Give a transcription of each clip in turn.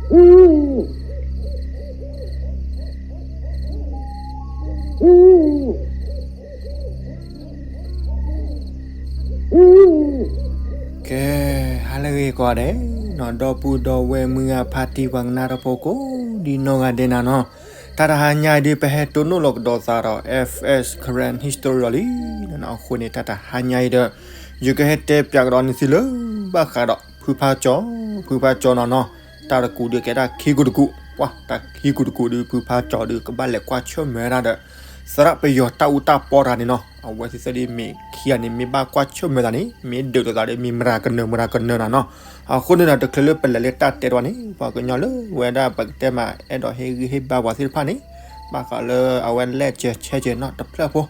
ကဲ, ဟါလၢအဂ့ၤကိးဂၤဒဲးနီၤ, ဒီပုၢ်ဒီဝဲၢ်မုၢ်ဂၤဖါတံၢ်ပှၤကနၣ်တၢ်ဖိကိးဒ်နီၢ်ဂၤဒဲးနၤနီၤ, တၢ်တဟါညါအံၤဒုး ပဟဲတိၢ်နီၣ်လီၤကဒီးသးဒီး F S Karen History လီၤလံနီၤ. အဃိန့ၣ် တၢ်တဟါညါအံၤဒီး ယကဟဲတဲပၠးကဒီးန့ၢ်သုလၢဘၣ်ဃးဒီး ဖုဖါကၠီ, ဖုဖါကၠီနီၤနီၤ, တၢ်တကူးဒုးကဲတၢ်ခံကူးတကူး, ပှၤတၢ်ခံကူးတကူးဒုး ဖုဖါကၠီဒုး ကဘၣ်လဲၤကွၢ်ဆၢၣ်မဲာ်ဝဲဒၣ်ဒီး သရၣ်ပယီၤတၢ်အူတၢ်ပီတဂၤန့ၣ်နီၤ. အဝဲသ့ၣ်သ့ၣ်ဒ်မ့ၢ်ခံဂၤန့ၣ် မ့ၢ်ဘၣ်ကွၢ်ဆၢၣ်မဲာ်သးန့ၣ် မ့ၢ်ဒုးလိာ်သးဒီး မ့ၢ်မတၤကနၢၤမတၤကနၢၤနၤနီၤ. အဃိန့ၣ်ဒီး တချုးလၢပလဲၤလၢတၢ်တဲတဝီန့ၣ် ပှၤကညီလၢဝဲဒၣ်ပကတဲမး အဲၣ်ဒိးဟ့ၣ်ဂံၢ်ဟ့ၣ်ဘါပှၤသ့ၣ်တဖၣ်န့ၣ် ဘၣ်ဃးလၢအဝဲလဲၤစဲးဆဲးကဲးနီၤတဖျၢၣ်ဖိ,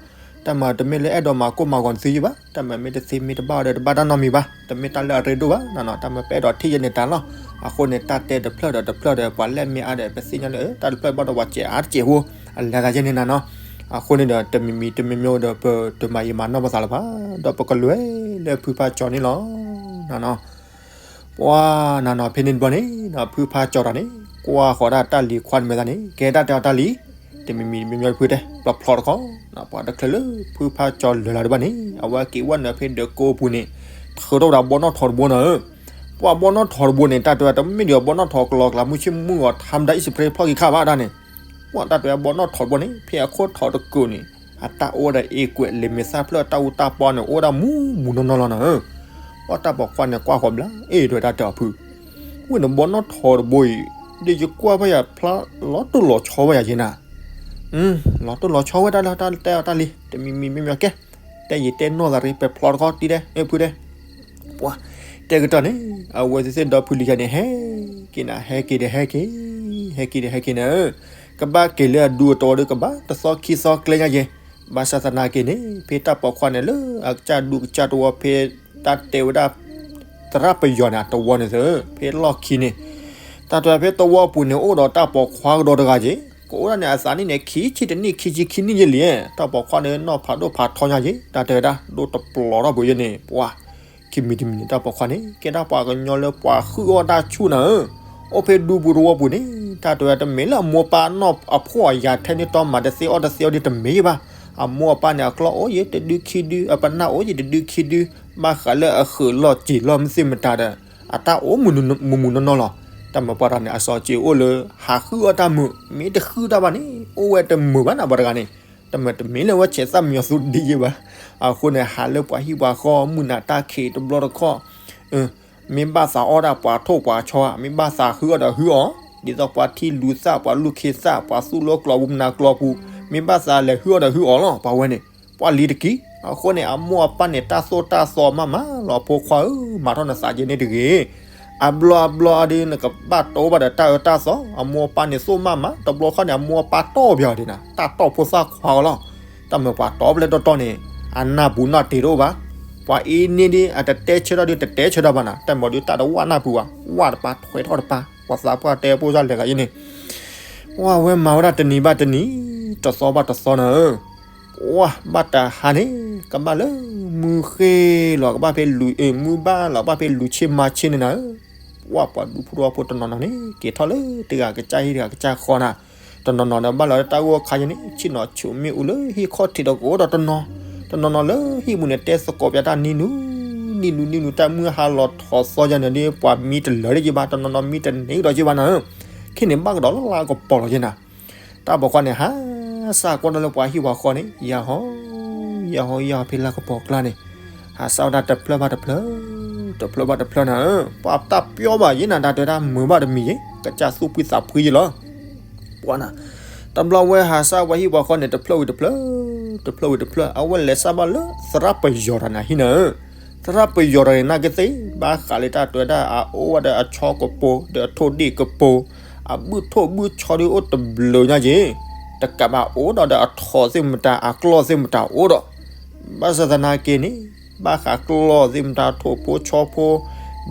တၢ်မၤတမ့ၢ်လၢအဲၣ်ဒိးမၤကိၢ်မၤဂီၤနသုယဲဘၣ်, တၢ်မၤမ့ၢ်တသ့မ့ၢ်တဘၣ်ဒီး တဘၣ်တၢ်နီတမံၤဘၣ်, တမ့ၢ်တၢ်လၢအရ့ဒိၣ်ဘၣ်နၤနီၤ, တၢ်မၤပအဲၣ်ဒိးထံၣ်ယဲန့ၣ်တၢ်လီၤ. အဃိန့ၣ် တၢ်တဲတဖျၢၣ်ဒီးတဖျၢၣ်ဒီး ပှၤလဲၣ်မ့ၢ်အါဒီး ပသ့ၣ်ညါလၢ တၢ်တဖျၢၣ်ဘၣ်ဒီးပှၤစဲးအါတစဲးဖိ အလဲၤသးယဲန့ၣ်နၤနီၤ. အဃိန့ၣ်ဒီး တမံၤမံၤတမံၤမံၤဒီး ပတမၤယံာ်မၤနီၢ်ပသးလၢၤဘၣ်, ဒီးပကလဲၤလၢဖုဖါကၠီန့ၣ်လီၤနၤနီၤ. ပှၤနၤနီၤ ဖဲန့ၣ်တဘျီန့ၣ် ဖုဖါကၠီတဂၤန့ၣ် ကွၢ်ဃီၤဒၣ်တၢ်လံၤခွါတမဲာ်သးန့ၣ် ကဲတၢ်တဲအီၤတၢ်လံၤ, တမံၤမံၤတမံၤမံၤတဖုတဲ ပျီဖျီတခီ, ပှၤတချုးလၢဖုဖါကၠီလၢာ်လၢၤတဘၣ်န့ၣ် အဝဲက့ၤဝဲနုာ်ဖဲဒၢးကိးပူၤန့ၣ် ထုးထီၣ်ဝဲဒၣ်ဘီနီၣ်ထိးတဘိနၤဧၢ. ပှၤဘီနီၣ်ထိးတဘိန့ၣ် တၢ်တဲဝဲတမ့ၢ်ဒံးဘီနီၣ်ထိးကလီကလး မုၢ်ဆ့ၣ်မုၢ်ဂီၤ ထါမတၤအံၣ်စဖရ့ဖျီၣ်က့ၤခါဘၣ်ဒၣ်န့ၣ်, ပှၤတၢ်တဲဝဲဘီနီၣ်ထိးတဘိန့ၣ် ဖဲအခိၣ်ထိးတကုာ်န့ၣ် အတၢ်အိၣ်ဝဲဒၣ်အ့ကွဲး လံာ်မဲာ်သၣ်ဖျၢၣ်တၢ်အူတၢ်ပီန့ၣ် အိၣ်ဝဲဒၣ်မူးမူးနီၢ်နီၢ်လီၤနၤဧၢ. ပှၤတၢ်ပိာ်ခွါန့ၣ်ကွၢ်ဃီၤဘျါ အ့ၣ် တဲဝဲဒၣ်တၢ်အဖု, ဝဲန့ၣ်ဘီနီၣ်ထိးတဘိအံၤ ဒ်ယကွၢ်ဘၣ်ယၤဖျါ လီၤတိၢ်လီၤဆီဝဲယၤယဲနၤ, လီၤတိၢ်လီၤဆီဝဲဒၣ်လၢတၢ်တဲအီၤတၢ်လံၤ တမံၤမံၤမံၤမံၤကဲ, တဲယံာ်တဲနီၢ်သးရ့ ပဲာ်ဖျီတခီတံၢ်ဒဲး ဖုဒဲး. ပှၤတဲကတီၢ်န့ၣ် အဝဲသ့ၣ်သ့ၣ်ဒီဖုလံၤယၤန့ၣ် ဟဲက့ၤနၤ ဟဲက့ၤဒီးဟဲက့ၤ, ဟဲက့ၤဒီးဟဲက့ၤနၤဧၢ, ကဘၣ်က့ၤလၢအဒူအတဝီဒီး ကဘၣ်တသီခံသီကျဲညါယဲ, ဘၣ်ဆၣ်သနာ်က့န့ၣ် ဖဲတၢ်ပိာ်ခွါန့ၣ်လၢအကစၢ်ဒူကစၢ်တဝီ ဖဲတၢ်တဲဝဲဒၣ် သရၣ်ပယီၤန့ၣ် အတဝီန့ၣ်သၢ ဖဲလီၢ်ခံန့ၣ်, တၢ်တဲဖဲတဝီပူၤန့ၣ် အိၣ်ဒီးတၢ်ပိာ်ခွါကဒီးတဂၤက့ၤ, ကအိၣ်ဒၣ်န့ၣ် အသးနံၣ်န့ၣ် ခံဆံတနံၣ်ခံဆံခံနံၣ်ယဲလံ, တၢ်ပိာ်ခွါန့ၣ် နီၢ်ဖးဒိၣ်ဖးထီညါက့ၤ, တၢ်တဲဝဲဒၣ် ဒိၣ်တပျီၤထီၣ်ပူၤယဲန့ၣ် ပှၤ ခံမံၤတမံၤန့ၣ် တၢ်ပိာ်ခွါန့ၣ် ကဲဒၣ်ပှၤကညီလၢပှၤဟုၣ်အီၣ်တၢ်ဆူၣ်နၤဧၢ, အိၣ်ဖဲဒူပူၤတဝီပူၤန့ၣ် တၢ်တဲဝဲတမ့ၢ်လၢအမိၢ်အပၢ်နီၢ်အဖှီၣ်အယာ်ထဲန့ၣ် တီမၤတသ့အီၣ်တသ့အီၤဒ်တမ့ၢ်ဘၣ်, အမိၢ်အပၢ်န့ၣ် အကျီၢ်အိၣ်ယဲတဒုခံဒု အပနၢ်အိၣ်ယဲတဒုခံဒု, ဘၣ်ဃးလၢအဃုာ်လီၢ်စ့ၤလီၢ်မုၢ်သ့ၣ်မတၤဒီး အတၢ်အိၣ်မုာ်မုာ်နီၢ်နီၢ်လီၤ. တၢ်မၤပှၤတဂၤန့ၣ် အစီၤစ့ၤအိၣ်လၢ ဟးဟုၣ်အီၣ်တၢ်မုာ်, မ့ၢ်တဟုၣ်တၢ်ဘၣ်န့ၣ် အိၣ်ဝဲတမုာ်ဘၣ်နၤပှၤတဂၤန့ၣ်, တမ့ၢ်တမ့ၢ်လၢဝဲဆဲးသၣ်မံညီၤသူဒ်ယဲဘၣ်, အဃိန့ၣ် ဟးလၢပှၤဟံၣ်ပှၤဃီ မုၢ်နၤတၢ်ခံးတဘျီတခီၣ် မ့ၢ်ဘၣ်သးအီၣ်ဒၣ်ပှၤထိၣ်ပှၤဆီဧါ, မ့ၢ်ဘၣ်သးဟုၣ်အီၣ်ဒီးဟုၣ်အီၤ, ဒ်သိးပှၤထံလူၤသၣ် ပှၤလူၢ်ခ့သၣ် ပှၤသူၣ်လၢကျီပူၤမနၤကျီပူၤ, မ့ၢ်ဘၣ်သးလဲၤဟုၣ်အီၣ်ဒီးဟုၣ်အီၤလီၤ ပှၤဝဲန့ၣ်, ပှၤလံၤတက့ၢ်. အဃိန့ၣ် အမိၢ်အပၢ်န့ၣ် တၢ်သိၣ်တၢ်သီမးမးလီၤ ဖိခွါဧၢ, မၤထီၣ်နသးကဲန့ၣ်တဂ့ၤ. အဘျီအဘျီဒီး နကဘၣ်တိၢ်ဘၣ်ဒီးတၢ်အၢတၢ်သီ, အမိၢ်အပၢ်န့ၣ်သိၣ်မးမး, တဘျီခီန့ၣ် အမိၢ်အပၢ်တီၢ်ပၠးအီၤဒ်နၤ, တၢ်တီၢ်ဖိသၣ်ခွါအီၤလီၤ. တၢ်မၤပှၤတီၢ်ဖျဲၣ်တီတီန့ၣ် အနၢ်ပူၤနီၢ်တ့ၢ်တအိၣ်ဘၣ်. ပှၤအံၤန့ၣ်ဒ် အတတဲဆၢထီၣ်ဒ်တတဲဆၢထီၣ်ဘၣ်နၤ, တၢ်မၤဒ်တၢ်တဝၣ်နၢ်ပူၤဘၣ်, ဝၣ်တပၤထွဲထီၣ်တပၤ, ပှၤသးပှၢ်တဲဖိသၣ်လဲၤဂၤအံၤန့ၣ် ဝဲမၤဝဲဒၣ်တနံၤဘၣ်တနံၤ, တသီဘၣ်တသီနၤဧၢ, ပှၤဘၣ်တဟါန့ၣ် ကဘၣ်လၢမုၢ်ဃ့လီၤ ကဘၣ်ဖဲလူၤ မုၢ်ဘၣ်လီၤ ကဘၣ်ဖဲလူၤဆ့မၤဆ့န့ၣ်နၤဧၢ, ပှၤပှၤဒူဖိတဝီဖိတနီၤနီၤန့ၣ် က့ၤထီၣ်လၢတဂၤကစၢ်ဟံၣ်တဂၤကစၢ်ဃီနၤ, တနီၤနီၤဒီးဘၣ်လီၤလၢတၢ်ဂိၢ်ခါယဲန့ၣ် ဆ့ၣ်နီၤဆူးမ့ၣ်အူလၢဟံၣ်ခီၣ်ထံးဒီးကအိၣ်ဒီးတနီၤ, တနီၤနီၤလၢဟံၣ်ပူၤန့ၣ် တဲသကိးပၠးတၢ်နံၤနူၤ နံၤနူၤနံၤနူၤ တၢ်မုၢ်ဟါလီၤထီၣ်သီယဲန့ၣ်ဒီး ပှၤမံတလၢာ်ဒၣ်က့ၤဘၣ်, တနီၤနီၤမံတန့ၢ်ဒီးက့ၤဘၣ်နၤဧၢ, ခဲန့ၣ်ဘၣ်ကဒီးလၢလါကပီၤလီၤယဲနၤ တၢ်ပိာ်ခွါန့ၣ် ဟးစၢ်ကွၢ်ဒီးလၢပှၤဟံၣ်ပှၤဃီန့ၣ် ယၤဟီ ယၤဟီ ယၤဟီဖဲလါကပီၤကျါန့ၣ်, ဟးစၢ်ဝဲဒၣ်တဖျၢၣ်ဘၣ်တဖျၢၣ်, တဖျၢၣ်ဘၣ်တဖျၢၣ်နၤဧၢ, ပှၤတၢ်ပျီဘၣ်ယဲနၤ တၢ်တဲဒၣ်မုာ်ဘၣ်တမံၤယဲ ကစၢ်သူၣ်ဖှံသးဖှံယဲလီၤ. ပှၤနၤ, တဘျီဝဲဟးစၢ်ပှၤဟံၣ်ပှၤဃီန့ၣ် တဖျၢၣ်ဝံၤတဖျၢၣ်, တဖျၢၣ်ဝံၤတဖျၢၣ် အဝဲလဲၤစၢ်ဘၣ်လၢသရၣ်ပယီၤတဂၤန့ၣ်ဟံၣ်နၤဧၢ, သရၣ်ပယီၤတဂၤန့ၣ် နာ်က့သ့ၣ် ဘၣ်ဃးလၢတၢ်တဲဝဲဒၣ် အအိၣ်ဝဲဒီးအဆီကပိၤ ဒီးအထိၣ်ဒ့ၣ်ကပိၤ, အဘုၣ်ထိၣ်ဘုၣ်ဆီဒုးအိၣ်တဘျုးညါက့ၤ, တကးဘၣ်အိၣ်ဒီးဒီးအထိးသ့ၣ်မတၤ အကျီၢ်သ့ၣ်မတၤအိၣ်ဒီး, ဘၣ်ဆၣ်သနာ်က့န့ၣ် ဘၣ်ဃးကျီၢ်သ့ၣ်မတၤ ထိၣ်ဖိဆီဖိ,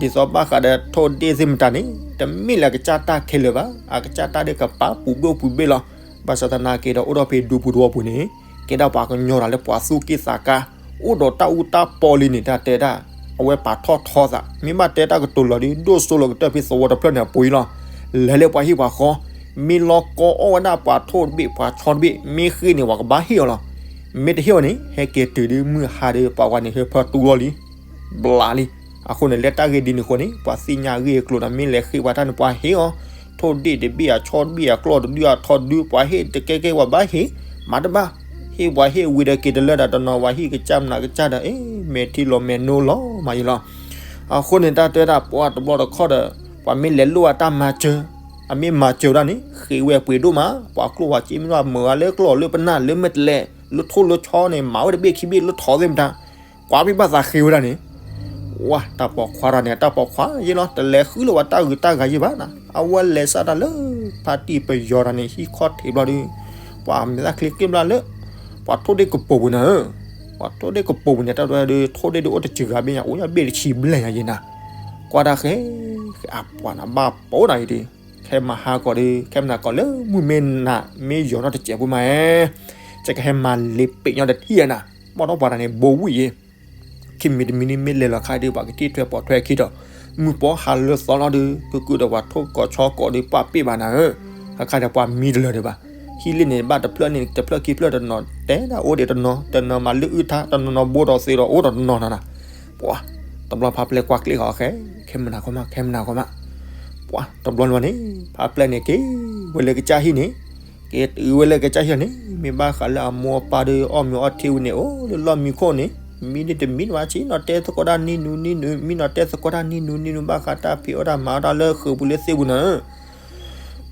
ဒ်သိးဘၣ်ဃးဒီးထိၣ်ဒ့ၣ်သ့ၣ်မတၤန့ၣ် တမ့ၢ်လၢအကစၢ်တၢ်ခဲလၢာ်ဘၣ်, အကစၢ်တၢ်ဒ့ၣ်ကပၤပူၤဘ့ၣ်ပူၤဘ့ၣ်လီၤ. ဘၣ်ဆၣ်သနာ်က့ဒီးအိၣ်ဒီးဖဲဒူပူၤတဝီပူၤန့ၣ် ကဲဒၣ်ပှၤကညီတဂၤလၢပှၤသူၣ်က့ၣ်သးကါ, အိၣ်ဒီးတၢ်အူတၢ်ပီလံန့ၣ် တၢ်တဲဒၣ်, အဝဲပာ်ထီၣ်ထီသး, မ့ၢ်ဘၣ်တဲတၢ်ကတိၤလီၤဒုး ဒိၣ်စိလီၤကတၢၢ်ဖဲသဝီတဖျၢၣ်န့ၣ်အပူၤအံၤလီၤ. လဲၤလၢပှၤဟံၣ်ပှၤဃီ, မ့ၢ်လီၤကီအီၣ်ဝဲဒၣ်ပှၤထိၣ်တဘ့ၣ်ပှၤဆီတဘ့ၣ် မ့ၢ်ဃ့န့ၣ် ပှၤကဘၣ်ဟ့ၣ်အီၤလီၤ. မ့ၢ်တဟ့ၣ်အီၤန့ၣ် ဟဲက့ၤတုၤဒ်မုၢ်ဟါဒီး ပှၤဝၤန့ၣ်ဟဲဖၢတူလီၤလံ. ဘျးလံ. အဃိန့ၣ် လၢတၢ်ဂ့ၢ်ဒ်န့ၣ်အဃိန့ၣ် ပှၤသ့ၣ်ညါဂ့ၢ်အကျိၤဒီး မ့ၢ်လဲၤဃ့ပှၤတၢ်န့ၣ် ပှၤဟ့ၣ်အီၤ, ထိၣ်ဒ့ၣ်တဘ့ၣ်အဆီတဘ့ၣ်အကျီၢ်တဒုအထီဒု ပှၤဟ့ၣ်တကဲကဲပှၤဘၣ်ဟ့ၣ်, မၤတဘၣ်, ဟ့ၣ်ပှၤဟ့ၣ်ဝံၤဒီးက့ၤတလၢဒီးတနီၤ ပှၤဟ့ၣ်ကစၢ်မနုၤကစၢ်ဒီး အ့ မဲာ်ထံလီၤမဲာ်နိလီၤမးယလီၤ. အဃိန့ၣ် တၢ်တဲဒၣ်ပှၤတဘျီတခီၣ်ဒီး ပှၤမ့ၢ်လဲၤလိၣ်အတၢ်မၤစၢၤ, အမ့ၢ်မၤစၢၤဝဲဒၣ်န့ၣ် ဃ့ဝဲပှ့ၤဒိၣ်မး, ပှၤကျိၣ်ပှၤစ့မ့ၢ်ဘၣ်မုာ်ဝဲလၢကျီၢ်လၢပနၢ်လၢမဲာ်တဲးလဲး လၢထိၣ်လၢဆီန့ၣ် မၤဝဲတဘ့ၣ်ခံဘ့ၣ်လၢထိၣ်သ့ၣ်မတၤ ကွၢ်ဘံၣ်ဘၣ်သးဃ့ဝဲဒၣ်န့ၣ်, ဝါ တၢ်ပိာ်ခွါတဂၤန့ၣ် အတၢ်ပိာ်ခွါယ့လီၤ တလဲၤဃုလိာ်ပှၤတၢ်ဂုၤတၢ်ဂၤယ့ဘၣ်နၤ, အဝဲလဲၤစးတၢ်လၢ ဖါတံၢ်ပယီၤတဂၤန့ၣ် ဟံၣ်ခီၣ်ထံးဘျီဒီး ပှၤမဲာ်သၣ်ချ့က့ၣ်ဘျၣ်လၢ ပှၤထိၣ်ဒ့ၣ်ကပိာ်ပူၤန့ၣ်ဧၢ, ပှၤထိၣ်ဒ့ၣ်ကပိာ်ပူၤန့ၣ် တၢ်တဲဒုး ထိၣ်ဒ့ၣ်ဒုးအိၣ်တစှၤဂၤဘ့ၣ်ညါ အိၣ်ညါဘ့ၣ်တဆံဘျဲၣ်ညါယ့နၤ, ကွၢ်တၢ်ဃဲ အပှၤနဘၣ်ပိာ်နၤအံၤဒုး, ခဲမၤဟါကီးဒီး ခဲမနၤကီးလၢမုၢ်မ့ၢ်နၤ မ့ၢ်ယီၤထီၣ်တစဲးဖိမး, ကဟဲမၤလ့ပ့းညီတထံၣ်နၤ, ဘီၣ်ဒီးပှၤတဂၤန့ၣ် ဘိဝံၣ်ယ့ ခံမံၤတမံၤန့ၣ် မ့ၢ်လဲၤလီၤခါဒီး ပှၤကထံၣ်ထွဲပိာ်ထွဲခံဒီး မုၢ်ပီဟါလၢသီလီၤဒီး ကုၢ်ကုၢ်ဒီးပှၤထိၣ်ကိးဆီကိးဒီး ပှၤပ့ၢ်ဘၣ်နၤဧၢ, ခါခါဒီးပှၤမံတလၢာ်ဒံးဘၣ်, ဟံၣ်လ့ၣ်န့ၣ် ဘၣ်တဖျၢၣ်န့ၣ်တဖျၢၣ်ခံဖျၢၣ်တနီၤ တဲဒၣ်အိၣ်ဒံးတနီၤ တနီၤမၤလၢအုၣ်ထါ တနီၤနီၤဘိဒီးသ့ဒီးအိၣ်ဒီးတနီၤနၤနၤ, ပှၤ တဘျီဖါပျဲၢ်ကွၢ်ကျ့ၣ်ဃီအဃဲ ခဲမနၤကီးမး ခဲမနၤကီးမး, ပှၤ တဘျီန့ၣ်ဘၣ်န့ၣ် ဖါပျဲၢ်န့ၣ်က့ၤဝဲလၢကစၢ်ဟံၣ်န့ၣ် က့ၤတုၤဝဲလၢကစၢ်ဟံၣ်န့ၣ် မ့ၢ်ဘၣ်ဃးလၢအမိၢ်အပၢ်ဒီးအီၣ်မ့ၤအီထံဝံၤန့ၣ် အိၣ်လၢလီၢ်မံခိၣ်န့ၣ် မံန့ၣ်တမံဘၣ် ဆ့ၣ်နီၤတဲသကိးတၢ်နံၣ်နူနံၣ်နူ မံနီၤတဲသကိးတၢ်နံၣ်နူနံၣ်နူ ဘၣ်ဃးတၢ်ဖံးအီၣ်တၢ်မၤအီၣ်တၢ်လၢဃုာ်ပူၤလၢသ့ၣ်ပူၤနၤဧၢ,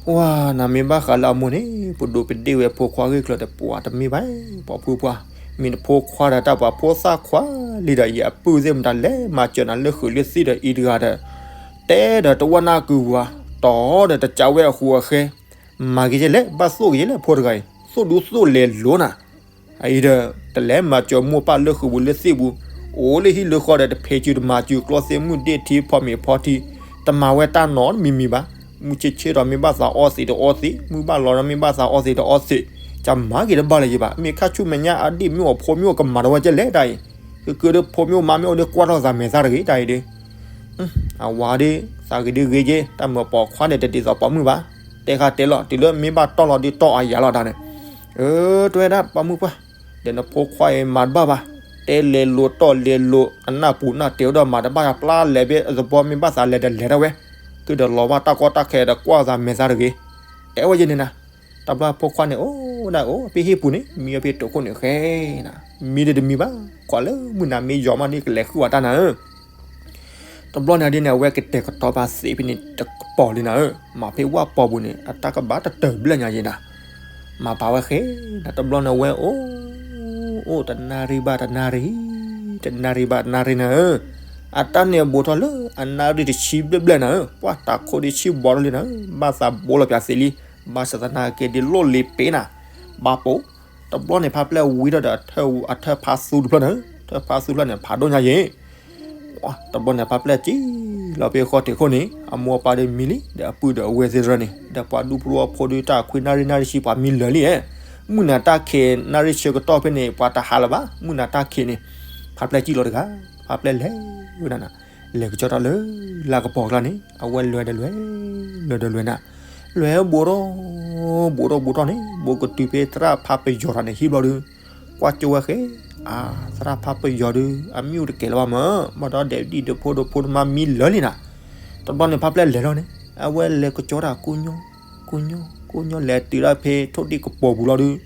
ပှၤနၤမ့ၢ်ဘၣ်ဃးလၢအမိၢ်န့ၣ် ပဒိးပဒ့ၣ်ဝဲဖိခွါဂ့ၢ်ကျၢၤဒီး ပှၤတမ့ၢ်ဘၣ် ပှၤဖိပှၢ်, မ့ၢ်တဖိခွါဒီးတၢ်ပှၤဖိသၣ်ခွါလံဒီး ယအပုၢ်သ့ၣ်မတၤလဲၣ် မၤစၢၤနၤလၢဃုာ်လၢသ့ၣ်ဒီးအံၤတဂၤဒီး တဲဒီးတဝၢနၢ်ကုာ်ပူၤ တီဒီးတကးဝဲအဃိအဃဲ မၤက့ၤယဲလဲၣ် ဘၣ်သိၣ်က့ၤယဲလဲၣ် ဖိတဂၤအံၤ သိၣ်ဒူသိၣ်လဲၤလိၤနၤ, အအံၤဒီး တလဲၤမၤစၢၤမိၢ်ပၢ်လၢဃုာ်ပူၤလၢသ့ၣ်ပူၤ, အိၣ်လၢဟံၣ်လၢဃီဒီး တဖံးစုတမၤစု ကျီသ့ၣ်မုၢ်ဒ့ၣ်ထံ ဖီမ့ၤဖီထံ, တမၤဝဲတၢ်နီတမံၤမံၤဘၣ်, မုၢ်ဆ့ၣ်ဆ့ၣ်ဒီးမ့ၢ်ဘၣ်သးအီသံးဒီးအီသံး, မုၢ်ဘၣ်လီၤဒီးမ့ၢ်ဘၣ်သးအီသံးဒီးအီသံး, ကမၤက့ၤတဘၣ်လၢၤယဘၣ်, မ့ၢ်ခါဆူမဲာ်ညါအဒ့ၣ်မ့ၢ်အိၣ်ဖိမ့ၢ်အိၣ်ကမၤဒီးဝဲကဲလဲၣ်တၢ်အံၤ, ကကၢဒီးဖိမ့ၢ်အိၣ်မါမ့ၢ်အိၣ်ဒီးကွၢ်ထီၣ်သးမဲာ်သၣ်တဂ့ၤတၢ်အံၤဒီး အဝၤဒီး သးဂ့ၤဒုးဂ့ၤက့ၤ တၢ်မၤပိာ်ခွါန့ၣ် တဒ်သိးပိာ်မုၣ်ဘၣ်, တဲဃာ်တဲလီၤ တုၤလၢမ့ၢ်ဘၣ်တီၢ်လီၤဒုးတီၢ်အယၤလီၤတၢ်န့ၣ်, အၢ တဲဝဲဒၣ်ပိာ်မုၣ်ပှၢ်, ဒီးနဖိခွါအံၤမၤတဘၣ်ဘၣ်, တဲလဲၤလိၤတီၢ်လဲၤလိၤ အနၢ်ပူၤနၢ်တဲာ်ဒီးမၤတဘၣ် ပျၢ်လဲၤဘ့ၣ်အသဘီမ့ၢ်ဘၣ်သးလဲၤဒီးလဲၤဒၣ်ဝဲ, သုဒီးလီၤဘၣ်တၢ်ကီတၢ်ခဲဒီးကွၢ်သးမဲာ်သၣ်တဂ့ၤ, တဲဝဲယဲန့ၣ်နၤ, တဘျီဖိခွါန့ၣ် အိၣ်ဒၣ်အိၣ် ဖဲဟံၣ်ပူၤန့ၣ် မံအီၤဖဲတိာ်ခိၣ်န့ၣ်ဃဲနၤ, မံဒ်တမံၤဘၣ်, ကွၢ်လၢမုၢ်နၤမ့ၢ်ယီၤမးန့ၣ် ကလဲၤဃုာ်ဝဲတၢ်နၤဧၢ တဘျီန့ၣ်ဒ်န့ၣ် အဝဲကတဲာ်ကတီၤပာ်သ့ဖဲန့ၣ်တကပီၤလံနၤဧၢ, မၤဖဲဝၣ်ပီၤပူၤန့ၣ် အတၢ်ကဘၣ်တတၢၢ်ဘျဲၣ်ညါယဲနၤ, မၤပာ်ဝဲဃဲနၤ တဘျီန့ၣ်အဝဲအိၣ်, အိၣ်တနၣ်ရံၣ်ဘၣ်တနၣ်ရံၣ်, တနၣ်ရံၣ်ဘၣ်တနၣ်ရံၣ်နၤဧၢ, အတၢ်န့ၣ်အဘူးထီၣ်လၢအနၣ်ရံၣ်တဆံဘျဲၣ်ဘျဲၣ်နၤဧၢ, ပှၢ်တၢ်ခိၣ်ဒ်ဆံဘီထီၣ်လံနၤဧၢ, ဘၣ်သးဘိလီၤပၠးသ့လံ, ဘၣ်ဆၣ်သနာ်က့ဒ်လိၣ်လံပ့ၤနၤ, ဘၣ်ပိာ်, တဘျီန့ၣ်ဖါပျဲၢ်ဝံထီၣ်ဒီး အထၢၣ်ဖါသူတဖျၢၣ်န့ၣ်, ထၢၣ်ဖါသူတဖျၢၣ်န့ၣ် ဖးဒိၣ်ညါယဲ တဘျီန့ၣ် ဖါပျဲၢ်စံၣ်လီၤဖဲဃီတ့ၢ်ခိၣ်န့ၣ် အမိၢ်အပၢ်ဒီးမံလံ ဒီးအပုၢ်ဒီးအဝဲၢ်သ့ၣ်တဖၣ်န့ၣ် ဒီးပှၤဒူဖိတဝီဖိဒီး တၢ်ခွံနၣ်ရံၣ်နၣ်ရံၣ်ဆံ ပှၤမံလၢာ်လံဧဲ, မုၢ်နၤတၢ်ခံးနၣ်ရံၣ်ဆၢကတီၢ်ဖဲန့ၣ် ပှၤတဟးလၢၤဘၣ် မုၢ်နၤတၢ်ခံးန့ၣ်, ဖါပျဲၢ်စံၣ်လီၤတဂၤ, ဖါပျဲၢ်လဲၤဝဲဒၣ်နၤ, လဲၤကစီၤတၢ်လၢ လၢကပီၤကျါန့ၣ် အဝဲလဲၤဒီးလဲၤ, လဲၤဒီးလဲၤနၤ, လဲၤဘူးထီၣ်, ဘူးထီၣ်ဘူးထီၣ်န့ၣ် ဘူးကတုၤဖဲသရၣ်ဖါပယီၤတဂၤန့ၣ်ဟံၣ်ဘျီဒီး ကွၢ်ကၠိဝဲဃဲ, အါ သရၣ်ဖါပယီၤဒီး အမ့ၣ်အူတကဲလၢၤဘၣ်မး, ဘၣ်ဒီးဒဲးဒံၣ်ဒီးဖိဒီးဖိတမါမံလၢာ်လံနၤ, တဘျီန့ၣ်ဖါပျဲၢ်လဲၤလီၤန့ၣ် အဝဲလဲၤကစီၤတၢ်ကိညီ, ကိညီ, ကိညီလဲၤတုၤဒၣ်ဖဲထိၣ်ဒ့ၣ်ကပီၤပူၤလီၤဒီး,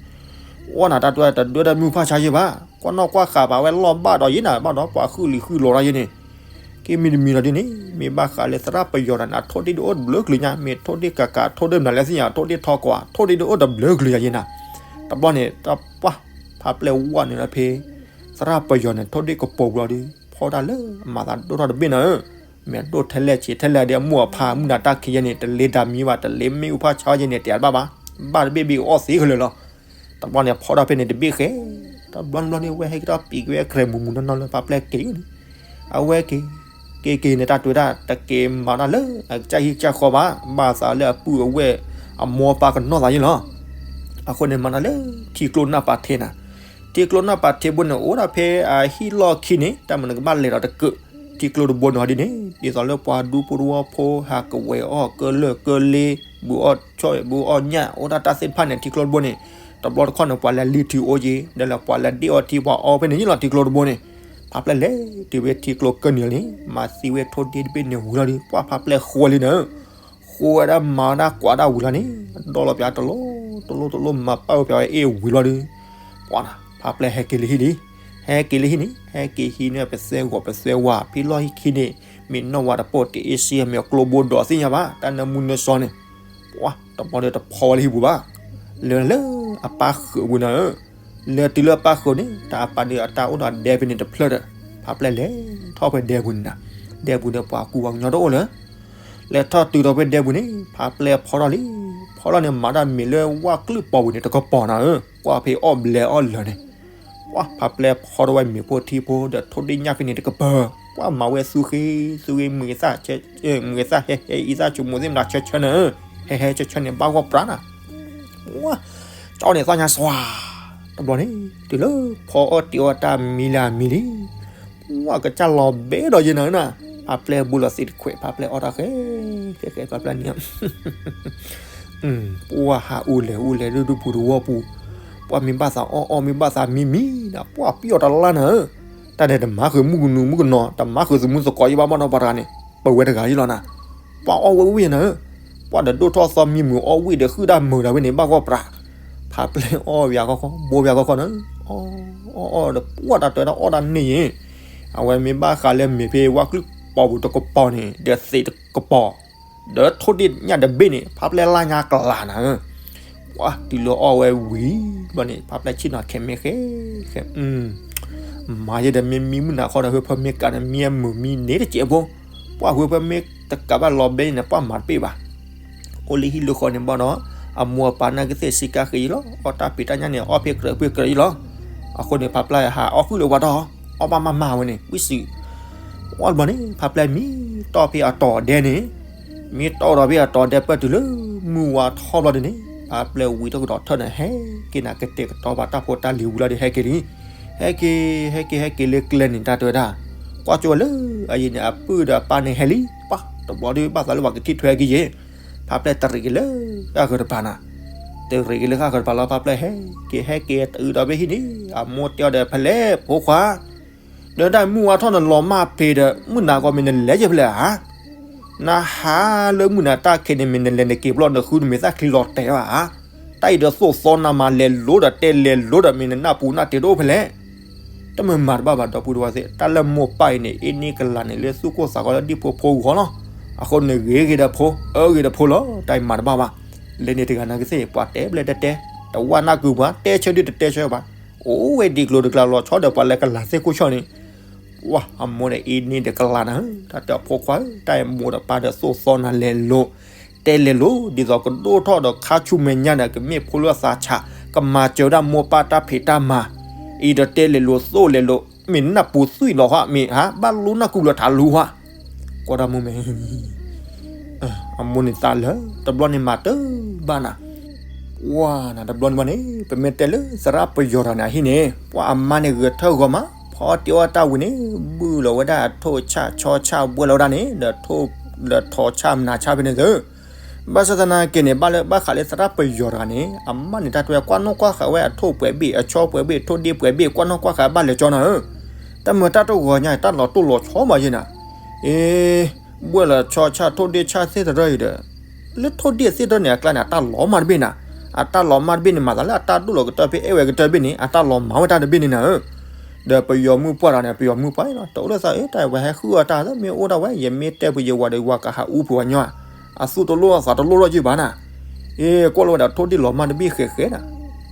အိၣ်နၤတၢ်တွဲတဒွဲတမုၢ်ဖၣ်ဆါယဲဘၣ်, ကွၢ်နီၣ်ကွၢ်ဃာ်ပာ်ဝဲလီၢ်ဘၣ်ဒီးယဲနၤ ဘၣ်ဒီးပှၤဃုလံၤဃုလီၤတၢ်ယဲန့ၣ် က့မံတမံၤလီၤဒ်န့ၣ် မ့ၢ်ဘၣ်ဃးလၢသရၣ်ပယီၤတဂၤန့ၣ် ထိၣ်ဒ့ၣ်ဒုးအိၣ်တဘျုးကလုာ်ညါ, မ့ၢ်ထိၣ်ဒ့ၣ်ကးကး ထိၣ်ဒ့ၣ်မနုၤလဲၣ်သ့ၣ်ညါ, ထိၣ်ဒ့ၣ်ထီကွၢ်, ထိၣ်ဒ့ၣ်ဒုးအိၣ်တဘျုးကလုာ်ညါယဲနၤ, တဘျီန့ၣ် တပှၢ်, ဖါပျဲၢ်ဝဲနုာ်လီၤဖဲ သရၣ်ပယီၤန့ၣ် ထိၣ်ဒ့ၣ်ကပီၤပူၤလီၤဒီး ဖီတၢ်လၢအမၤသးဒိၣ်ထီၣ်တဘ့ၣ်နၤဧၢ, မ့ၢ်အဒိၣ်ထဲလဲၣ်ဆံးထဲလဲၣ်ဒီးအမိၢ်အဖါ မုၢ်နၤတၢ်ခံးယဲန့ၣ် တလ့တၢ်မံဘၣ် တလ့မ့ၣ်အူဖၣ်ဆါယဲန့ၣ် တဲတဘၣ်ဘၣ်, ဘၣ်တဘ့ၣ်ဘ့ၣ်အီၣ်သ့ကလၢာ်လီၤ. တဘျီန့ၣ် ဖီထီၣ်ဖဲန့ၣ်တဘ့ၣ်ဃဲ, တဘျီတဘျီန့ၣ် ဝဲဟဲက့ၤထီၣ်ပံာ်က့ၤဝဲကြဲးမုၢ်မုၢ်နီၢ်နီၢ်လၢဖါပျဲၢ်က့ၤန့ၣ်, အဝဲက့ၤ, က့ၤက့ၤန့ၣ် တၢ်တွဲတၢ်တက့ၤမၤတၢ်လၢအကစၢ်ဟံၣ်ကစၢ်ဃီဘၣ်, ဘၣ်သးလၢအပုၢ်အဝဲၢ် အမိၢ်အပၢ်ကနီၣ်သးယဲလီၤ. အဃိန့ၣ် မၤတၢ်လၢ ထံကျိနၢ်ပၤထ့နၤ, ထံကျိနၢ်ပၤထ့ဘိန့ၣ် အိၣ်ဒၣ်ဖဲအဟံၣ်လီၢ်ခံန့ၣ် တၢ်မနုၤကဘၣ်လဲၤဒီးတကၢၢ် ထံကျိတဘိန့ၣ်ဟီဒ်န့ၣ် ဒ်သိးလၢပှၤဒူဖိတဝီဖိ ဟးကဝဲၤအီၣ်ကလၢာ်ကလ့ ဘုးအီၣ်ဆီၣ်ဘုးအီၣ်ညၣ် အိၣ်တၢ်တၢ်သ့ၣ်တဖၣ်န့ၣ် ထံကျိတဘိန့ၣ် တဘျီတခီၣ်န့ၣ် ပှၤလဲၤလံထံအိၣ်က့ၤ ဒီးလၢပှၤလဲၤဒ့ၣ်အီထံပှၤအီဖဲန့ၣ်လီၤ ထံကျိတဘိန့ၣ် ဖးပျဲၢ်လဲၤတုၤဝဲထံကျိကၢၢ်နံၤလီၤန့ၣ် မၤသံဝဲထိၣ်ဒ့တဘ့ၣ်န့ၣ်ဝံၤလီၤဒီး ပှၢ်ဖးပျဲၢ်ဃိလံနၤ ဃိဝဲဒၣ်မၤဝဲဒၣ်ကွၢ်ဒၣ်ဝံၤလီၤန့ၣ် ဒီးလီၤပၠးတလိၣ်တလိၣ်တလိၣ် မၤပာ်ဝဲပၠးဝဲအ့ၣ်ဝံၤလီၤဒီး ပှၢ်နၤ ဖးပျဲၢ်ဟဲက့ၤလၢဟံၣ်လံ ဟဲက့ၤလၢဟံၣ်န့ၣ် ဟဲက့ၤဟံးန့ၢ်ပသဲဂီၤပသဲဝါ ဖံလီၢ်ဟံၣ်ခံန့ၣ် မ့ၢ်နီၢ်ဝါတပိၢ်တအ့ၣ်စ့ မ့ၢ်အကျိဘိဒီးသ့ၣ်ညါဘၣ် တၢ်နၢမူနၢဆှီန့ၣ် ပှၢ် တဘျီဒီးတဖီဝဲလၢဟံၣ်ပူၤဘၣ် လဲၤလၢအပၢ်ဃုာ်ပူၤနၤဧၢ လဲၤတုၤလၢအပၢ်ဃုာ်န့ၣ် တၢ်အပၢ်ဒီးအတၢ်အိၣ်ဒီးဒဲဖဲန့ၣ်တဖျၢၣ်ဒီး ဖးပျဲၢ်လဲၤထီၣ်ဖဲဒဲပူၤန့ၣ်နၤ ဒဲပူၤဒီးပှၤကူပှၤကညီတအိၣ်လၢ လဲၤထီၣ်တုၤဒီးဖဲဒဲပူၤန့ၣ် ဖးပျဲၢ်ဖီထီၣ်လံ ဖီထီၣ်န့ၣ် မၤတၢ်မ့ၤလၢဝၣ်ကျုၣ်ပီၤပူၤန့ၣ် တကပီၤနၤဧၢ ကွၢ်ဖဲအီၣ်ဘျဲးအီၣ်လၢာ်န့ၣ် ပှၢ်ဖးပျဲၢ်ဖီထီၣ်ဝဲမ့ၤဖိထံဖိဒီးထိၣ်ဒ့ၣ်ညၣ်ဖဲန့ၣ်တကပၤ ပှၢ်မၤဝဲသူဃ့ သူဃ့ မုၢ်ဂ့ၤသၣ်ဟဲဟဲအံသၣ်ဆိမိၣ်သ့ၣ်မတၤဆၢဆၢနၤဧၢ ဟဲဟဲဆၢဆၢန့ၣ် ဘၣ်ဂီၢ်ပြးနၤ ကၠီန့ၣ်သီၣ်ညါစွၤ တဘျီန့ၣ် တုၤလၢဖီအီၣ်တ့ၤအီၣ်တၢ်မံလၢအမံလံ ပှၢ်ကစၢ်လီၤဘဲဒီးယဲနၤဧၢနၤ ဖးပျဲၢ်ဘူးလီၤသံးတခွဲး ဖးပျဲၢ်အီၣ်တၢ်ဃဲ ဃဲဃဲ ဖးပျဲၢ်နံၤ ပှၢ်ဟးအူလဲၤအူလဲၤဒုၣ်ဒုၣ်ပူၤတဝီပူၤ ပှၢ်မ့ၢ်ဘၣ်သးအီၣ်အီၣ် မ့ၢ်ဘၣ်သးမံမံနၤ ပှၢ်ပံၣ်အီၤတလါနၤဧၢ တၢ်ဒဲးတမၤဃုာ်မုၣ်ကနူမုၣ်ကနီၤ တမၤဃုာ်သမူသကိးယဘၣ်ဘၣ်နီၤ ပှၤတဂၤန့ၣ် ပဝဲတဂၤယလီၤနၤ ပှၢ်အီၣ်ဝဲဝံၣ်နၤဧၢ ပှၢ်ဒီးဒိၣ်ထီၣ်သီမံမုာ်အီၣ်ဝံၣ်ဒီးဃုာ်တၢ်မုာ်ဒၣ်ဝဲန့ၣ် ဘၣ်ဂီၢ်ပြး ဖးပျဲၢ်အီၣ်ဝဲအဂီၢ်ခီ ဘိဝဲအဂီၢ်ခီနၤဧၢ အီၣ်အီၣ်အီၣ်ဒီးပှၢ်တၢ်တၢ်တၢ်အီၣ်တၢ်န့ၣ်ယ့ၣ် အဝဲမ့ၢ်ဘၣ်ဃးလၢမ့ၤဖဲဝၣ်ကျုၣ်ပီၤပူၤတကပီၤန့ၣ် ဒီးသ့းတကပီၤ ဒီးထိၣ်ဒ့ၣ်ညၣ်တဘ့ၣ်န့ၣ် ဖးပျဲၢ်လၢညါကလၤနၤဧၢ ပှၢ်တုၤလၢအီၣ်ဝဲဝံၤဘျီန့ၣ် ဖးပျဲၢ်ဆ့ၣ်နီၤခဲမ့ၢ်ဃဲ ဃဲ မၤယဲဒီးမ့ၢ်မံမုၢ်နၤခီဒီး ဟၢဖၢမ့ၢ်ကးန့ၣ် မံအမုာ်မံန့ၣ်တစဲးဖိ ပှၢ်ဟၢဖၢမ့ၢ်တကးဘၣ်လီၤဘဲန့ၣ် ပှၢ်မၤတပ့ၢ်ဘၣ် အိၣ်လၢဟံၣ်လၢဃီန့ၣ်ဘၣ်ဒီး အမိၢ်အပၢ်နာ်ကသ့ၣ်စံးကါဃ့ယလီၤ အီၣ်တၢ်ဖံးတၢ်ညၣ်န့ၣ် အီၣ်ဖဲကြၢးဖဲကြၢးယလီၤ အဃိန့ၣ် ဖးပျဲၢ်ဟးအီၣ်ဃုာ်လၢပှၤတီၢ် အီၣ်ဘၣ်မးမးဝဲန့ၣ် ဝံၣ်စံး အီၣ်တဘျီန့ၣ် ဖးပျဲၢ်မံတီၢ်ဖဲအတီၤဒဲန့ၣ် မံတီၢ်ဒီးဖဲအတီၤဒဲပၢၢ်တုၤလၢမုၢ်ဝါထီၣ်ဘျီဒ်န့ၣ် ဖးပျဲၢ်ဝံၤတကဒီးထၢၣ်န့ၣ် ဟဲက့ၤနၤကတဲာ်ကတီၤပာ်တၢ်ဖိတၢ်လံၤဝံၤလီၤဒီးဟဲက့ၤလံ ဟဲက့ၤ ဟဲက့ၤ ဟဲက့ၤလၢကျဲန့ၣ် တၢ်တဲဝဲဒၣ် ကွၢ်ကၠိဝဲလၢအယံၤန့ၣ် အပုၢ်ဒီးအပၢ်န့ၣ်ဟဲလံ ပှၢ်တဘျီဒီးဘၣ်သးလၢပှၤကထံၣ်ထွဲက့ၤယဲၢ် ဖးပျဲၢ်တရံးက့ၤလၢဃၣ်ဃၢၤတပၤနၤ တရံးက့ၤလၢဃၣ်ဃၢၤတပၤလီၤ ဖးပျဲၢ်ဟဲက့ၤ ဟဲက့ၤတုၤဒီးဖဲဟံၣ်န့ၣ် အမိၢ်တဲအီၤဒီး ဖဲလဲၣ်ဖိခွါ ဒီးတၢ်မုၢ်ဝါထီၣ်နလီၤမၢ်ဖံးဒီး မုၢ်နၤကီးမ့ၢ်နလဲၤယဲၢ်ဖဲလဲၣ်ဧါ နဟးလၢမုၢ်နၤတၢ်ခဲန့ၣ် မ့ၢ်နလဲၤနက့ၤဘျီနဃုနမ့ၢ်သၣ်ချံလီၤတဲာ်ဘၣ်ဧါ တၢ်အံၤဒီးသိၣ်သီနၤမၤလဲၤလိၤဒီးတဲလဲၤလိၤဒီး မ့ၢ်နနၢ်ပူၤနၢ်တ့ၤတအိၣ်ဖဲလဲၣ် တမ့ၢ်မၤတဘၣ်ဘၣ် ဒီပုၢ်ဒီဝဲၢ်သ့ၣ် တၢ်လၢမိၢ်ပၢ်အံၤန့ၣ် အ့ၣ်န့ၢ်ကလၤန့ၣ် လၢသူၣ်ကိၢ်သးဂီၤလၢဒ်ဖိဖိဂီၢ်လီၤ အဃိန့ၣ်ဂ့ၤဂ့ၤဒီးဖိ အၢဂ့ၤဒီးဖိလီၤ တၢ်အံၤမၤတဘၣ်ဘၣ် လဲၤန့ၣ်တဂၤနာ်ကသ့ၣ် ပှၤတဲဘျဲၣ်တဲတဲ တဝၢ်နၢ်ကုာ်ပှၤ တဲဆၢဒုၣ်တတဲဆၢဘၣ် အိၣ်ဝဲဒ်ကျိၤတကျါလီၤဆီဒီးပှၤလၢကလၤသ့ၣ်ခိၣ်ဆၢန့ၣ် ပှၢ်အမိၢ်န့ၣ်အ့ၣ်န့ၢ်ဒီးကလၤနၤ တၢ်တဲအီၤဖိခွါဧၢ တၢ်အံၤမိၢ်ဒီးပၢ်ဒီးသိၣ်သီနၤလဲၤလိၤ တဲလဲၤလိၤ ဒ်သိးကဒိၣ်ထီၣ်ဒီးခါဆူမဲာ်ညါဒီး ကမ့ၢ်ဖိလၢအသးဆး ကမၤစၢၤဝဲဒၣ်မိၢ်ပၢ်တၢ်ဖံးတၢ်မၤ အံၤဒီးတဲလဲၤလိၤသိၣ်လဲၤလိၤ မ့ၢ်နနၢ်ပူၤသွံၣ်လီၤဟါ မ့ၢ်ဟါ ဘၣ်လူနၢ်ကုာ်လီၤထးလူဟါ ကွၢ်တၢ်မိၢ်မဲာ် အမိၢ်န့ၣ်သးလၢ တဘျီန့ၣ်မၤတၢ်ဘၣ်နၤ ပှၢ်နၤ တဘျီန့ၣ်ဘၣ်န့ၣ် ပမ့ၢ်တဲလၢသရၣ်ပယီၤတဂၤန့ၣ်အဟံၣ်န့ၣ် ပှၢ်အမါန့ၣ်ဂဲၤထၢၣ်ဂီၤမး ဖီတ့ၢ်အီၣ်တၢ်ဝံၤန့ၣ် ဘုၣ်လီၤဝဲဒၣ်အထိၣ်ဆၣ်ဆီဆၣ်ဘှဲလီၤဝဲဒၣ်န့ၣ် ဒီးထိၣ်ဒီးထိၣ်ဆၣ်မနၤဆၣ်ဖဲန့ၣ်သု ဘၣ်ဆၣ်သနာ်က့န့ၣ် ဘၣ်လၢဘၣ်ဃးလၢသရၣ်ပယီၤတဂၤန့ၣ် အမါန့ၣ်တၢ်တဲဝဲ ကွၢ်နီၣ်ကွၢ်ဃာ်ဝဲအထိၣ်ပှဲၤဘ့ၣ် အဆီပှဲၤဘ့ၣ် ထိၣ်ဒ့ၣ်ပှဲၤဘ့ၣ် ကွၢ်နီၣ်ကွၢ်ဃာ်ဘၣ်လဲၤကၠီနၤဧၢ တၢ်မ့ၢ်တၢ်တဂီၤညါ တၢ်လီၤတိၢ်လီၤဆီမးယဲနၤ အ့ ဘှဲလီၤဆီဆၣ်ထိၣ်ဒ့ၣ်ဆၣ်သ့ၣ်တရၢအံၤဒီး လၢထိၣ်ဒ့ၣ်သ့ၣ်တရၢန့ၣ် အကျါန့ၣ် အတၢ်လီၤမၢ်တဘ့ၣ်နၤ အတၢ်လီၤမၢ်တဘ့ၣ်န့ၣ် မၤသးလၢအတၢ်ဒိၣ်လီၤကတၢၢ်ဖဲအဲၣ်ဝဲကတၢၢ်ဘ့ၣ်န့ၣ် အတၢ်လီၤမၢ်ဝဲတၢ်တဘ့ၣ်န့ၣ်နၤဧၢ ဒီးပယီၤမုၣ်ပှၢ်တဂၤန့ၣ် ပယီၤမုၣ်ပှၢ်လီၤ တအိၣ်လၢသးအၢ တၢ်ဝဲဟဲဃုအီၣ်တၢ်သၢ မ့ၢ်အိၣ်ဒၣ်ဝဲ ယမ့ၢ်တဲပယီၤဝဲဒီး ဝၤကဟးအူဖုးဝဲညီ အသူၣ်တလိၣ်အသးတလိၣ်လီၤယုၢ်ဘၣ်နၤ အ့ ကွၢ်လီၤဝဲဒီးထိၣ်ဒ့ၣ်လီၤမၢ်တဘ့ၣ်ဃဲးဃဲးနၤ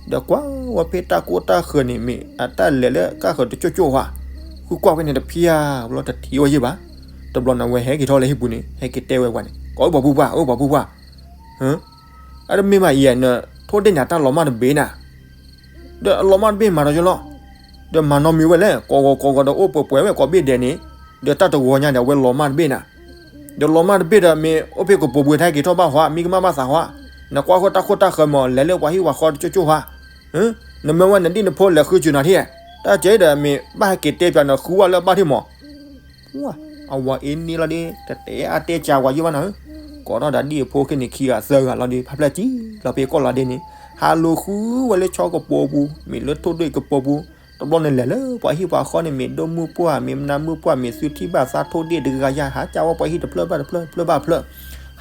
ဒီးကွၢ်ဝဲဖဲတၢ်ကိၢ်တၢ်ဃၢၤန့ၣ် မ့ၢ်အတၢ်လဲၤလၢကၣ်ဃၢၤတကၠိၣ်ကၠိၣ်ဟါ ဃုကွၢ်ဖဲန့ၣ်တဖျါ ဘျီတထံၣ်ဝဲယုၢ်ဘၣ် တဘျီန့ၣ် အဝဲဟဲက့ၤထီၣ်လၢဟံၣ်ပူၤန့ၣ် ဟဲက့ၤတဲဝဲပှၤန့ၣ် ကိးပှၤပူၤပှၢ် အိၣ်ပှၤပူၤပှၢ် အတမ့ၢ်ဘၣ်အံၤ ထိၣ်ဒ့ၣ်န့ၣ် အတၢ်လီၤမၢ်တဘ့ၣ်နၤ ဒီးအလီၤမၢ်တဘ့ၣ်မၤဒီးယလီၤ ဒီးမၤနီတမံၤဝဲလဲၣ် ကိးဂီၤကိးဂီၤဒီးအိၣ်ပှဲၤပှဲၤဝဲကိးဘ့ၣ်ဒဲးန့ၣ် ဒီးတၢ်တဂီၤညါန့ၣ် အဝဲလီၤမၢ်တဘ့ၣ်နၤ ဒီးလီၤမၢ်တဘ့ၣ်ဒီးမ့ၢ်အိၣ်ဖဲကပိာ်ပူၤတၢ်ဟဲက့ၤထီၣ်ဘၣ်ဟါ မံကမၣ်ဘၣ်သးဟါ နကွၢ်ဃီတၢ်ခိၣ်တၢ်ဃၢၤမး လဲၤလၢပှၤဟံၣ်ပှၤဃီတကၠိၣ်ကၠိၣ်ဟါ နမ့ၢ်ဝဲနဒံၣ်နဖိလဲၤဃုစူၤနၤထံၣ် တၢ်ကဲဒီးမ့ၢ်ဘၣ်ဟဲက့ၤတဲပၠးနဃုဝဲလၢဘၣ်ထံၣ်မး ပှၢ် အဝၤအ့န့ၢ်လီၤဒီး တတဲအါတဲကၢဝၤယံၢ်ဘၣ်နၤဧၢ, ကိးထီၣ်ဒီးဒ်အဖိခဲန့ၣ်ခံဂၤသၢဂၤလီၤဒီး ဖါဖျၢၣ်ကံလီၤဖဲကီၢ်လီၤဒ့န့ၣ် ဟးလိာ်ဃုဝဲလၢဆီကပိာ်ပူၤ, မ့ၢ်လၢထိၣ်ဒ့ၣ်ကပိာ်ပူၤ, တဘျီန့ၣ်လဲၤလၢပှၤဟံၣ်ပှၤဃီန့ၣ် မ့ၢ်ဒိၣ်မုၣ်ပှၢ် မ့ၢ်မနၤမုၣ်ပှၢ် မ့ၢ်သုထံၣ်ဘၣ်သးထိၣ်ဒ့ၣ်တဂၤယၤ ဟးကၢဝဲပှၤဟံၣ်တဖျၢၣ်ဘၣ်တဖျၢၣ် တဖျၢၣ်ဘၣ်တဖျၢၣ်,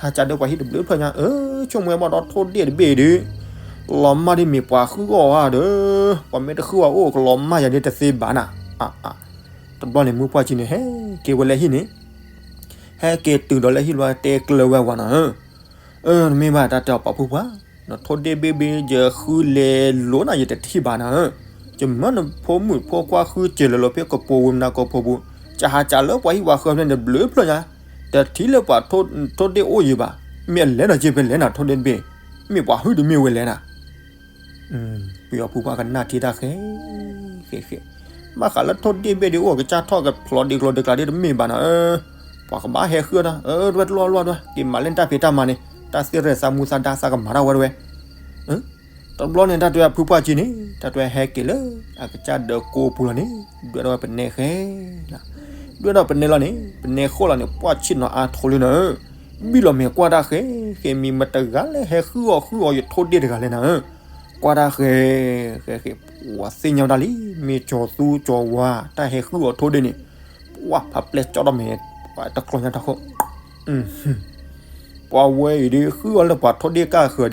ဟးကၢဒီးပှၤဟံၣ်တဖျၢၣ်တဖျၢၣ်ညါ အၢ ဆိကမိၣ်ဝဲဘၣ်ဒီးထိၣ်ဒ့ၣ်တဘ့ၣ်ဒီး လီၤမၢ်ဒ်မ့ၢ်ပှၤဃုအီၣ်ဧါဒီး, ပှၤမ့ၢ်တဃုအီၣ်အိၣ်ကလီၤမၢ်ယၤဒ်တသ့ဘၣ်နၤ, တဘျီန့ၣ်မုၣ်ပှၢ်ကံန့ၣ် ဟဲက့ၤဝဲလၢဟံၣ်န့ၣ် ဟဲက့ၤတုၤဒီးလၢဟံၣ်လီၤတဲကျၢၤဝဲဝၤနၤဧၢ, အၢ နမ့ၢ်ဘၣ်တၢ်တဲအီၤပာ်ဖှိၣ်ပှၢ်, နထိၣ်ဒ့ၣ်ဘ့ၣ်ဘ့ၣ် ယဃုလဲၤလိာ်နၤ ယတထံၣ်ဘၣ်နၤဧၢ, ယမၢနဖိမုၣ်ဖိခွါဃုစၢၤလၢလီၤဖဲကပိာ်ဝဲမနၤကပိာ်ပူၤ, ယဟးကၢလၢပှၤဟံၣ်ပှၤဃၢဖဲန့ၣ်တဘျုးဖျၢၣ်ညါ, တထံၣ်လၢပှၤထိၣ်ဒ့ၣ်အိၣ်ယံၤဘၣ်, မ့ၢ်အလဲၤဒီးက့ၤဖဲလဲၣ်နၤ ထိၣ်ဒ့ၣ်တဘ့ၣ်, မ့ၢ်ပှၤဟုၣ်တမ့ၢ်ဝဲလဲၣ်နၤ ပယီၤဖိခွါကနၣ်ထံတၢ်ဃဲ ဃဲ ဃဲ, ဘၣ်ဃးလၢထိၣ်ဒ့ၣ်ဘ့ၣ်ဒ်အိၣ်ကစၢ်ထီၣ်ကဖျိးဒ့ကျိၤဒ့ကျါဒ် တမ့ၢ်ဘၣ်နၤဧၢ, ပှၤကဘၣ်ဟဲဃုအီၣ်တၢ် အၢ တဝဲတလီၢ်လီၢ်တဝဲ က့ၤမၤလၢနတၢ်ဖံးတၢ်မၤန့ၣ် တၢ်သ့ၣ်ရဲၣ်သးမူသးဒါသးကမၤထီၣ်ဝဲတဝဲ, တဘျီန့ၣ် တၢ်တဝဲဖုပှၢ်ကံန့ၣ် တၢ်တဝဲဟဲက့ၤလၢ အကစၢ်ဒၢးကိးပူၤလီၤန့ၣ် ဒွဲၣ်ထီၣ်ဝဲပနဲဃဲ ဒွဲၣ်ထီၣ်ပနဲလီၤန့ၣ် ပနဲဃိလီၤန့ၣ် ပှၢ်ဆ့ၣ်နီၤအါထီၣ်လံနၤဧၢ, ဘံၣ်လီၤမဲာ်ကွၢ်တၢ်ဃဲ ဃဲ မ့ၢ်မတၤတဂၤလၢဟဲဃုအီၣ်ဃုအီၣ်ယထိၣ်ဒ့ၣ်တဂၤလဲၣ်နၤဧၢ, ကွၢ်တၢ်ဃဲ ဃဲ ဃဲ ပှၤသ့ၣ်ညါဝဲဒၣ်လံ မ့ၢ်ကၠီၤသူကၠီၤဝါ တၢ်ဟဲဃုအီၣ်ထိၣ်ဒ့ၣ်န့ၣ်, ပှၤဖးပျဲၢ်ကၠီၣ်ထီၣ်မဲာ် ပှၤတကျီၤညါတၢ်ခိၣ် ပှၤဝဲအံၤဒ် ဃုအီၣ်လၢပှၤထိၣ်ဒ့ၣ်ကၢ်ဃၢၤဒ်,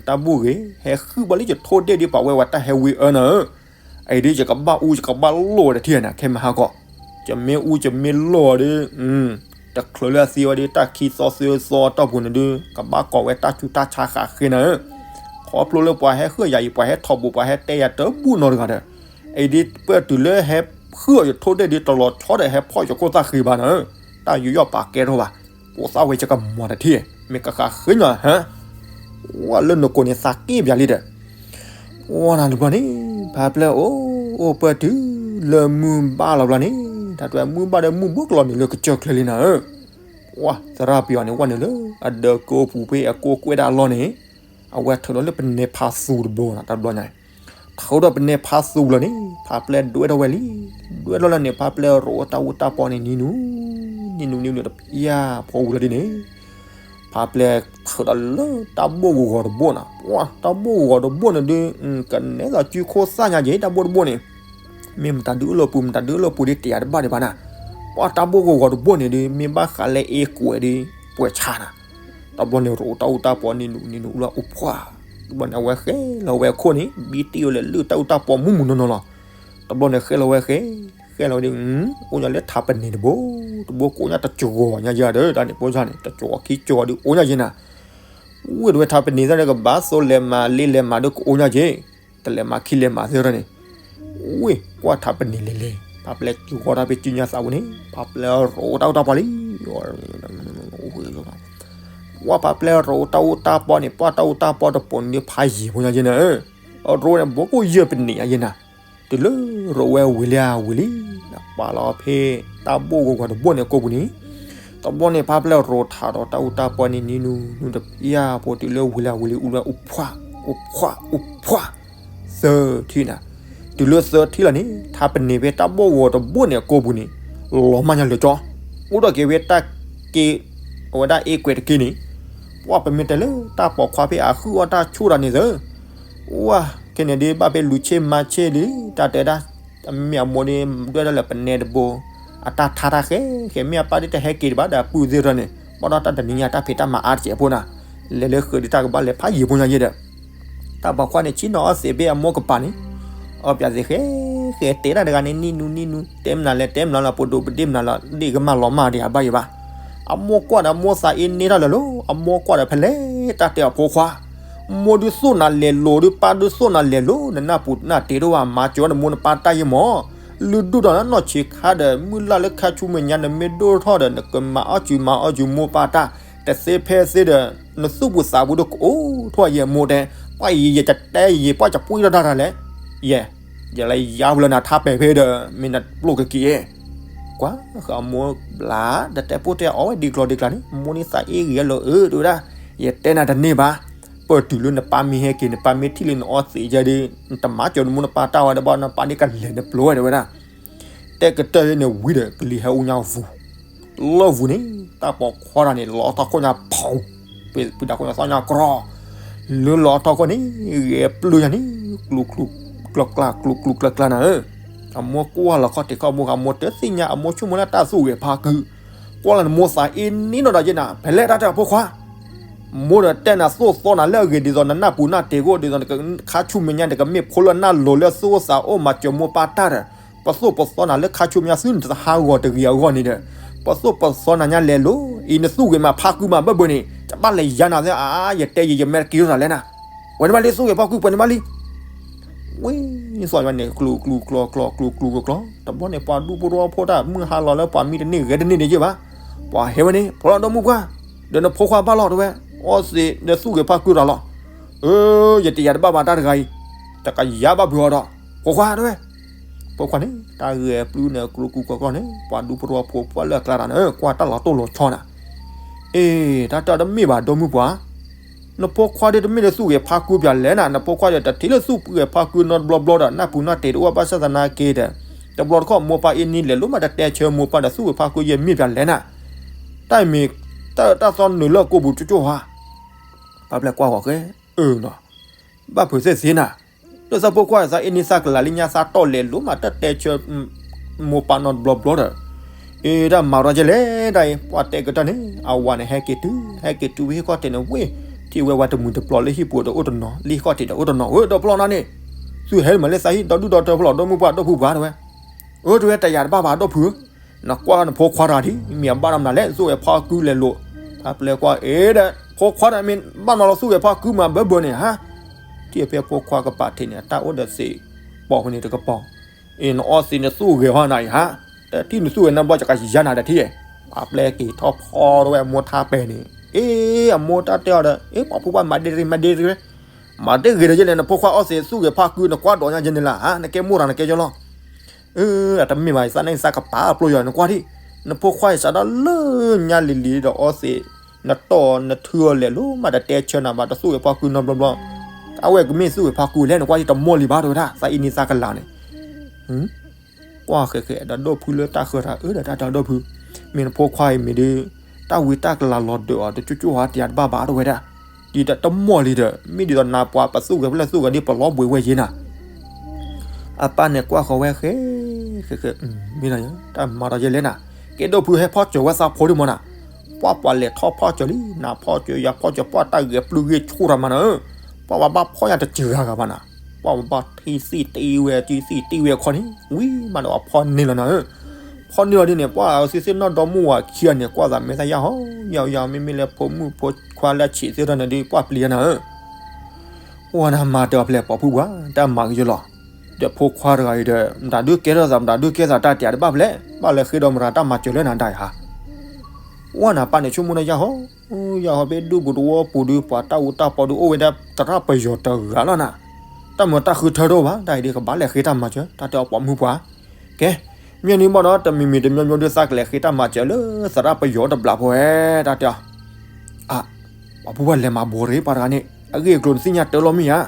တၢ်ဘူၣ်ဂ့ၤ ဟဲဃုဘၣ်လံယထိၣ်ဒ့ၣ်ဒ် ပှၤဝဲဝဲတၢ်ဟဲဝံအၢနၤဧၢ, အံၤဒ်ယကဘၣ်အူယကဘၣ်လိၣ်ဝဲတထံၣ်နၤ ခဲမဟါကီး, ယမ့ၢ်အူယမ့ၢ်လိၣ်အီၤဒ်, တချုးလၢအသံဝဲဒ် တၢ်ခံသီသၢသီတီၢ်ပူၤန့ၣ်ဒ် ကဘၣ်ကိးဝဲတၢ်ဆူးတၢ်ဆါဃးဃ့နၤဧၢ, ခီဖျိလၢပှၤဟဲဃုယၤအံၤ ပှၤဟဲထီၣ်ဘိး ပှၤဟဲတဲယၤတဘူၣ်နီတဂၤဒီး, အံၤဒ်ပၢၢ်တုၤလၢဟဲဃုအီၣ်ယထိၣ်ဒ့ၣ်ဒ် တလီၤဆီဒီး ဟဲဖီၣ်ယခိၣ်သၣ်ဃ့ဘၣ်နၤဧၢ, တၢ်ယူးယီၣ်ပာ်ကဲထီၣ်ဘၣ်, ကိးသးဝဲယကမၤတထံၣ်, မ့ၢ်ကဃးဃ့ညါဟါ ဝဲလၢနကိးန့ၣ်သးက့ၣ်ပယၤလံဒီး, ဝဲနၤတဘျီန့ၣ် ဖးပျဲၢ်အိၣ်အိၣ်ပၢၢ်တုၤလၢမုၢ်ဘၣ်လီၤဘျီန့ၣ်, တၢ်တဝဲမုၢ်ဘၣ်ဒီးမုၢ်ဘိးကလီၤနုာ်လၢကစၢၢ်ချၢလံနၤဧၢ, ဝဲသရၣ်ပယီၤန့ၣ် ဝဲနုာ်လၢအဒၢးကိးပူၤဖဲအကိးကွဲးဒၣ်အလီၢ်န့ၣ်, အဝဲထုးဒီးလၢပနဲဖးသူတဘိနၤ တဘျီညါ ထုးဒီးပနဲဖးသူလီၤန့ၣ် ဖးပျဲၢ်ဒွဲၣ်ထီၣ်ဝဲလံ, ဒွဲၣ်ထီၣ်လၢန့ၣ် ဖးပျဲၢ်ရိးတၢ်အူတၢ်ပီန့ၣ်နံၤနူၤ, နံၤနူၤနံၤနူၤတပျၢ်ဖိဝံၤလီၤဒ်န့ၣ်, ဖးပျဲၢ်ထုးဒီးလၢတၢ်ဘိၣ်ဂီၤဂီၤတဘိနၤ, ပှၤတၢ်ဘိၣ်ဂီၤဂီၤတဘိန့ၣ်ဒ်, ကနဲသိးစုခိၣ်သၣ်ညါက့ၤ တၢ်ဘိၣ်တဘိန့ၣ်, မ့ၢ်မတၤဒုးအိၣ်လၢပူၤ မတၤဒုးအိၣ်လၢပူၤဒ်တယၤတဘၣ်ဒံးဘၣ်နၤ, ပှၤတၢ်ဘိၣ်ဂီၤဂီၤတဘိန့ၣ်ဒ် မ့ၢ်ဘၣ်ဃးလၢအ့ကွဲးဒ် ပှဲၤဆါနၤ တဘျီန့ၣ် ရိးတၢ်အူတၢ်ပီနံၤနူၤနံၤနူၤ အူလၢအူဖှၣ်, တဘျီန့ၣ် အဝဲဃဲလီၤဝဲအခိၣ်န့ၣ် ဘံတ့ၢ်ဝဲလၢလုၢ်တၢ်အူတၢ်ပီမုၢ်မုၢ်နီၢ်နီၢ်လီၤ. တဘျီန့ၣ် ဃဲလီၤဝဲဃဲ, ဃဲလီၤဝဲဒ်, အိၣ်ညါလၢထးပန့ၣ်တဘိ, တဘိကအိၣ်ညါတကဝီၤညါယၤဒီး တၢ်န့ၣ်ပိၢ်စၢ်န့ၣ် တကဝီၤခံကဝီၤဒ်အိၣ်ညါယဲနၤ, ဝ့ၢ်တဝဲထးပန့ၣ်သ့ၣ်ဒီး ကဘၣ်သိလၢမၤလ့လၢမၤဒီးကအိၣ်ညါယဲ, တလဲၤမၤခံလဲၤမၤသ့ၣ်ဒီးန့ၣ် ဝ့ၢ်ကွၢ်ထးပန့ၣ်လဲၤလဲၤ ဖးပျဲၢ်ကဂီၤတၢ်ဖဲကၠံညါသးပူၤန့ၣ် ဖးပျဲၢ်ရိးတၢ်အူတၢ်ပီလံ. ဝဲဖးပျဲၢ်ရိးတၢ်အူတၢ်ပီန့ၣ် ပှၤတၢ်အူတၢ်ပီတပိၤန့ၣ် ဖးယံာ်ဖိညါယဲနၤဧၢ, အရိးန့ၣ် ဘိးကိၣ်ယဲၢ်ပန့ၣ်ညါယဲနၤ, တုၤလၢရိးဝဲဝံၤလံဝံၤလံ, ပာ်လီၤဖဲတၢ်ဘိၣ်ဂီၤဂီၤတဘိန့ၣ်ကိာ်ပူၤန့ၣ် တဘျီန့ၣ် ဖးပျဲၢ်ရိးထးဒီးတၢ်အူတၢ်ပီန့ၣ် နံၤနူၤနူၤတပျၢ်ဖိတုၤလၢဝံၤလံဝံၤလံ အူလၢအူဖှၣ်, အူဖှၣ်, အူဖှၣ်, သၢထံၣ်နၤ, တုၤလၢသၢထံၣ်လီၤန့ၣ် ထးပန့ၣ်ဖဲတၢ်ဘိၣ်ဂီၤတဘိန့ၣ်အကိာ်ပူၤန့ၣ် လီၤမၢ်ညါလၢာ်ကၠီ, အိၣ်ဒီးက့ၤဝဲတၢ်က့, အဝဲဒၣ်အ့ကွဲးတက့ၢ်န့ၣ်, ပှၤပမ့ၢ်တဲလၢတၢ်ပိာ်ခွါဖဲအဃုအီၣ်တၢ်ဆိၣ်တၢ်န့ၣ်သၢ ဝဲ, ခဲန့ၣ်ဒ်ဘၣ်ဖဲလူၤဆ့မၤဆ့လံ, တၢ်တဲဒၣ်, အမ့ၢ်အမိၢ်ဒ် ဒွဲၣ်ဒၣ်လၢပနဲတဘိ, အတၢ်ထါတၢ်ဃဲ, ဃဲမ့ၢ်အပၢ်ဒ်တဟဲက့ၤတဘၣ်ဒီးအပုၢ်သ့ၣ်တဖၣ်န့ၣ်, ဘၣ်ဒီးတၢ်တနံၤညါတၢ်ဖံးတၢ်မၤအါတစဲးဖိနၤ, လဲၤလၢဃုာ်ဒ်တၢ်ကဘၣ်လဲၤဖးယံာ်ဖိညါယဲဒီး, တၢ်ပိာ်ခွါန့ၣ် ဆ့ၣ်နီၤအီၣ်သံးဖဲအမိၢ်ကပၤန့ၣ်, အီၣ်ပၠးသံးဃဲ, ဃဲတဲတၢ်တဂၤန့ၣ် နံၤနူၤနံၤနူၤ တဲမနုၤလဲၣ် တဲမနုၤလဲၣ် ပဒိးပဒ့ၣ်မနုၤလဲၣ် ဒ့ၣ်ကမၢ်လီၤမၢ်ဒံးအဘၣ်ယံၤဘၣ် အမိၢ်ကွၢ်ဒီးမိၢ်သးအ့န့ၢ်ထီၣ်လၢာ်လီၤ, အမိၢ်ကွၢ်ဒီးဖဲလဲၣ် တၢ်တဲအဖိခွါ, မိၢ်ဒုးသိၣ်နၤလဲၤလိၤဒုး ပၢ်ဒုးသိၣ်နၤလဲၤလိၤ, နနၢ်ပူၤနၢ်တ့ထီၣ်ဘၣ် မၤစၢၤနမိၢ်နပၢ်တၢ်ယဲၢ်မး, လုၢ်ဒိၣ်ဒီးနနီၢ်ဆံးခါဒီး မုၢ်လၢ်လၢခါဆူမဲာ်ညါ နမ့ၢ်ဒိၣ်ထီၣ်ဒီး နကမၤအီၣ်စုၤမၤအီၣ်စုၤမိၢ်ပၢ်တၢ်, တသ့ဖဲသ့ဒီး နသူၣ်ပူၤသးပူၤဒီးကအိၣ်ထီၣ်ယဲၢ်မိၢ်တဲ, ပှၤအံၤယဲၢ်တတဲယဲၢ် ပှၤကပှံၢ်ထီၣ်တၢ်တၢ်လဲၣ်, ယဲၢ် ယလဲၤယါဝဲလၢနထါပဲာ်ဖဲဒီး မ့ၢ်နပျိၢ်ကက့ၤ, ကွၢ်ဃာ်အမိၢ်ဘျး တတဲပိၢ်တဲအီၣ်ဝဲဒ်ကျီဒ်ကျါန့ၣ် မိၢ်န့ၣ်သးအ့ဂ့ၤလၢာ်ဧၢ တဲဝဲဒၣ်, ယတဲနၤတန့ၢ်ဘၣ်, ပၢၢ်တုၤလၢနပၢ်မ့ၢ်ဟဲက့ၤ နပၢ်မ့ၢ်ထံၣ်လၢနအီၣ်သံးယဲဒီး နတမၤစၢၤနမိၢ်နပၢ်တၢ်ဝဲဒီးဘၣ် နပၢ်ဒ်ကလဲၤနပျိၢ်ဝဲတဲဝဲဒၣ်, တဲကတၢၢ်န့ၣ်ဝံၤဒီး ကလံၤဟဲအူညါဝူၤ လၢဝူၤန့ၣ် တၢ်ပိာ်ခွါတဂၤန့ၣ် လီၤထီၣ်ခိၣ်ညါဖီ, ပှၤဒၣ်ခိၣ်ညါသီညါကြီ, လၢလီၤထီၣ်ခိၣ်န့ၣ် ဂဲၤပျုၢ်ညါန့ၣ် ကျူကျူကျၢကျၢ ကျူကျူကျၢကျၢနၤဧၢ, အမိၢ်ကွၢ်လီၤခီၣ်ထံးခီၣ်ဘိ အမိၢ်တသ့ၣ်ညါ အမိၢ်ဆိကမိၣ်လၢတၢ်သူၣ်ဂဲၤဖါကု, ကွၢ်လီၤနမိၢ်သးအ့န့နီၢ်ဒီးယဲနၤ ဖဲလဲၣ်တၢ်တဲအဖိခွါ မိၢ်ဒီးတဲနၤသိၣ်သီနၤလၢအဂ့ၤ ဒ်သိးနနၢ်ပူၤနၢ်တ့ၤအဂီၢ် ဒ်သိးနကခါဆူမဲာ်ညါ နကမ့ၢ်ဖိလၢနၢ်လိၤလၢသူၣ်အိၣ်သးအိၣ် မၤစၢၤမိၢ်ပၢ်တၢ်ဒီး ပသိၣ်ပသီနၤလၢခါဆူမဲာ်ညါ သုနတဟးဂီၤတဂ့ၤအဂီၢ်န့ၣ်ဒီး ပသိၣ်ပသီနၤညါလဲၤလိၤ အံၤနသူၣ်ဂဲၤမးဖါကုမးဘၢဘၢန့ၣ် တဘၣ်လဲၤယါနၤသ့ၣ် အါ ယတဲယဲ ယမ့ၢ်တက့ၤထီၣ်သးလဲၣ်နၤ, ပှဲၤန့ၢ်ဘၣ်လံ သူၣ်ဂဲၤဖါကု ပှဲၤန့ၢ်ဘၣ်လံ ဝံသီၣ်န့ၣ် ကျူကျူကျီကျီ ကျူကျူကျီကျီ, တဘျီန့ၣ် ပှၤဒူဖိတဝီဖိတၢ်မုၢ်ဟါလီၤလၢပှၤမံတန့ၢ်ဂဲၤတန့ၢ်န့ၣ်ယဲၢ်ဘၣ်, ပှၤဟဲဝဲန့ၣ် ဖိလီၤဒီမုၢ်ပှၢ်, ဒီးနဖိခွါဘၣ်လီၤတဲဝဲ, အီသံးဒီးသူၣ်ဂဲၤဖါကုတၢ်လီၤ, အၢ ယတယာ်တဘၣ်ဘၣ်တၢ်တဂၤအံၤ, တကယၤဘၣ်ဘုးအီၤဒီး, ဖိခွါတဲဝဲ, ဖိခွါန့ၣ် တၢ်ဂဲၤပျုၢ်န့ၣ် ကျူကျူကျီကျီန့ၣ် ပှၤဒူဖိတဝီဖိပှၢ်လၢအကျါတၢ်န့ၣ် ကွၢ်တၢ်လီၤတိၢ်လီၤဆီနၤ, အ့ တၢ်တဲအီၤတမ့ၢ်ဘၣ်ဒီမုၢ်ပှၢ် နဖိခွါဒ်တမ့ၢ်လၢသူၣ်ဂဲၤဖါကုပၠးလဲၣ်နၤ, နဖိခွါဒီးတထံၣ်လၢသူၣ်ဂဲၤဖါကုနီတဘျီဘျီဒီး နၢ်ပူၤနၢ်တ့ၤတအိၣ်ဘၣ်ဆၣ်သနာ်က့ဒီး, တဘျီတခီၣ်မိၢ်ပၢ်အ့န့လဲၤလိၤမးတတဲဆၢမိၢ်ပၢ်ဒီးသူၣ်ဂဲၤဖါကုယဲၢ်မ့ၢ်ပၠးလဲၣ်နၤ, တၢ်မ့ၢ်, တၢ်သီနုာ်လၢကိာ်ပူၤကၠိကၠိဟါ, ပၢ်ပျဲၢ်ကွၢ်ဃီၤဃဲ, အၢနီၤ, ဘၣ်ဖုးသ့ၣ်သ့နၤ, လၢသးဖိခွါသးအ့န့သးကလၤလံညါသးတီၢ်လဲၤလိၤမးတတဲဆၢ မိၢ်ပၢ်နီတဘျီဘျီဒီး, အ့တၢ်မၤရီယဲလဲၣ်တၢ်အံၤ ပှၤတဲကတၢၢ်န့ၣ် အဝၤန့ၣ်ဟဲက့ၤတုၤ ဟဲက့ၤတုၤဝဲဟံၣ်ခီၣ်ထံးန့ၣ်ဝ့ၢ်, ထံၣ်ဝဲဝဲတမုာ်တပျီၤလၢဟံၣ်ပူၤဒီးအိၣ်တနီၤ လၢဟံၣ်ခီၣ်ထံးဒီးအိၣ်တနီၤ ဝဲဒီးပျီၢ်နၤန့ၣ်, သုဟဲမးလၢသးဟံၣ်ဒီဒူၣ်ဒီထၢဖျီၣ်ဒီမုၢ်ပှၢ်ဒီဖုပှၢ်တဲဝဲ, အၢတဲဝဲတယာ်တဘၣ်ဘၣ်ဒီဖု နကွၢ်နဖိခွါတဂၤဒ် မ့ၢ်အဘၣ်နီတမနုၤလဲၣ် သူၣ်ဂဲၤဖီကုလဲၤလိၤ, ပၢ်ပျဲၢ်ကွၢ်အ့ဒီး ဖိခွါတဂၤမ့ၢ်ဘၣ်နီလီၤသူၣ်ဂဲၤဖီကုမးဘၢဘၢန့ၣ်ဟါ, ထံၣ်ဖဲဖိခွါကပာ်ထံးန့ၣ် အတၢ်အိၣ်ဒီးသ့ၣ်ပိာ်ဖဲန့ၣ်တကပီၤ, အ့နအီသံးနသူၣ်ဂဲၤဟီနၤအံၤဟါ, တထံၣ်နသူၣ်ဂဲၤနဘျီ ယကယါနၤတထံၣ်, ပၢ်ပျဲၢ်က့ၤထီၣ်ဖီထီၣ်ဝဲအမိၢ်ထါပဲာ်န့ၣ်, အ့အမိၢ်တၢ်တဲအီၤဒီး အ့ပှၤဖိခွါမၤဒ့ရ့မၤဒ့ရ့ မၤတဂ့ၤဒီးယဲလဲၣ် နဖိခွါအီသံးသူၣ်ဂဲၤဖီကု နကွၢ်ဒိးညါယဲန့ၣ်လၢဟါ နကဲမိၢ်တဂၤနကဲယလီၤ အတမ့ၢ်ဘၣ် သးန့ၣ်သးကပာ်ပျိယီၤ နကွၢ်ဒံး, နဖိခွါအံၤစးထီၣ်လၢညါလံၤလံၤဒီးအီသံး, နတီၢ်နထုအီၤလဲၤလိၤမးတတဲဆၢနၤဘၣ် တသူၣ်ဂဲၤဖီကုနီတဘျီဘျီ, အဝဲကမ့ၢ်သူၣ်ဂဲၤဖီကုလဲၣ် နကွၢ်ဒံးတမီၢ်လံဘၣ်တဲဝဲဒၣ် သးအ့န့သးကလၤန့ၣ်, ကွၢ်ဃဲးဃဲးဒီးဒီဖုလၢတၢ်ဃၢၤတၢ်အၢဒီးတၢ်တဲဒီဖု, မ့ၢ်နဖိခွါအံၤမ့ၢ်ဒ်, တၢ်ဝံတၢ်ကလၤလီၤဒၢးအီၤ တကၠိကၠိဟါတယာ်တဘၣ်ဘၣ်တဲဝဲဒၣ်, ဒ်တမီၢ်လံဒီး မ့ၢ်ဒ်သိးနၤပှၤပသူၣ်ဂဲၤဖီၣ်လဲၣ်သူၣ်ဂဲၤဒ်ပလီၤဘှံးဝဲယဲနၤ အပၢ်န့ၣ်ကွၢ်ဃီၤဝဲဃဲ, ဃဲဃဲ, မ့ၢ်နီၤ တၢ်မၤဒီးယဲလဲၣ်နၤ, ကဲဒိၣ်ဖုဟဲဖီၣ်စၢၤဝဲသးဖိဒ်မးနၤ, ပှၢ်ပှၤလဲၤထီၣ်ဖီၣ်စၢၤလံ နၤဖီၣ်စၢၤ ယၤဖီၣ်စၢၤ ပှၢ်တၢ်ဂဲၤပျုၢ်ဂ့ၢ်ဆိၣ်တၢ်မးနၤဧၢ, ပှၢ်ပှၤဘၣ်ဖီၣ်ညါတစှၤဂၤဘၣ်နၤ, ပှၢ်ပှၤဘၣ်ထံၣ်သံၣ်တံၢ်ဝဲ ထံၣ်သံၣ်တံၢ်ဝဲအခီန့ၣ် ဝံၤမးဒီးအဖီၣ်န့ၢ်လီၤနၤဧၢ, ဖီၣ်န့ၢ်လီၤဒ်န့ၣ် ပှၢ်အဝဲသ့ၣ်နီၢ်ဒီမါဝၤခံဂၤန့ၣ် ကွၢ်သးမဲာ်သၣ်ယၢ်ဟီ ယၢ်ယၢ် မ့မ့ၢ်လၢဖိမုၣ်ဖိခွါလၢဆံးသ့ၣ်တဖၣ်န့ၣ်ဒီး ပှၢ်ပျံၤနၤဧၢ ဝဲနၤမၤတၢ်ဖျဲၣ်ပိာ်ဖုပှၤ တၢ်မၤကယီလီၤ, ဒီးဖိခွါတဂၤအံၤဒီး မတၤဒုးကဲထီၣ်သး မတၤဒုးကဲသးတၢ်တယာ်တဘၣ်ဖျဲၣ် ဘၣ်လဲၤဃ့ဒီးမတၤတၢ်မၤစၢၤလၢနၤဒၣ်အံၤဟါ, ဝဲနၤပၢ်န့ၣ်ဆိကမိၣ်ဒီးယၢ်ဟီ, ယၢ်ဟီဖဲဒူၣ်ပူၤတဝီပူၤဒီး ပှၤတၢ်အူတၢ်ပီဒီးအိၣ်ဝဲဒၣ်သရၣ်ပယီၤတဂၤလီၤနၤ, တၢ်မၤတၢ်ဃုထၢတအိၣ်ဘၣ် တၢ်အံၤဒီးကဘၣ်လဲၤဃ့တၢ်မၤစၢၤ တၢ်တဲအီၤပိာ်မုၣ်ပှၤ ကဲ, မ့ၢ်န့ၣ်ဘၣ်ဒီး တမံၤမံၤတမံၤမံၤဒီး သးကလဲၤဃ့တၢ်မၤစၢၤလၢသရၣ်ပယီၤတဘျီဖိဝဲ တၢ်တဲအီၤ, အ, ပှၤဖိပှၢ်လဲၤမၤဘိးရ့ ပှၤတဂၤန့ၣ် အဂ့ၢ်အကျိၤနသ့ၣ်ညါတၢ်လီၤမ့ၢ်ဧါ,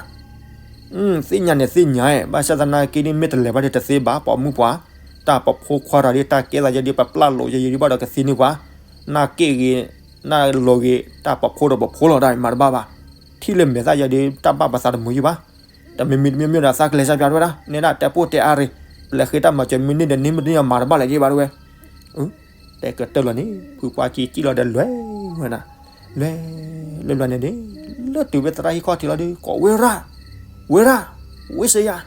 သ့ၣ်ညါန့ၣ်သ့ၣ်ညါ, ဘၣ်ဆၣ်သနာ်က့န့ၣ် မ့ၢ်တလဲၤဘၣ်ဒီးတသ့ဘၣ် ပိာ်မုၣ်ပှၤ, တၢ်ပဖိခွါတဂၤဒီး တၢ်ကဲသးယဲဒီး ပပျၢ်လိာ်ယဲဒီး ဘၣ်ဒီးကသ့န့ၢ်ပှၤ, နၢ်က့ၣ်ဂ့ၤ, နၢ်လီၤဂ့ၤ, တၢ်ပဖိဒီးပဖိလီၤ တၢ်မၤတဘၣ်ဘၣ်, ထံၣ်လၢမဲာ်သၣ်ယဲဒီး တၢ်ဘၣ်ပသးတမုာ်ယံၤဘၣ် တမံၤမံၤတမံၤမံၤဒီး သးကလဲၤစၢ်ပၠးတဝဲဒၣ် နဲဒၣ်တဲပိၢ်တဲအါရ့ၣ်, ပလဲၤဃ့တၢ်မၤစၢၤမ့ၢ်န့ၢ်ဒီးန့ၢ် မ့ၢ်တန့ၢ်ဒီးမၤတဘၣ်လၢၤယံၤဘၣ်တဝဲ, တဲကတၢၢ်လီၤန့ၣ် ဖုပှၢ်ကံကံၣ်လီၤဒီးလဲၤဝဲဒၣ်, လဲၤ, လဲၤလဲၤန့ၣ်ဒီး လၢတုၤဖဲသရၣ်ဟံၣ်ခီၣ်ထံးလီၤဒီး ကိးဝဲရၣ်, ဝဲရၣ်, ဝ့ၢ်စယၤ,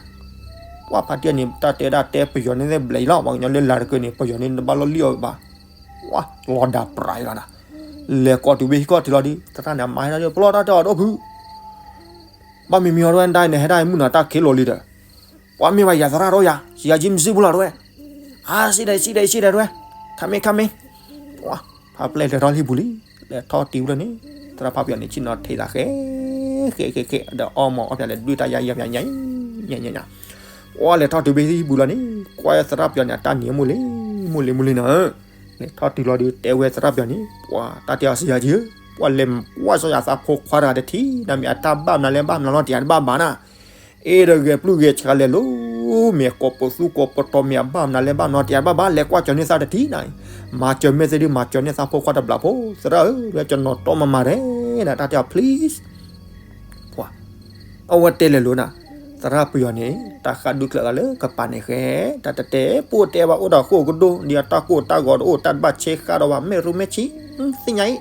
ပှၢ်ဖါတံၢ်န့ၣ် တၢ်တဲဒၣ်တဲပယီၤန့ၣ်ဘျဲးအံၤလီၤ ပှၤကညီလၢလၤတကၢၢ်န့ၣ် ပယီၤန့ၣ်တဘၣ်လီၢ်လံၣ်အီၤဘၣ်, ဝါ, လီၤဒၣ်ပြးအံၤလီၤနၤ, လဲၤကိးတုၤဖဲဟံၣ်ခီၣ်ထံးလီၤဒီး သရၣ်န့ၣ်မၤဟဲလီၤဒီး ပလီၢ်တၢ်တဲအီၤဒီးဖု ဘၣ်မံၤမံၤအီၤတဝဲ ဒၣ်အံၤန့ၣ် ဟဲဒၣ်အံၤမုၢ်နၤတၢ်ခံးလိာ်လံဒီး, ပှၤမ့ၢ်ဘၣ်ယၤသရၣ်ဒီးယၤ ယၤကံမစံးပူၤလီၤတဝဲ, အါ စံးဒီး စံးဒီး စံးဒီးတဝဲ, ခါမ့ၢ် ခါမ့ၢ်, ပှၤ ဖါပျဲၢ်လဲၤထီၣ်လံပူၤလံ, လဲၤထီၣ်တုၤဝဲလီၤန့ၣ်, သရၣ်ဖါပယီၤန့ၣ် ဆ့ၣ်နီၤထံးသးဃဲ, ဃဲ ဃဲ ဃဲ ဒီးအီမီၤအီပျဲၢ်လဲၤဒွဲၣ်တၢ်ယါယါယါယါ, ညါ ညါ ညါ, ပှၤလဲၤထီၣ်တုၤဖဲဟံၣ်ပူၤလီၤန့ၣ်, ကွၢ်သရၣ်ပယီၤန့ၣ် အတၢ်နံၤမိၢ်လံ, မိၢ်လံ မိၢ်လံနၤ လဲၤထီၣ်တုၤလီၤဒီး တဲဝဲသရၣ်ပယီၤန့ၣ်, ပှၤတၢ်တဲအီၤစံးယၤကံဧၢ, ပှၤလဲၤကွၢ်စီယၤသးဖိခွါတဂၤတထံၣ်, နမ့ၢ်အတၢ်ဘၣ်မနုၤလဲၣ်ဘၣ်မနုၤလီၤ တယာ်တဘၣ်ဘၣ်နၤ, အ့ဒီးဂဲၤပျုၢ်ဂဲၤဆှးလဲၤလိၤ မ့ၢ်ကိးပသူကိးပတီၤ မ့ၢ်အဘၣ်မနုၤလဲၣ်ဘၣ်မနုၤ တယၤတဘၣ်ဘၣ် လဲၤကွၢ်ကၠီၤန့ၢ်သးတထံၣ်နၤ, မၤစၢၤမ့ၢ်သ့ဒုး မၤစၢၤန့ၢ်သးဖိခွါတဘျီဖိ သရၣ်ဧၢ, ဝဲကနီၤတီမၤမၤဒဲးနၤ တၢ်တဲအီၤ please ပှၤ အဝဲတဲလဲၤလိၤနၤ, သရၣ်ပယီၤန့ၣ် တၢ်ဃၣ်ဒုးကျၢၤဂၤလၢကပၤန့ၣ်ဃဲ, တၢ်တတဲပိၢ်တဲဘၣ် အိၣ်ဒီးဃိၣ်ကဒိၣ် ဒ်အတၢ်ကိၢ်တၢ်ဂီၤတအိၣ် တၢ်တဘၣ်ဆဲးဃာ်ဒီးဘၣ် မ့ၢ်ရူမ့ၢ်ဆံ, သ့ၣ်ညါအံၤ,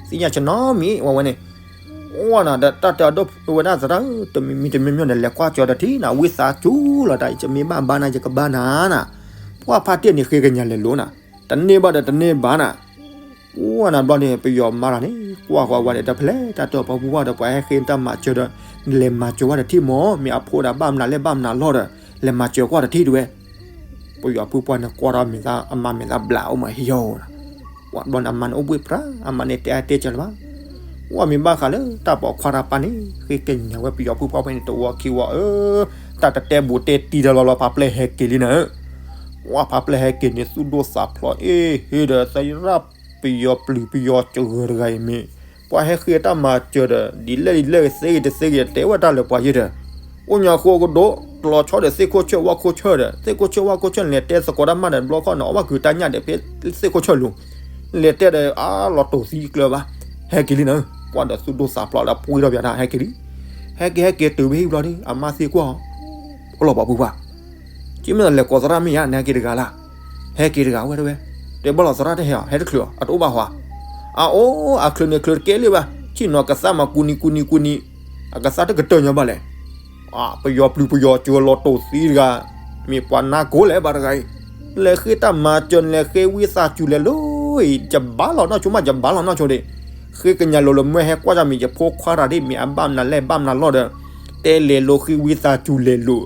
သ့ၣ်ညါဆနီမံၤ ဝဲဝဲန့ၣ်, အိၣ်နၤဒီးတၢ်တဲအီၤဒိၣ်ဝဲဒၣ်သရၣ်ဧၢ, တမံၤမံၤတမံၤမံၤန့ၣ် လဲၤကွၢ်ကၠီၤတထံၣ်နၤ ဝံသးစူၤလီၤ တၢ်ယမ့ၢ်ဘၣ်ဘါနၤ ယကဘါနၤနၤ, ပှၢ်ဖါတ့ၢ်န့ၣ်ဃ့ကညးလဲၤလိၤနၤ, တန့ၢ်ဘၣ်ဒီးတန့ၢ်ဘၣ်နၤ အိၣ်နၤဘျီန့ၣ် ပယီၤမါလီၤန့ၣ် ကွၢ်ဃီဝဲန့ၣ် တဖျဲတၢ်တီၢ်ပှၤပူၤဝဲဒီး ပှၤဟဲဃ့တၢ်မၤစၢၤဒီး နလဲၤမၤစၢၤဝဲတထံၣ်မၢ် မ့ၢ်အဖိဒီးဘၣ်မနုၤလဲၣ်ဘၣ်မနုၤလီၤဒီး လဲၤမၤစၢၤကွၢ်တထံၣ်တဝဲ, ပယီၤဖုပှၢ်န့ၣ် ကွၢ်ထီၣ်မ့ၢ်သး အမါမ့ၢ်သးဘျးအိၣ်မးဟံယီၤနၤ, ပှၤဘျီန့ၣ် အမါန့ၣ်အိၣ်ဘှ့ၣ်ပြး အမါန့ၣ်တဲအါတဲစၢၤလၢၤဘၣ်, ဝဲမ့ၢ်ဘၣ်ဃးလၢတၢ်ပိာ်ခွါတၢ်ပၢ်န့ၣ် ဃ့ကညးဝဲပယီၤဖုပှၢ်ဖဲန့ၣ် တဝီခံဝီဧၢ, တၢ်တတဲဘူးတဲတံၢ်တၢ်လီၤလီၤ ဖးပျဲၢ်ဟဲက့ၤလံနၤ ဝဲဖးပျဲၢ်ဟဲက့ၤန့ၣ် သူၣ်ဒိၣ်သးဖျိး အ့ၣ် ဟ့ၣ်ဒီးသရၣ်ပယီၤပျုၤပယီၤစှၤတဂၤအံၤမ့ၢ် ပှၤဟဲဃ့တၢ်မၤစၢၤဒီး ဒ်လဲၣ်ဒ်လဲၣ်ဂ့ၤသ့ဂ့ၤတသ့ဂ့ၤ တဲဝဲတၢ်လၢပှၤယဲၢ်ဒီး အိၣ်ညါဃိကဒိၣ် ကျီၤဆီဒီးသ့ၣ်ခိၣ်ဆၢၣ်ဝၣ်ခိၣ်ဆၢၣ်ဒီး သ့ၣ်ခိၣ်ဆၢၣ်ဝၣ်ခိၣ်ဆၢၣ်န့ၣ် လဲၤတဲသကိးတၢ်မၤဒီး ဘျီခီၣ်န့ၣ်အဝဲကုၤတၢ်ညၣ်ဒီးဖဲသ့ၣ်ခိၣ်ဆၢၣ်လူၤ လဲၤတဲဒီးအါလီၤတိၢ်သံကျၢၤဘၣ်, ဟဲက့ၤလံနၤ, ကွၢ်ဒီးသူၣ်ဒိၣ်သးဖျိးဒီးပှ့ၤထီၣ်ပၠးတၢ် ဟဲက့ၤလံ, ဟဲက့ၤဟဲက့ၤတုၤဖဲဟံၣ်ဘျီဒီး အမါသံကွၢ်အီၤ, အိၣ်လီၤပှၤဖုပှၢ် ကမ့ၢ်လဲၤကိးသရၣ်မ့ၢ်ယါ နဟဲက့ၤတဂၤလၢ်, ဟဲက့ၤတဂၤဝဲတဝဲ, တဲဘၣ်လီၤသရၣ်တဟဲအီၤ ဟဲတချုးအီၤ အတအိၣ်ဘၣ်ဟီ, အအိၣ် အချုးန့ၣ်ချုးတကဲလံဘၣ် ဆ့ၣ်နီၤကသးမးကူနံၤကူနံၤကူနံၤ, အကသးတကတၢၢ်ညီဘၣ်လဲၣ်, ပယီၤပျုၤပယီၤစှၤလီၤတိၢ်သံတဂၤ, မ့ၢ်ပှၤနါကိးလဲၣ်ဘၣ်တဂၤအံၤ, လဲၤဃ့တၢ်မၤစၢၤန့ၣ် လဲၤဃ့ဝံသးစူၤလဲၤလိၤအံၤ ယဘၣ်လီၤနီၢ်ဆိမး ယဘၣ်လီၤနီၢ်ဆိဒံး, ဃ့ကညးလိၤလိၤ မ့ၢ်ဟဲကွၢ်တၢ်မ့ၢ်ယဖိခွါတၢ်ဒ် မ့ၢ်အဘၣ်မနုၤလဲၣ်ဘၣ်မနုၤလီၤဒီး, တဲလဲၤလိၤဃ့ဝံသးစူၤလဲၤလိၤ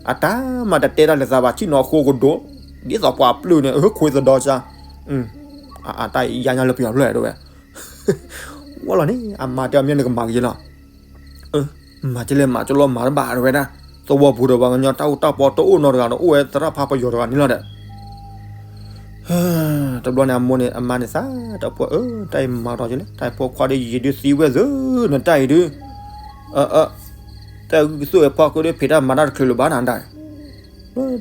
အတၢ်မၤတတဲတၢ်လၢသးဘၣ် ဆ့ၣ်နီၤဃိကဒိၣ်, ဒ်သိးပှၤပျုၤန့ၣ် အခွ့သဒီစါ, အတၢ်ယါညါလၢပယီၤဖျၢၣ်တဲဝဲ, ဝဲလီၤန့ၣ် အမါတဲအီၤမ့ၢ်နကမၤက့ၤလီၤ, မၤကလဲၣ်မၤကလီမၤတဘၣ်တဲဝဲဒၣ်, သဝီပူၤဒီးပှၤကညီတၢ်အူတၢ်ပီတအိၣ်နီတဂၤဒီး အိၣ်ဝဲသရၣ်ဖးပယီၤတဂၤန့ၣ်လီၤဒီး တဘျီန့ၣ် အမိၢ်န့ၣ် အမါန့ၣ်သးတဖှီၣ်ဧၢ, တၢ်အံၤမၤဒီးကလဲၣ်, တၢ်အံၤဖိခွါဒီးယံာ်ဒုးသံဝဲသု, နတၢ်အံၤဒုး, တၢ်ဂုၢ်ကသိၣ်ဝဲဖီခိၣ်ဒီး ဖံးတၢ်မၤတၢ်တချုးလၢၤဘၣ်နၤဒၣ်,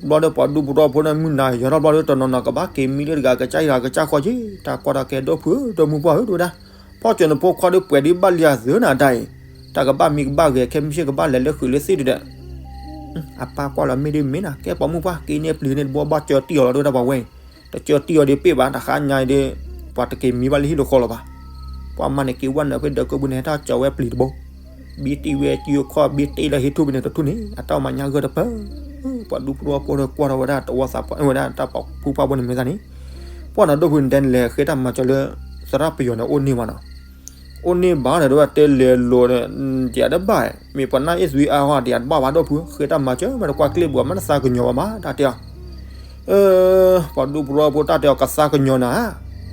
ဘျီဒီးပှၤဒူဖိထီဖိန့ၣ် မုၢ်နၤယီၤထီၣ်ဘျီဒီး တနီၤနီၤကဘၣ်က့ၤမံလၢတဂၤ ကစၢ်ယွၤကစၢ်ဃီက့ၤ, တၢ်ကွၢ်တၢ်ကဲဒီပုၢ်ဧၢ ဒီမုၢ်ပှၢ်ဧၢ တဲဝဲဒၣ်, ဖီၣ်စၢၤနဖိခွါဒီးပှဲၤဒ်ဘၣ်လံအသုနၤဒၣ်အံၤ, တၢ်ကဘၣ်မံကဘၣ်ဂဲၤ ခဲမုၢ်ဆ့ၣ်ကဘၣ်လဲၤလၢဃုာ်လၢသ့ၣ်ဒုးဒီး အပၢ်ကွၢ်လီၤမ့ၢ်ဒ်မ့ၢ်နၤ ကဲပှၤမုၢ်ပှၢ် က့ၤန့ၢ်ပျံၤန့ၣ်တဘိ ဘၣ်ကၢတံၢ်အီၤလီၤ တဲဝဲဒၣ်ပှၤဝဲအံၤ, တကၢတံၢ်အီၤဒ်ပ့ၢ်ဘၣ် တဟါညါအံၤဒီး ပှၤတက့ၤမံဘၣ်လၢဟံၣ်လၢဃီလီၤဘၣ်. ပှၤမါန့ၣ်က့ၤဝဲနုာ်ဖဲဒၢးကိးပူၤန့ၣ် ဟဲထီၣ်ကၠီၤဝဲပျံၤတဘိ, ဘံတ့ၢ်ဝဲကၠိခီၣ် ဘံတ့ၢ်လၢဟံၣ်ထူၣ်ပူၤန့ၣ် တထူၣ်န့ၣ် အတၢ်မၤညါဂၢၢ်တပၢၢ်, ပှၤဒူဖိထီဖိဒီးကွၢ်ထီၣ်ဝဲဒၣ်တဝီသးပှၢ် ဝဲဒၣ်တၢ်ပာ်ဖုပှၢ်ဖိန့ၣ်မ့ၢ်သးန့ၣ်, ပှၢ်နၤဒီပုၢ်န့ၣ် တဲန့ၣ်လဲၤဃ့တၢ်မၤစၢၤလၢ သရၣ်ပယီၤန့ၣ်အိၣ်န့ၢ်ဘၣ်နီၤ အိၣ်န့ၢ်ဘၣ်ဒီး တဲလဲၤလိၤဒီး တယၤတဘၣ်, မ့ၢ်ပှၤနၢ်အ့ၣ်သွံအါဟီ တယၤတဘၣ်ဘၣ်ဒီပုၢ်, ဃ့တၢ်မၤစၢၤမ့ၢ်တကွၢ်ကျ့ၣ်ဘၣ် မ့ၢ်တသးကညီၤဘၣ်ဘၣ် တၢ်တဲအီၤ, ပှၤဒူဖိထီဖိတၢ်တဲအီၤ ကသးကညီၤနၤ,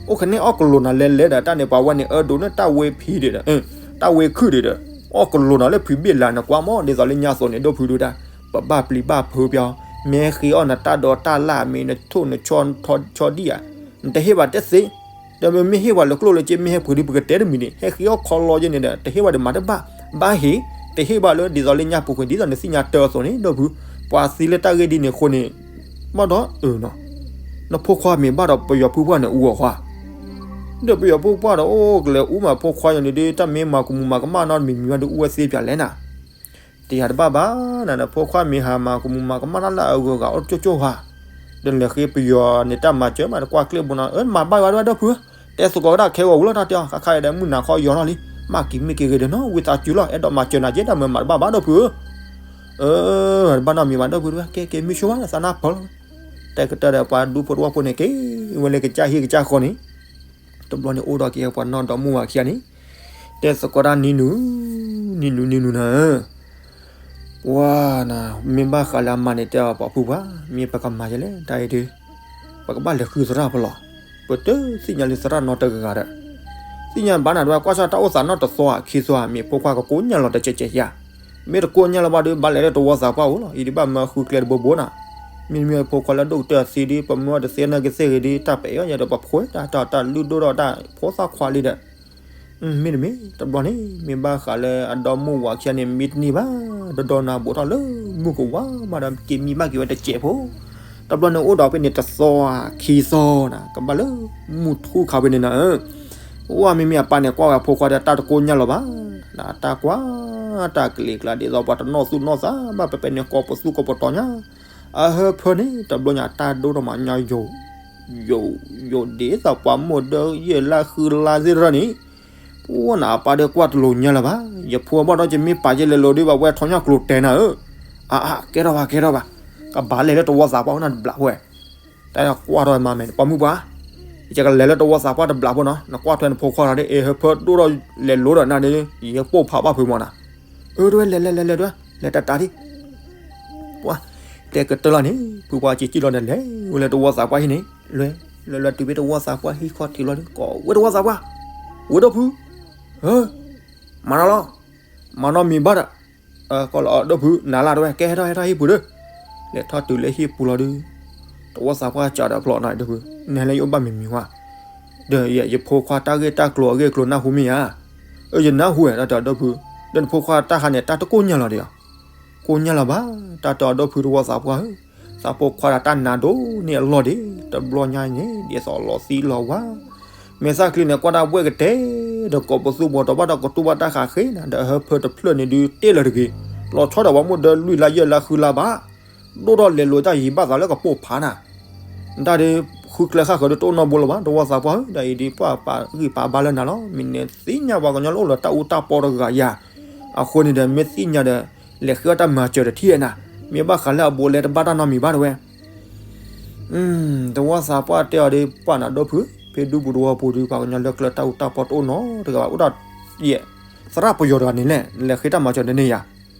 အိၣ်ခနဲအီၣ်ကလိာ်နၤလဲၤလဲၤဒီး တၢ်န့ၣ်ပှၤဝဲန့ၣ် အၢဒိးန့ၢ်တၢ်ဝ့ဖံးဒံးဒီး တၢ်ဝ့ခုၣ်ဒံးဒီး အီၣ်ကလိာ်နၤလၢဖုးဘ့ၣ်လးန့ၣ် ကွၢ်မ့ၢ်ဒ်သိးလၢညါသိးန့ၣ် ဒီပုၢ်ဒုဒၣ်, ပဘၣ်ပျံၤဘၣ်ဖုးပျီ, မ့ၢ်ဟဲဃ့အီၣ်နတၢ်ဒိးတၢ်လၢ်မ့ၢ်နထိၣ်နဆီဆီဒံၣ်ဧါ, နတဟ့ၣ်ဘၣ်တသ့ ဒီးမ့မ့ၢ်ဟ့ၣ်ပှၤလၢကျိၣ်လၢစ့ မ့ၢ်ဟဲပှ့ၤဒ်ပကတဲတမံၤန့ၣ် ဟဲဃ့အီၣ်ခီလီယဲန့ၣ်ဒီး တဟ့ၣ်ဘၣ်ဒီးမၤတဘၣ်, ဘၣ်ဟ့ၣ်, တဟ့ၣ်ဘၣ်လၢဒ်သိးလၢညါပူၤကွံာ် ဒ်သိးနသ့ၣ်ညါတၢ်အသိးန့ၣ် ဒီပုၢ်, ပှၤသံလၢတၢ်ဂ့ၢ်ဒ်န့ၣ်အဃိန့ၣ်, ဘၣ်ဒီးအၢနီၤ, နဖိခွါမ့ၢ်ဘၣ်ဒီးပယီၤဖုပှၢ်န့ၣ် အူအီၤခွါ ဒီးပယီၤဖုပှၢ်ဒီး အိၣ်ကလဲၤအူမးဖိခွါယၤန့ၣ်ဒီး တၢ်မ့ၢ်မၤကမူၤမၤကမၣ်နီတမံၤမံၤဘၣ်ဒီး အူဝဲသ့ပၠးလဲၣ်နၤ, တယၤတဘၣ်ဘၣ်နၤ နဖိခွါမ့ၢ်ဟးမၤကမူၤမၤကမၣ်တၢ်လၢအဂုၤအဂၤအိၣ်ကၠိကၠိဧါ, ဒီးလဲၤဃ့ပယီၤန့ၣ် တၢ်မၤစၢၤမး တကွၢ်ကျ့ၣ်ဘိနီၤ အၢ မၤဘၣ်ယွၤဒၣ်ဒီပုၢ်, တဲသကိးဝဲဒၣ်ခဲဂီၤဝံၤလီၤ တၢ်တဲအီၤ ခါခါအံၤဒီး မုၢ်နၤခီယီၤထီၣ်လံ, မၤက့ၤမ့ၢ်က့ၤဂ့ၤဒီးနီၤ ဝံသးစူၤလီၤ အဲၣ်ဒိးမၤစၢၤနၤက့ တၢ်မၤမၤတဘၣ်ဘၣ်ဒီပုၢ်ဧၢ အၢ တဘၣ်နီတမံၤဘၣ်ဒီပုၢ်တဝဲ ကဲကဲမုၢ်ဆိဘၣ် သးနၢ်ပၢၢ်လီၤ, တဲကတၢၢ်ဒီးပှၤဒူဖိတဝီဖိန့ၣ် က့ၤဝဲလၢကစၢ်ဟံၣ်ကစၢ်ဃီန့ၣ်, တဘျီန့ၣ်အိၣ်ဒီးက့ၤပှၤနီၢ်ဒီမါဝၤခံဂၤန့ၣ်, တဲသကိးတၢ်နံၤနုၤ, နံၤနုၤနံၤနုၤနၤဧၢ ပှၤနၤ မ့ၢ်ဘၣ်ဃးလၢအမါန့ၣ် တဲအီၤပှၤဖုပှၢ် မ့ၢ်ပကမၤယလဲၣ် တၢ်အံၤဒုး, ပကဘၣ်လဲၤဃုသရၣ်ဖဲလဲၣ်, ပတသ့ၣ်ညါလၢသရၣ်နီတဂၤဂၤဒီး, သ့ၣ်ညါဘၣ်နၤတဝဲ ကွၢ်ဆၣ်တၢ်အိၣ်သးနီတသီဧါ ခံသီဧါ မ့ၢ်ဖိခွါကကိးညါလီၤတကဲးကဲးဧါ, မ့ၢ်တကိးညါလၢၤဘၣ်ဒီး ဘၣ်လဲၤလၢတဝီသးပှၢ်အိၣ်လီၤ အံၤဒုးဘၣ်မၢဃုကျဲတဘိဘိနၤ, မ့မ့ၢ်ဖိခွါလၢဒိၣ်ကတၢၢ်သံဒုး ပမၢအီၤတသ့နာ်က့သ့ၣ်ဂ့ၤဒုး တၢ်ပအဲၣ်အီၤယၤဒီးပဖှဲတၢ် တၢ်လုၢ်ဒိၣ်ထီၣ်တၢ်ဖိသၣ်ခွါလံဒီး, မ့တမ့ၢ် တဘျီန့ၣ် မ့ၢ်ဘၣ်ဃးလၢအဒီမုၢ်ဝၤခံဂၤန့ၣ် မံတန့ၢ်ဘၣ်, ဒီဒီနၤဘူးထီၣ်လၢမုၢ်ကဝါမးဒီး က့ၤမံဘၣ်က့ၤဝဲတစဲးဖိ, တဘျီန့ၣ် အိၣ်ဒီးဖဲန့ၣ်တသီဧါ ခံသီနၤ ကဘၣ်လၢမုၢ်ထူၣ်ခါဖဲန့ၣ်နၤဧၢ, ဝဲမ့မ့ၢ်အပၢ်န့ၣ် ကွၢ်ဝဲအဖိခွါဒီး တၢ်တကိၢ်ညၣ်လီၤဘၣ်, နတၢ်ကွၢ် တၢ်ကလံၤကျါ ဒ်သိးပှၤတနီၣ်သူၣ်နီၣ်သးဘၣ် ပပဲန့ၣ် ကိးပသူကိးပတီၤညါ, အဟၢဖၢန့ၣ် တဘျီညါ တၢ်ဒိၣ်ထီၣ်မးညါ ယိာ် ယိာ် ယိာ်ဒ်သိးပှၤမိၢ်ဒၢယဲၢ်လါဃုလါသ့ၣ်တဖၣ်န့ၣ်, ပှၤနအပၢ်ဒီးကွၢ်တလိၤညါလၢၤဘၣ်, ယဖိဘၣ်ဒီး ယမ့ၢ်ပာ်ယဲၢ်လဲၤလိၤဒ်ဘၣ် ဝဲထီညၣ်ကျိၤတဲနၤဧၢ, အါ ကဲထီၣ်ဘၣ် ကဲထီၣ်ဘၣ်, ကဘၣ်လဲၤလၢတဝီသးပှၢ်အိၣ်နၤတဘျးဖိဝဲ, တၢ်ကွၢ်ထီၣ်မၤမဲာ်န့ၣ် ပှၤမုၢ်ပှၢ်, ယကလဲၤလၢတဝီသးပှၢ်တဘျးဖိနီၤ နကွၢ်ထွဲနဖိခွါဒီး အဟၢဖၢဒိၣ်ထီၣ်လဲၤလိၤဒီးနၤဒီး ယပိာ်ဖးဘၣ်ဖုးမးနၤ, အၢ တဝဲ လဲၤလဲၤလဲၤလဲၤတဝဲ လဲၤတၢ်တၢ်ဒ် ပှၤ တဲကတၢၢ်လီၤန့ၣ် ဖုပှၢ်စံးစံၣ်လီၤဒီး လဲၤဝဲလၢတဝီသးပှၢ်ဟံၣ်န့ၣ် လဲၤ လဲၤလဲၤတုၤဖဲတဝီသးပှၢ်ဟံၣ်ခီၣ်ထံးလီၤဒီး ကိးဝဲတဝီသးပှၢ်, ဝဲဒီးဖု မၤနီၤလီၤ, မၤနီၤမံၤဘၣ်ဒီး, ကီးလီၤအီၤဒီးဖု နၤလၢတဝဲ ကဲဟဲထီၣ်ဟဲထီၣ်ဟံၣ်ပူၤဒီး, လဲၤထီၣ်တုၤလၢဟံၣ်ပူၤလီၤဒီး, တဝီသးပှၢ်စံးဒီးဖျီၣ်နီၤဒီးဖု နလဲၤယအိၣ်ဘၣ်မံၤမံၤဝဲ, ဒီးယဖိခွါတၢ်ဂ့ၢ်တၢ်ကျိၤအဂ့ၢ်အကျိၤနၢ်ဟူမ့ၢ်ဧါ, အၢ ယနၢ်ဟူဝဲ တၢ်တဲအီၤဒီးဖု, ဒီးနဖိခွါတၢ်ဟးန့ၣ် တၢ်တကိၢ်ညါလီၤဒီး ကိၢ်ညါလီၤဘၣ်, တၢ်တဲအီၤဒီးဖုတဝီသးပှၢ်ဧၢ, သးဖိခွါဒီးတၢ်နါဒိၣ်န့ၢ်အလီၢ်ဒံး တဘျီညါန့ၣ် ဒ်သိးလီၤသံလီၤဝါ, မဲာ်သၣ်ချံန့ၣ် ကွၢ်တၢ်ဘှဲၣ်ကတဲာ်ဒီး ကိးပသူပတီၤဘၣ်ဒီး ကတူၢ်ဘၣ်တၢ်ဃးဃ့နၤ ဒီးအဟၢဖၢတဖျၢၣ်န့ၣ်ဒုးတ့ၢ်လၢၤတဂ့ၤ, လီၤဆီဒီးပှၤမိၢ်ဒၢလွံၢ်လါယဲၢ်လါဃုလါဘၣ်, ဒိၣ်ထီၣ်လဲၤလိၤတၢ်ယံၤဘၣ်သးလၢကပိာ်ဖးနၤ တၢ်ဒ်ဃုကျဲဃၣ်ဃၢၤဒ်တအိၣ်နီတဘိလၢၤဘၣ် တဝီသးပှၢ်ဧၢ, ဒီးအံၤဒ်ပှၤပာ်ဂံၢ်ပာ်ဘါလၢနၤလီၤ, မ့ၢ်နသ့ၣ်ညါပှၤကညီလၢအိၣ်လၢတၢ်အူတၢ်ပီတဂၤယၤ, အဃိန့ၣ်ဒီး မ့ၢ်သ့ၣ်ညါဒီး လဲၤဃ့အီၣ်တၢ်မၤစၢၤဒီးထံၣ်နၤ, မ့ၢ်ဘၣ်ဃးလၢအဘူးအလဲတဘၣ်တၢ်နီတမံၤဘၣ်တဝဲ တဝီသးပှၢ်တဲအီၤဒ်ပှၢ်နၤဒီးဖု, ဖဲဒူပူၤတဝီပူၤဒုး ပှၤကညီလၢကျၢၤတၢ်အူတၢ်ပီတအိၣ်နီတဂၤဘၣ်, အိၣ်ဒီး ယဲၢ် သရၣ်ပယီၤတဂၤန့ၣ်လဲၣ် နလဲၤဃ့တၢ်မၤစၢၤဒ်န့ၣ်ယၤ,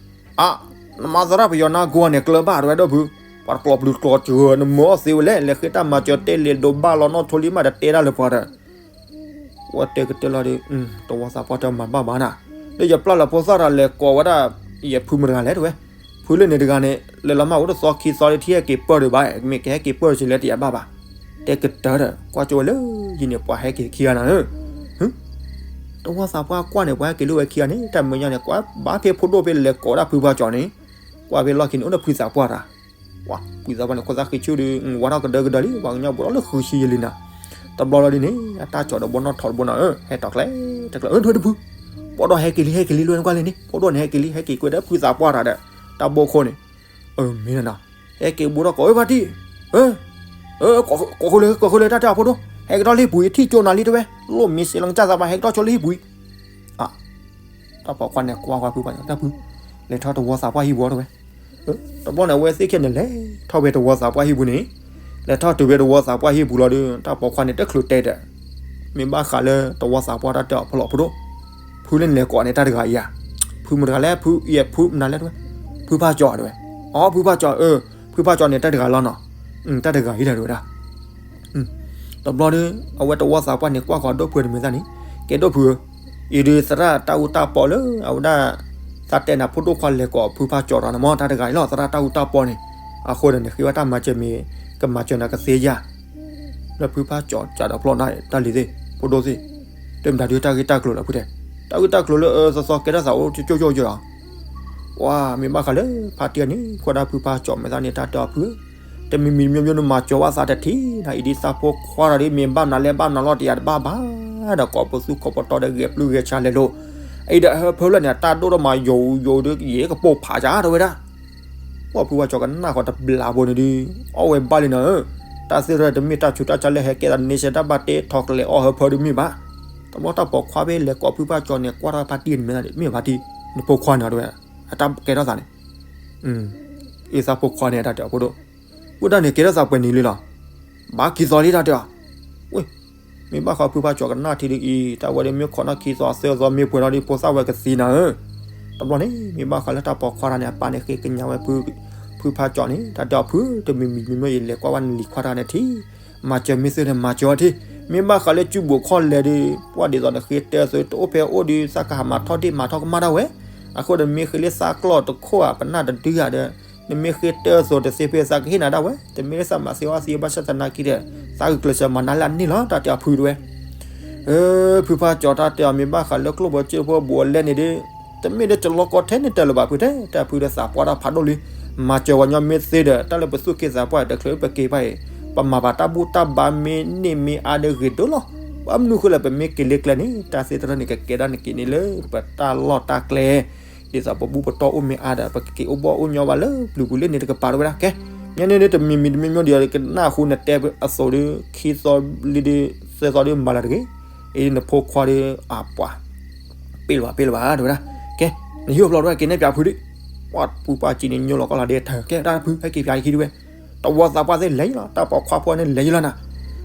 အါ နမၤသရၣ်ပယီၤနါကိးန့ၣ်ကျၢၤဘၣ်တဝဲဒီးဖု, ပှၤတကျိးပျုၤတကျိးစှၤ နမၢအီၣ်သ့ဝဲလဲၣ် လဲၤဃ့တၢ်မၤစၢၤတဲလဲၤဒိးဘၣ်လီၤနီၢ်ထိလံမး တတဲဒၣ်လၢပှၤဒီး ဝဲတဲကတၢၢ်လီၤဒီး, တဝီသးပှၢ်တဲမၤဘၣ်ဘၣ်နၤ, ဒီးယပျၢ်လၢဖိသၣ်တၢ်လဲၤကိးဝဲဒၣ်, ယဖုမတဂၤလဲၣ်တဝဲ, ဖုလၢန့ၣ်တဂၤန့ၣ် လဲၤလီၤမၢ်အိၣ်တသီခံသီလၢထံဟဲက့ၤပၢၢ်ဒံးဘၣ်, မ့ၢ်ကဟဲက့ၤပၢၢ်စ့ၢ်လဲၣ်တယၤဘၣ်ဘၣ်, တဲကတၢၢ်ဒီး ကွၢ်ကၠိဝဲလၢယံၤန့ၣ် ပှၤဟဲက့ၤခံဂၤနၤဧၢ, တဝီသးပှၢ်ကွၢ်န့ၣ် ပှၤဟဲက့ၤလၢဝဲခံဂၤန့ၣ် တၢ်မဲာ်ညါန့ၣ် ကွၢ်ဘၣ်ဖဲဖိဒိၣ်ဖဲလဲၤကိးဒၣ်ဖုဖါကၠီၤန့ၣ်, ကွၢ်ဖဲလီၢ်ခံန့ၣ် အိၣ်ဒီးဖုသးပှၢ်တၢ် ပှၤဖုသးပှၢ်န့ၣ် ခိၣ်သၣ်ဃံဆူၣ်ဒီး ဝါထီၣ်ကဒၢကဒၢလံ ပှၤကညီဘူးထီၣ်လၢဃုဆံယဲၢ်လံနၤ, တဘျီလီၤဒ်န့ၣ် အတၢ်ကၠီၤဒီးဘီနီၣ်ထီၣ်တဘိနၤဧၢ, ဟဲထီၣ်ကျဲ, တကျဲ အၢ တဝဲတဖု, ပှၤဒီးဟဲက့ၤလံ ဟဲက့ၤလံ လၢနကွၢ်လံန့ၣ် ဖိဒိၣ်န့ၣ် ဟဲက့ၤလံ ဟဲက့ၤကွံာ်ဒီးဖုသးပှၢ်တၢ်ဒီး, တၢ်ဘိခိၣ်န့ၣ်, အၢ မ့ၢ်နၤ, ဟဲက့ၤဘူးထီၣ်ကိးဝဲဖါတံၢ်, ကိးဃုာ်လၢ ကိးဃုာ်လၢတၢ်တဲအီၤဖိဒိၣ် ဟဲက့ၤထီၣ်လၢဟံၣ်ပူၤအံၤ ထံၣ်ကၠိနၤလံတဝဲ, လိၣ်မံၤစ့လီၤကစၢ်သးပှၢ် ဟဲက့ၤထီၣ်ဆိလၢဟံၣ်ပူၤအံၤ, တၢ်ပိာ်ခွါန့ၣ်ကွၢ်ကွၢ်ဖုပှၤ တၢ်ဖု, လဲၤထီၣ်တဝီသးပှၢ်ဟံၣ်ပူၤတဝဲ, တဘျီန့ၣ် အဝဲသ့ၣ်ခဲန့ၣ်လဲၤထီၣ်ဝဲတဝီသးပှၢ်ဟံၣ်ပူၤန့ၣ်, လဲၤထီၣ်တုၤဝဲတဝီသးပှၢ်ဟံၣ်ပူၤလီၤဒီး တၢ်ပိာ်ခွါန့ၣ် တချုးတဲဒီး, မ့ၢ်ဘၣ်ဃးလၢတဝီသးပှၢ်တၢ်တဲအီၤဖီလီၤဖိဒိၣ်, ဖုလၢနလဲၤကိးန့ၣ်တၢ်တဂၤအံၤဧါ, ဖုမတဂၤလဲၣ် ဖုယဲၢ်ဖုမနုၤလဲၣ်တဝဲ, ဖုဖါကၠီၤတဝဲ, အိ ဖုဖါကၠီၤ အၢ ဖုဖါကၠီၤန့ၣ်တၢ်တဂၤလီၤနီၤ, တၢ်တဂၤအံၤလဲၣ်တဝဲဒၣ် တဘျီဒီး အဝဲတဝီသးပှၢ်န့ၣ် ကွၢ်ဃီၤဒိၣ်ဖုတမုာ်သၣ်န့ၣ်, ကဲဒိၣ်ဖုဧၢ, အံၤဒုးသရၣ်တၢ်အူတၢ်ပီလၢ အဝဲဒၣ် သးတဲနၤဖိဒိၣ်ခွါလဲၤကိးဖုဖါကၠီၤတဂၤန့ၣ်မ့ၢ် တၢ်တဂၤအံၤလီၤ သရၣ်တၢ်အူတၢ်ပီန့ၣ်, အဃိဒီးန့ၣ် ဃ့ဝဲတၢ်မၤစၢၤမ့ၢ် ကမၤစၢၤနၤကသ့ဧါ, လၢဖုဖါကၠီၤစးဒီးဖျီၣ်နၢ်တၢ်လံၤသ့ၣ် ဖိဒိၣ်သ့ၣ်, တမတၤဒုးတၢ်ဂ့ၢ်တၢ်ကျိၤလီၤဖုတဲ, တၢ်ဂ့ၢ်တၢ်ကျိၤလၢအၢသီသီကဲထီၣ်သးအိၣ်ကၠိကၠိကၠိလီၤ ပှၤမ့ၢ်ဘၣ်ဃးလၢဖါတံၢ်န့ၣ် ဃိဒၣ်ဖုဖါကၠီၤမဲာ်သၣ်န့ၣ် တၢ်တဲအီၤဖုဧၢ, တမံၤမံၤမံၤမံၤနမၤစၢၤဘၣ်သးတထံၣ်နၤအံၤဒ်သးဖိခွါဒီး မ့ၢ်ဘၣ်မနုၤလဲၣ်ဘၣ်မနုၤလီၤတယၤတဘၣ်ဘၣ်, ဒီးကိးပသူခိးပတီၤဒီးဂဲၤပျုၢ်ဂဲၤဆါလဲၤလိၤ, အံၤဒီးဟၢဖၢလၢန့ၣ် အတၢ်ဒိၣ်ထီၣ်မးယိာ်ယိာ်ဒီး ယဲကပိာ်ဖးကၠၢ်တဝဲဒၣ် ပှၤဖုဖါကၠီၤကနၣ်ဃီတဘျးဖိန့ၣ်ဒုး, အီၣ်ဝဲဘၣ်လံနၤဧၢ, တၢ်သ့ၣ်တဖၣ်တမ့ၢ်တၢ်ဆူးတၢ်ဆါလၢဟဲကဲသးန့ၣ်စဲတၢ်ဘၣ်တဲထီၣ်ကလဲာ်အီၣ်ဟၢဖၢဒုးမ့ၢ်ဘၣ်, တဘျီတၢ်ပိာ်ခွါဖဲလဲၤကိးဖုဖါကၠီၤန့ၣ် ကွၢ်ထီၣ်ဖါတံၢ်န့ၣ်မ့ၢ်သးမ့ၢ်ဖါတံၢ်, နဖိခွါန့ၣ်တဝဲ, အတၢ်ကဲထီၣ်သးန့ၣ်, အ့ၣ်သးဖိခွါန့ၣ် တၢ်တဲအီၤဖိဒိၣ်, ဝဲဒၣ်န့ၣ်ကဲထီၣ်သးပှဲၤနံၤလံလီၤ, ဘၣ်ခံသီလံတၢ်တဲအီၤ, ဝဲ မ့ၢ်ဘၣ်ဃးဖုဖါကၠီၤကနၣ်ထံဒ်အံၤ တၢ်ဝဲဒၣ်မ့ၢ်ခိးနီၣ်ခံသီသၢသီမ့ၢ်ပှဲၤလီၤဒီး ဖိသၣ်ဝဲကသံနၤဧၢ, တဘျီန့ၣ် မ့ၢ်ဘၣ်ဃးလၢတၢ်ပိာ်ခွါတဂၤန့ၣ် အပၢ်န့ၣ်ဃ့ကညးဝဲ ဖုဖါကၠီၤန့ၣ် တၢ်တဲအီၤဖု တမံၤမံၤမံၤမ့ၢ်ယလဲၤကွၢ်ဘၣ်နလံၤခွါတဂၤန့ၣ်ထံၣ်, မၤစၢၤမ့ၢ်သ့န့ၣ် မၤစၢၤအီၤထံၣ်, မ့ၢ်ဘၣ်ဃးလၢစုဘိးခီၣ်လဲၤဒီး ပှၢ်ဒ်သိးနဃ့တၢ်သိးတအိၣ်ဖဲအိၣ်ဒီး သးကဟးမၤထီၣ်ဒ့ၣ်မၤထီၣ်ကမၣ်ဒၣ်ဝဲ, အဃိဒီးမ့ၢ်ဃ့လၢသးကျီၢ်တခိၣ်ဧါ ပနၢ်တဒုဧါဒီး နမ့ၢ်ဃ့တၢ်သိးတသ့ဖဲသးကဟ့ၣ်နၤဒၣ်ဝဲ, တမ့ၢ်လၢသးမၤသ့အီၣ်သ့ဘၣ်ဆၣ်သနာ်က့ဒီး သးဂုာ်ကျဲးစၢးမၤနၤလၢအန့ၣ်လီၤ တၢ်တဲအီၤဖုတဝဲ. အၢ ဖုဖါကၠီၤတၢ်တဲအီၤ မ့ၢ်ဘၣ်ဃးလၢကျိၣ်ဘီကၠိဖိဘူးအလဲၣ်န့ၣ်ဒီး တမ့ၢ်ဒီးကလီကီထဲန့ၣ်တၢ်လၢၤဘၣ်ဖုတဲ, တၢ်ဖုဒီးသးပှၢ်တၢ်ဖးဒိၣ်လံ, မၤစၢၤဝဲညီမ့ၢ်သ့ဒီး တၢ်လၢပသူၣ်က့သးပှၢ်တချုးပက့ၤဘၣ်အံၤ, ပမၤဘၣ်တၢ်ဘူၣ်တၢ်ဘါမ့ၢ်န့ၢ်မ့ၢ်အါဒီးဂ့ၤဒိၣ်လီၤ. ဘၣ်မနုၤဃိလၢပမ့ၢ်က့ၤလၢကျဲန့ၣ် တၢ်သ့တရၢန့ၣ် ကကဲဒၣ်နက့ၤန့ၣ်လၢ ပတၢ်လီၢ်တၢ်ကျဲ ဒ်သိးပဘူၣ်ပတီၢ်အိၣ်မ့ၢ်အါဒီး ပကက့ၤအိၣ်ဘီၣ်အိၣ်ညီဘၣ်လၢပျုၤပူၤလၢန့ၣ်တကပၤတဝဲဒၣ်ကဲ. ညါန့ၣ်ဒ်တမံၤမံၤတမံၤမံၤဒီး ကနၣ်ဟူနတဲအသိးဒီး ခံသီလံဒီး သၢသီဒီးမၤလၢတဂ့ၤ, အံၤနဖိခွါဒီး အပှၤ ပ့ၢ်လၢၤဘၣ် ပ့ၢ်လၢၤဘၣ် တဝဲဒၣ်ကဲ. နဟံၣ်အိၣ်ဖျီတဝဲ က့ၤနဲၣ်ပၠးဖုဒံး. ပှၤဖုပၢ်ကၠီၤန့ၣ် ညိလီၤကီၢ်လီၤဒဲးထၢၣ် ကဲတၢ်ဖု ဟဲက့ၤပၠးယခံဒဝဲ, တဝီသးပှၢ်သ့ၣ်လဲၤယလီၤ တၢ်ပိာ်ခွါဖိန့ၣ်လဲၤယလီၤနၤ.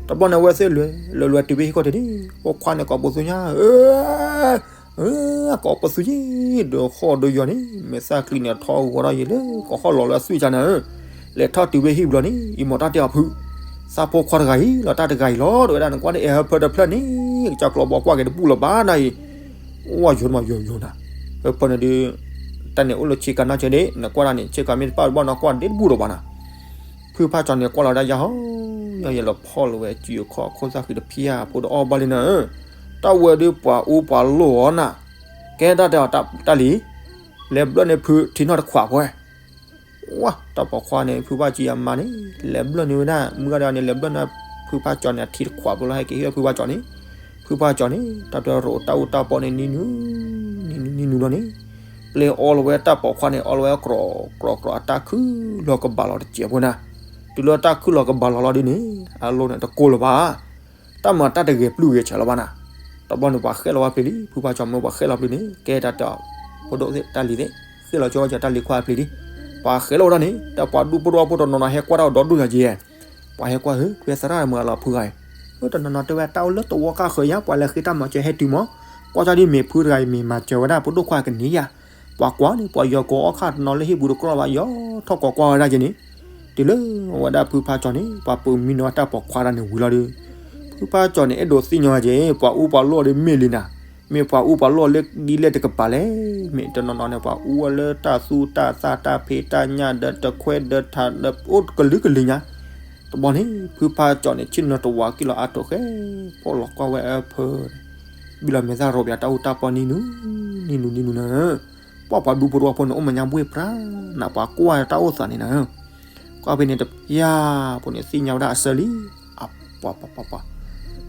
တဘျီန့ၣ် အဝဲသ့ၣ်လဲၤလဲၤလဲၤတုၤဖဲဟံၣ်ခီၣ်ထံးန့ၣ် ဖိခွါန့ၣ်ကိးပသူညါ အၢ ကိးပသူယံၤ ဒီးဟီၣ်ဒီးယီၤန့ၣ် မဲာ်သၣ်ချံန့ၣ်ထီၣ်ဂီၤထီၣ်ယံၤလၢ ကဟီၣ်လီၤလၢအသွံၣ်ကနၤဧၢ. လဲၤထီၣ်တုၤဖဲဟံၣ်ဘျီန့ၣ် အံၤမ့ၢ်တၢ်တဲအီၤဖု သးဖိခွါတဂၤအံၤလီၤ တၢ်တဂၤအံၤလီၤ တဝဲဒၣ် နကွၢ်န့ၣ် အဲၣ်ဟၢဖၢတဖျၢၣ်န့ၣ် ကစၢ်ကျီဘီကွၢ်က့ၤတဘူၣ်လၢၤဘၣ်နၤအံၤ. အိၣ်ယိၤမးယိၤယိၤနၤ ဟၢဖၢန့ၣ်ဒုး တၢ်န့ၣ်အိၣ်လၢဆ့ကၤနီၢ်ဆၢဒ့ နကွၢ်ဒၣ်န့ၣ် ဆ့ကၤမ့ၢ်တပၣ်တဘီၣ်နကွၢ်ဒ့တဘူၣ်လၢၤဘၣ်နၤ. ဖုဖါကၠီၤန့ၣ်ကွၢ်လီၤဒၣ်ယါဟီ ယဲလီၤဖီၣ်လီၤဝဲစုအခီၣ်ခိၣ်သၣ်ဃံတဖၠၣ်ဖိဒီးအီၣ်ဘၣ်လံနၤဧၢ. တၢ်ဝဲဒုးပှၤအူပှၤလိၣ်အီၤနၤ ကဲတၢ်တဲအီၤတၢ်လံၤ လဲၤဘျၢၣ်န့ၢ်ဖုထံနီၢ်တခွးဖိဝဲ. ဝါ တၢ်ပိာ်ခွါန့ၣ် ဖုဖါကၠီၤအမါန့ၣ် လဲၤဘျၢၣ်န့ၢ်ဝဲဒၣ် မုၢ်ဂၤဒီးန့ၣ် လဲၤဘျၢၣ်န့ၢ်ဖုဖါကၠီၤန့ၣ် အထံတခွးဖိလီၤ ဟဲက့ၤဟ့ၣ်ဖုဖါကၠီၤန့ၣ် ဖုဖါကၠီၤန့ၣ် တၢ်တဲရိးတၢ်အူတၢ်ပီန့ၣ် နံၤနူ နံၤနူ နံၤနူလီၤန့ၣ် ပျဲအီလီၤဝဲတၢ်ပိာ်ခွါန့ၣ် အီလီၤဝဲကြီကြီ အတၢ်ခုၣ်လီၤကဘၣ်လီၤတစဲးဖိနၤ. တုၤလၢတၢ်ခုၣ်လီၤကဘၣ်လီၤလီၤဒ်န့ၣ် အလိၤန့ၣ်တကိၢ်လၢၤဘၣ်. တၢ်မၤတၢ်တဂဲၤပျုၢ်ဂဲၤဆၢလၢၤဘၣ်နၤ. တဘျီန့ၣ်ပှၤဃဲလီၤဝဲပျံၤလံ ဖုဖါကၠီၤမ့ၢ်ပှၤဃဲလီၤပျံၤန့ၣ် ကဲတၢ်တဲအီၤ ဖိဒိၣ်သ့ၣ် တၢ်လံၤသ့ၣ် ဃ့လီၤကၠီဝဲကၠီတၢ်လံၤခွါအပျံၤလံ. ပှၤဃဲလီၤဝဲဒၣ်န့ၣ် တၢ်ပှၤဒူဖိတဝီဖိတနီၤနီၤဟဲကွၢ်တၢ်အီၤဒီဒူၣ်ညါက့ၤ ပှၤဟဲကွၢ်ဧၢ ကွဲသရၣ်မုၣ်အလီၤဖုဂၤအံၤ တနီၤနီၤတဲဝဲတၢ်အိၣ်လၢတဝီကၢ်ဃၢၤယါ ပှၤလဲၤဃ့တၢ်မၤစၢၤဟဲတုၤမး ကွၢ်ကၠီဒ်မ့ၢ်ဖုတဂၤအံၤမ့ၢ်မၤစၢၤဝဲဒၣ် ပဒိၣ်ခွါကန့ၢ်ယါ ပှၤကွၢ်န့ၣ် ပှၤယီၤကိးအီၣ်ခၣ်တနီၤလၢဟံၣ်ပူၤတကြၢးဘၣ် ယီၤထီၣ်ကိးကွၢ်ဝဲဒၣ်က့ၤန့ၣ် တုၤလၢအဝဲဒၣ်ဖုဖါကၠီၤန့ၣ် ပှၤပၢၤမံနီၤတၢ်ပိာ်ခွါတၢ်န့ၣ်ဝံၤလီၤဒီး ဖုဖါကၠီၤန့ၣ် အဲၣ်ဒိးသ့ၣ်ညါဝဲက့ၤ ပှၤအူပှၤလိၣ်အီၤဒ်မ့ၢ်လံနၤ မ့ၢ်ပှၤအူပှၤလိၣ်အီၤလၢဒ်လဲၣ်တကပၤလဲၣ် မ့ၢ်တနီၤနီၤန့ၣ် ပှၤအူဝဲလၢတၢ်သူတၢ်သၣ်တၢ်ဖံးတၢ်ညၣ်ဒီးတခွဲးဒီးထးဒီးအိၣ်ကလုာ်ကလုာ်ညါ တဘျီန့ၣ် ဖုဖါကၠီၤန့ၣ် ဆ့ၣ်နီၤတဝးကံၣ်လီၤအါထီၣ်ဃဲ ဖီၣ်လီၤကွၢ်ဝဲအဖၢ ဘံၣ်လီၤမဲာ်သၣ်ရိးပၠးတၢ်အူတၢ်ပီနံၤနူ နံၤနူ နံၤနူနၤဧၢ, ပှၢ်ပှၤဒူဖိတဝီဖိန့ၣ် အိၣ်မဲာ်ညါဘှ့ၣ်ပြါ နးပှၤကွၢ်တၢ်အိၣ်သးန့ၣ်နၤဧၢ, ကွၢ်ဖဲန့ၣ်တပျၢ်ဖိန့ၣ် သ့ၣ်ညါဝဲဒၣ်အဆၢလံ, အပှၤပှၤပှၤပှၤ,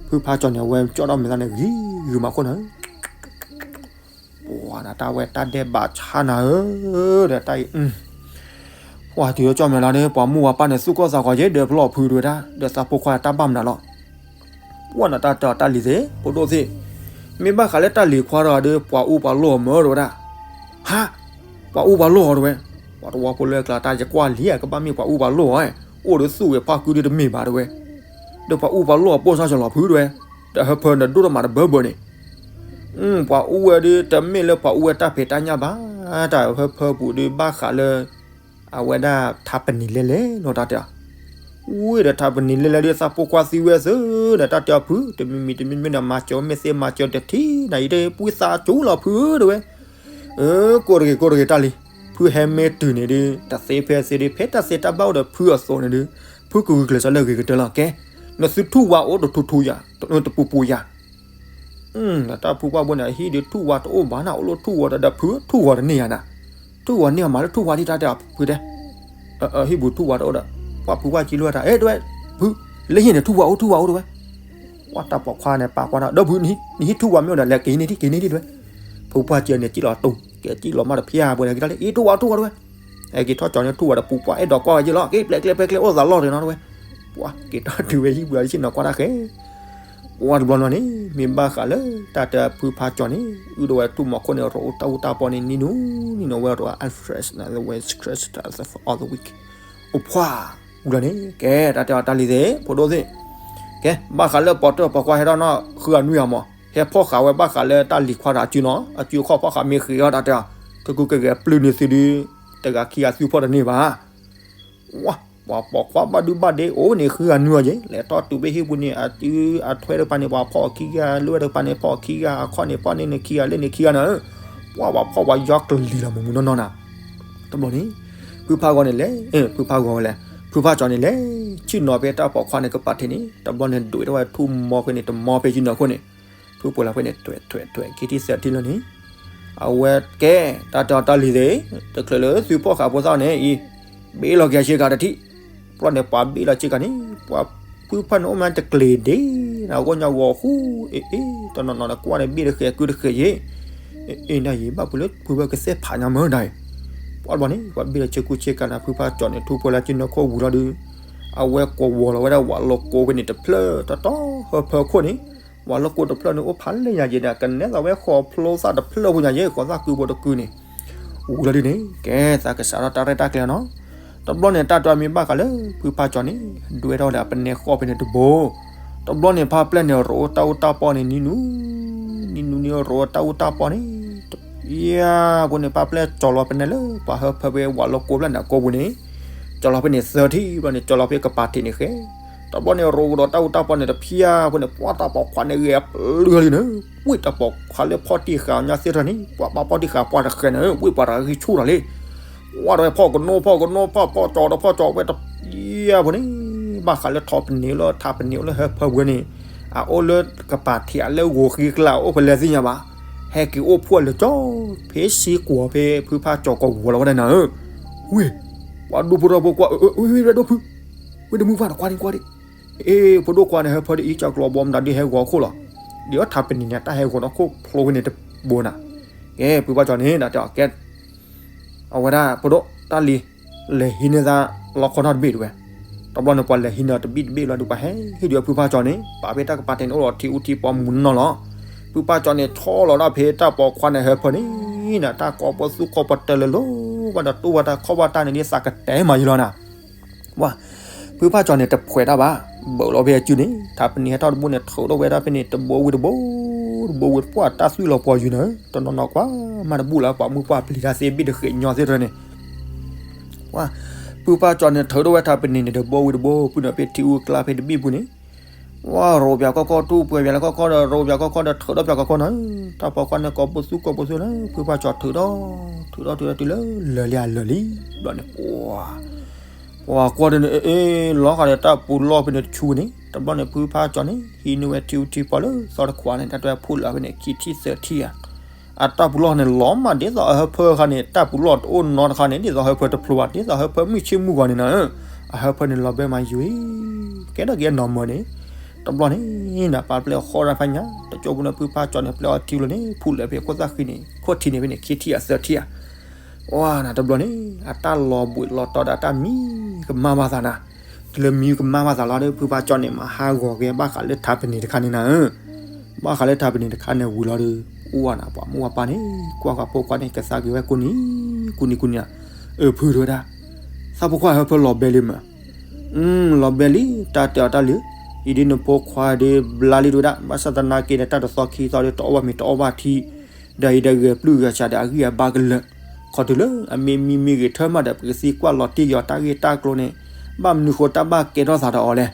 ဖုဖါကၠီၤန့ၣ် အဝဲကၠီၣ်ထီၣ်မဲာ်သၣ်န့ၣ် ဂံၤဂုာ်မးခိၣ်နၤဧၢ ပှၤနတၢ်ဝဲတၢ်ဒဲးဘးဆါနၤဧၢ, ဒီးတၢ်အံၤ, ပှၤတုၤလၢကၠီၣ်မဲာ်လီၤဒီး ပှၤမုၢ်ဝၤပၢ်န့ၣ် သူၣ်ကီၢ်သးဂီၤက့ၤ ဒီးဖျီၣ်ဖုတဝဲဒၣ် ဒီးသးဖိခွါတၢ်ဘၣ်မနုၤလီၤ, ပှၢ်နတၢ်တဲအီၤတၢ်လံၤသ့ၣ် ဖိဒိၣ်သ့ၣ်, မ့ၢ်ဘၣ်ဃးလၢတၢ်လံၤခွါတဂၤဒီး ပှၤအူပှၤလိၣ်အီၤမၢတဝဲဒၣ်, ဟါ, ပှၤအူပှၤလိၣ်အီၤတဝဲ, ပှၤတဝီဖိလၢကျါတၢ်ယကွၢ်လံဧါ ကဘၣ်မ့ၢ်ပှၤအူပှၤလိၣ်အီၤ, အိၣ်ဒီးသူၣ်ဂဲၤဖးကုဒုတမ့ၢ်ဘၣ်တဝဲ, ဒီးပှၤအူပှၤလိၣ်အီၤပိၢ်စၢ်စၢ်လီၤဖုတဝဲ, ဒီးဟၢဖၢန့ၣ်ဒိၣ်တမးတဘၢဘၢန့ၣ် ပှၤအူဝဲဒီး တမ့ၢ်လၢပှၤအူဝဲတၢ်ဖံးတၢ်ညၣ်ဘၣ်, တၢ်ဟၢဖၢပူၤဒီးဘၣ်ဃးလၢ အဝဲဒၣ်ထးပနံၤလဲလဲၣ်နီၤ တၢ်တဲအီၤ, ဝံၤဒီးထးပနံၤလဲလဲၣ်ဒီး သးဖိခွါသံဝဲသၢဒီး တၢ်တဲအီၤဖု တမံၤမံၤတမံၤမံၤဒီး မၤစၢၤမ့ၢ်သ့မၤစၢၤတထံၣ်နၤအံၤ တပှံသးစူၤလီၤဖုဧၢတဝဲ, ကိးတဂ့ၤ ကိးတဂ့ၤတၢ်လံၤ, ဖုဟဲမ့ၢ်တုၤန့ၣ်ဒီး တသ့ဖဲသ့ဒီး ဖဲတၢ်သ့တၢ်ဘၣ်အိၣ်ဒီးဖုအသိးန့ၣ်ဒီး ဖုကဂုာ်ကျဲးစၢးလၢအဂ့ၤကတၢၢ်လီၤ. ကဲ, နသုထူၣ်ဝါအိၣ်တထူထူယၤ, တပူၤပူၤယၤ, တၢ်ဖုပှၢ်ဘိန့ၣ် အဟံၣ်ဒီးထူၣ်ဝါတအိၣ်ဘၣ်နၤ အိၣ်လၢထူၣ်ဝါဒီး ဖုထူၣ်ဝါတန့ၢ်ယၤနၤ, ထူၣ်ဝါန့ၢ်အမၤလၢထူၣ်ဝါဒ်တၢ်တဲအီၤဖုတဲ, ဟံၣ်ပူၤထူၣ်ဝါတအိၣ်ဒီး ပှၢ်ဖုပှၢ်ကံလိာ်တၢ် အဲၣ်တဝဲ, ဖု, လၢဟံၣ်န့ၣ် ထူၣ်ဝါအိၣ် ထူၣ်ဝါအိၣ်တဝဲ, ပှၢ်တၢ်ပိာ်ခွါန့ၣ်ပာ်ကွၢ်ဒီး ဒီးဖု နဟံၣ်ထူၣ်ဝါမ့ၢ်အိၣ်ဒီး လဲၤက့ၤန့ၢ်ဒံး က့ၤန့ၢ်ဒံးတဝဲ, ဖုပှၢ်ကံန့ၣ် ကံၣ်လီၤတူာ် ကဲကံၣ်လီၤမးတဖျါဘၣ်ဒီး က့ၤတၢ်လၢ အံၤထူၣ်ဝါထူၣ်ဝါတဝဲ, ဟဲက့ၤထီၣ်ကၠီၤန့ၣ် ထူၣ်ဝါဒီးပူၤပှၢ်အဲၣ်ဒိးကွၢ်ဝဲက့ၤလီၤ က့ၤပျဲကျဲပျဲကျဲ အိၣ်သးလီၢ်တနီၤတဝဲ, ပှၢ်က့ၤထီၣ်တုၤဝဲဟံၣ်ပူၤဒီး ဆ့ၣ်နီၤကွၢ်တၢ်ဃဲ ပှၢ်တဘျီနီၤန့ၣ် မ့ၢ်ဘၣ်ဃးလၢတၢ်တဲဖုဖါကၠီၤန့ၣ် အုၣ်ဒိးဝဲထူၣ်မီၤခိၣ်န့ၣ် ရိးအိၣ်တၢ်အူတၢ်ပီန့ၣ် နံၤနူၤ နံၤနူၤဝဲရိး average average all the week အိၣ်ပှၢ်, ဝံၤလီၤန့ၣ် ကဲ တၢ်တဲအီၤတၢ်လံၤသ့ၣ် ဖိဒိၣ်သ့ၣ်, ကဲ ဘၣ်ဃးလၢပှၤတၢၢ်ပှၤကွၢ်ဟဲထီၣ်နီၢ် ဃုဂၤနွံဂၤမး ဟဲဖီၣ်ဃာ်ဝဲဘၣ်ဃးလၢတၢ်လံၤခွါတဂၤအစုနီၤ အစုအခီၣ်ဖီၣ်ဃာ်မ့ၢ်ဃ့အီၤတၢ်တဲအီၤ တကူကဂဲၤပျုၢ်န့ၢ်သုဒု တဂၤခံဂၤသုဖီၣ်တန့ၢ်ဘၣ် ဝါ, ပှၤပိာ်ခွါဘၣ်ဒုဘၣ်ဒ့အိၣ်န့ၣ် ဃုဂၤနွံဂၤက့ၤ လဲၤထီၣ်တုၤဖဲဟံၣ်ပူၤန့ၣ် အစုအထွဲတဖၣ်န့ၣ် ပှၤဖီၣ်ခံဂၤ လၢဝဲတဖၣ်န့ၣ် ဖီၣ်ခံဂၤ အခီၣ်န့ၣ် ဖီၣ်န့ၢ်န့ၣ်ခံဂၤ လၢန့ၣ်ခံဂၤနၤဧၢ, ပှၢ်ပှၤဖီၣ်ပှၤယီၤကလံၤလီၤမုၢ်မုၢ်နီၢ်နီၢ်နၤ, တဘျီန့ၣ် ဖုဖါဂီၤန့ၣ်လဲၤ, ဖုဖါဂီၤဝဲလဲၤ, ဖုဖါကၠီၤန့ၣ်လဲၤ, ဆ့ၣ်နီၤဖဲတၢ်ပိာ်ခွါန့ၣ်ကပၤထံးန့ၣ် တဘျီန့ၣ်ဒွဲၣ်ထီၣ်ဝဲထူၣ်မီၤဖဲန့ၣ် တမီၤဖဲဆ့ၣ်နီၤခိၣ်န့ၣ်, ဖုပှဲၤလီၤဖဲန့ၣ် ထွဲးထွဲးထွဲး ခံထံၣ်သၢထံၣ်လၢန့ၣ်, အဝဲကဲ တၢ်တဲအီၤတၢ်လံၤသ့ၣ်, တချုးလၢသုဖီၣ်ဃာ်ဖိသၣ်န့ၣ်အံၤ, ဘ့ၣ်လီၤက့ၤဆ့ကၤတထံၣ်, ဘျီန့ၣ်ပှၤဘ့ၣ်လီၤဆ့ကၤန့ၣ် ပှၤဖုဖၣ်န့ၣ်အိၣ်မးတကျ့ၤဒ့, နဂီၢ်ညါဂီၤဃူ, အ့ၣ်အ့ၣ် တနီၤနီၤန့ၣ်ကွၢ်န့ၣ်ဘ့ၣ်တဃဲးကုတဃဲးယ့ၣ်, အ့ၣ်အ့ၣ် နယံာ်ဘၣ်ဖုလၢဖုဝဲကစဲးဖးညါမၢဒၣ်အံၤ, ပှၤဘျီန့ၣ် ပှၤဘ့ၣ်လီၤဆ့ကူဆ့ကၤန့ၣ် ဖုဖၣ်ကၠီန့ၣ် ထူဖိလၢကၠိနီၢ်ခိၣ်ဝံၤလီၤဒုး, အဝဲကိးဝီၤလီၤဝဲဒၣ်ဝးလိကိဖဲန့ၣ်တဖျၢၣ် တီတီဟၢဖၢခိၣ်န့ၣ်, ဝးလိကိတဖျၢၣ်န့ၣ်အိၣ်ဖးလဲၢ်ညါယ့ၣ်ဒီး ကနဲသိးဝဲဃီၤဖျိသၣ်တဖျၢၣ်ဖိညါယ့ၣ် ဃီၤသၣ်ကုဖိတကုန့ၣ်, ဝံၤလီၤဒုးန့ၣ် ကဲသးကစးထီၣ်တၢ်ရဲၣ်တၢ်ကျဲၤနီၤ, တဘျီန့ၣ် တၢ်တဲအီၤမ့ၢ်ဘၣ်ဃးလၢ ဖုဖၣ်ကၠီန့ၣ် ဒွဲထီၣ်ဒီးအပနဲဃီၣ်ဖဲန့ၣ်တဘိ, တဘျီန့ၣ် ဖါပျဲၢ်န့ၣ် ရိးအိၣ်တၢ်အူတၢ်ပီၢ်န့ၣ် နံၤနူၤ, နံၤနူၤန့ၣ်ရိးအိၣ်တၢ်အူတၢ်ပီၢ်န့ၣ်, ယါ, အဃိန့ၣ် ဖါပျဲၢ်ကၠီလီၤပနဲလၢ ပှၤဟၢဖၢဖဲဝးလိကိဖျၢၣ်န့ၣ်အကိပူၤန့ၣ်, ကၠီလီၤဖဲန့ၣ်သၢထံၣ်ဘျီန့ၣ် ကၠီလီၤဖဲကပၤထံးန့ၣ်ဃဲ, တဘျီန့ၣ် ရိးကဒီးတၢ်အူတၢ်ပီၢ်န့ၣ်တဖျၢၣ်ဖိန့ၣ် ပှၤတၢ်ပိာ်ခွါန့ၣ်ဂဲၤအပျုၢ်လံန့ၣ်, ဝံၣ်တၢ်ပိာ်ခွါလၢဖီၣ်တံၢ်ဃာ်ညါသ့ၣ်တဖၣ်န့ၣ် ပှၤဘၣ်ဖီၣ်တံၢ်ဃာ်ပှၤတဃဲၤန့ၣ် ဝံၣ်ပှၤတဂၤဂံၢ်ဆူၣ်ထီၣ်လံ ဝါဒီးဖီၣ်ကနိဖီၣ်ကနိဖီၣ်ဖီၣ်ကၠီဒီးဖီၣ်ကၠီဝဲတ, ယဲၢ်ဖိန့ၣ်, ဘၣ်ဃးလၢထီပနံာ်လၢထးပနံာ်အိၣ်လၢဟၢဖၢပူၤန့ၣ်, အအိၣ်လၢကပၤထံးအလၢဂိၤဃံကျါအိၣ်ဖဲလဲၣ်သ့ၣ်ညါဘၣ်, ဟဲက့ၤအိၣ်ဖှိၣ်လၢကၠီ, ဖဲစ့ကွီၤဖဲဖုဖၣ်ကၠီကဝီၤလီၤဝဲဒၣ်နၤဧၢ, ဝ့ၢ်, ပှၤဒူဖိထီဖိကွၢ်, ဝ့ၢ်ဝဲဒိၣ်ဖု, ဝ့ၢ်တမုၢ်ဖၣ်တခွါန့ၣ်ကွၢ်ဒံး, အ့ၣ် ဖိဒိၣ်ခွါန့ၣ် ဟၢဖၢဒ်အံၤ ကၠီကျီဘီမတၤဒ်ဟဲဂီၤခိၣ်လီၤ, ဒ်အီထးပနံာ်န့ၣ် တၢ်ဟဲဂီၤနီၢ်ခိၣ်ဖျိဝဲန့ၣ်တဘိနၤ, ကဲ ဖုဖၣ်ကၠီန့ၣ် တၢ်တဲအီၤကဲ အဝဲဒၣ် ဖိဒိၣ်တၢ်လံၤ, လဲၤဟံးန့ၢ်သးလီခီနီတဘ့ၣ်တဝဲ, တဘျီန့ၣ် ပှၤလဲၤဟံးန့ၢ်တဘ့ၣ်တဘ့ၣ်လီၤဒီး ပှၤဟဲဟ့ၣ်ဒုးဖုဖၣ်ကၠီန့ၣ် ပာ်ဖဲတၢ်ကပၤထံးန့ၣ် အိၣ်လီၤထံအူထံပီမုၢ်နီၢ်လီၤ, ဖုဖၣ်ကၠီန့ၣ် ဆီလီၤဒၣ်ဖဲတၢ်ပိာ်ခွါန့ၣ်ဟၢဖၢန့ၣ်, နတၢ်ကီပသူၣ်ကီပတဲလၢလိၤဘၣ်ဒီး တိၢ်ဝဲတၢ်ခီၣ်ဘၣ်တၢ်န့ၣ်ဒ်သးကတဲမးယံလီၤနၤ ဝါ, ဖုဖၣ်ကၠီန့ၣ် တဖှဲးတၢ်ဘၣ်, ဘၢးလီၤဖဲအစုန့ၣ် ထးပနံာ်ဟဲထီၣ်တဘိန့ၣ် ထုးထီၣ်ဝဲဒၣ်ဖဲန့ၣ် တဘိဝံၤတဘိ, တဘိဝံၤတဘိ အတၢ်သွံၣ်လီၤပှီၤယုာ်န့ၣ် တနီၤနီၤကွၢ်မးတဘူၣ်လၢပှၤမုၢ်ပှၢ်ပျံၤတၢ်သ့ဘ့ၣ်တဃ့ၢ်ညီသ့ၣ်တဖၣ်န့ၣ်, ဝါ, ဖုဖၣ်ကၠီန့ၣ် ထုးထီၣ်ဝဲထးပနံာ်န့ၣ် တဘိဝံၤတဘိ ပုၢ်န့ၣ်ဖဲထံအူကျါဖဲတဘ့ၣ်ပူၤန့ၣ်, ဝါ, ရိးပၠးခီခီ ထူၣ်ပှဲၤပၠးလၢခီခီဒီး ရိးပၠးခီခီဒီး ထုးထီၣ်ပၠးခီခီန့ၣ်, တၢ်ပိာ်ခွါန့ၣ် ကီပသူၣ်ကီပသူၣ်န့ၣ် ဖုဖၣ်ကၠီထုးထီၣ်, ထုးထီၣ်ထုးထီၣ်တုၤလၢလၢာ်လံအလၢာ်လံ, ဘျီန့ၣ် ပှၤ ပှၤကွၢ်ဒ်န့ၣ် အ့ၣ် လီၤဃာ်ဒီးတၢ်ပူၤလီၢ်ဖဲန့ၣ်တဆူန့ၣ် တဘျီန့ၣ် ဖုဖၣ်ကၠီန့ၣ် ဟံးန့ၢ်ဝဲထံအူထံပီလၢသီတခွးန့ၣ် တၢ်တဲဖှိၣ်လၢဖဲန့ၣ် ခံထံၣ်သၢထံၣ်ဧါ, အတၢ်ပူၤလီၢ်န့ၣ် လီၤမးဒ်သိးအဟၢဖၢခါန့ၣ် တၢ်ပူၤလီၢ်တအိၣ်နီတခါန့ၣ် ဒ်သိးဟၢဖၢတဖျိဘၣ် ဒ်သိးဟၢဖၢမုၢ်ဆ့ၣ်မုၢ်ဂီၤန့ၣ်နၤဧၢ, အဟၢဖၢန့ၣ်လီၤဘဲမးယုၤအံၤ, ကဲထီၣ်က့ၤအနီၢ်မၢၤန့ၣ်, တဘျီန့ၣ် နပၢ်ပျဲၢ်ဃီတၢ်ဖးညါ တကၠိပူၤန့ၣ် ဖုဖၣ်ကၠီန့ၣ် ပျဲအီထံလီၤန့ၣ် ဖှိၣ်လၢဖဲခိၣ်သၣ်ဃံန့ၣ် ခိၣ်ထံးန့ၣ်ဖဲန့ၣ် ခံထံၣ်ဧါသၢထံၣ်ဧါ ဝါနၤတဘျီန့ၣ် အတၢ်လီၤဘှံးလီၤတီၤဒီးအတၢ်မံကမၣ်ဘၣ်သးနၤ, တုၤလၢမံကမၣ်ဘၣ်သးလီၤဒီး ဖုဖၣ်ကၠီန့ၣ် မၤဟးဂီၤက့ၤဘၣ်ဃးလၢထးပနံာ်တခါန့ၣ်နၤဧၢ, ဘၣ်ဃးလၢထးပနံာ်တခါန့ၣ်ဝံၤလီၤဒီး အိၣ်ဝဲနၤ ပှၤမိၢ်ပှၤပၢ်န့ၣ် ကွၢ်ဃာ်ဖိခွါန့ၣ် ကသးက့ၤဝဲကိးနံၤ ကိးနံၤကိးနံၤနၤ, အၢ ဖုတဲဝဲဒၣ်, သးဖိခွါဟၢဖၢလီၤဘဲလံမး, လီၤဘဲလံ တၢ်တဲအီၤတၢ်လံ, အံၤဒ်နဖိခွါဒ်ဘျါလံတဲဝဲဒၣ် ဘၣ်ဆၣ်သနာ်က့န့ၣ် တၢ်တသီခံသီဒီး တအီၣ်ဘၣ်မ့ၤတအီၣ်ဘၣ်ထံ ဒီးအံၤဒီးဂဲၤပျုၢ်ဂဲၤဆှးဒီးအဂံၢ်အဘါကလၢာ်, ခီတုၤလၢအမ့ၢ်မံမ့ၢ်ဂ့ၤထၢၣ်မးဒီး ပကသံကွၢ်လီၤတံၢ်က့ၤအီၤတၢ်ဂ့ၢ်တၢ်ကျိၤန့ၣ်, ဘၣ်မနုၤဃိတၢ်ဘၣ်ကဲထီၣ်သးဒီးအီၤလဲၣ်,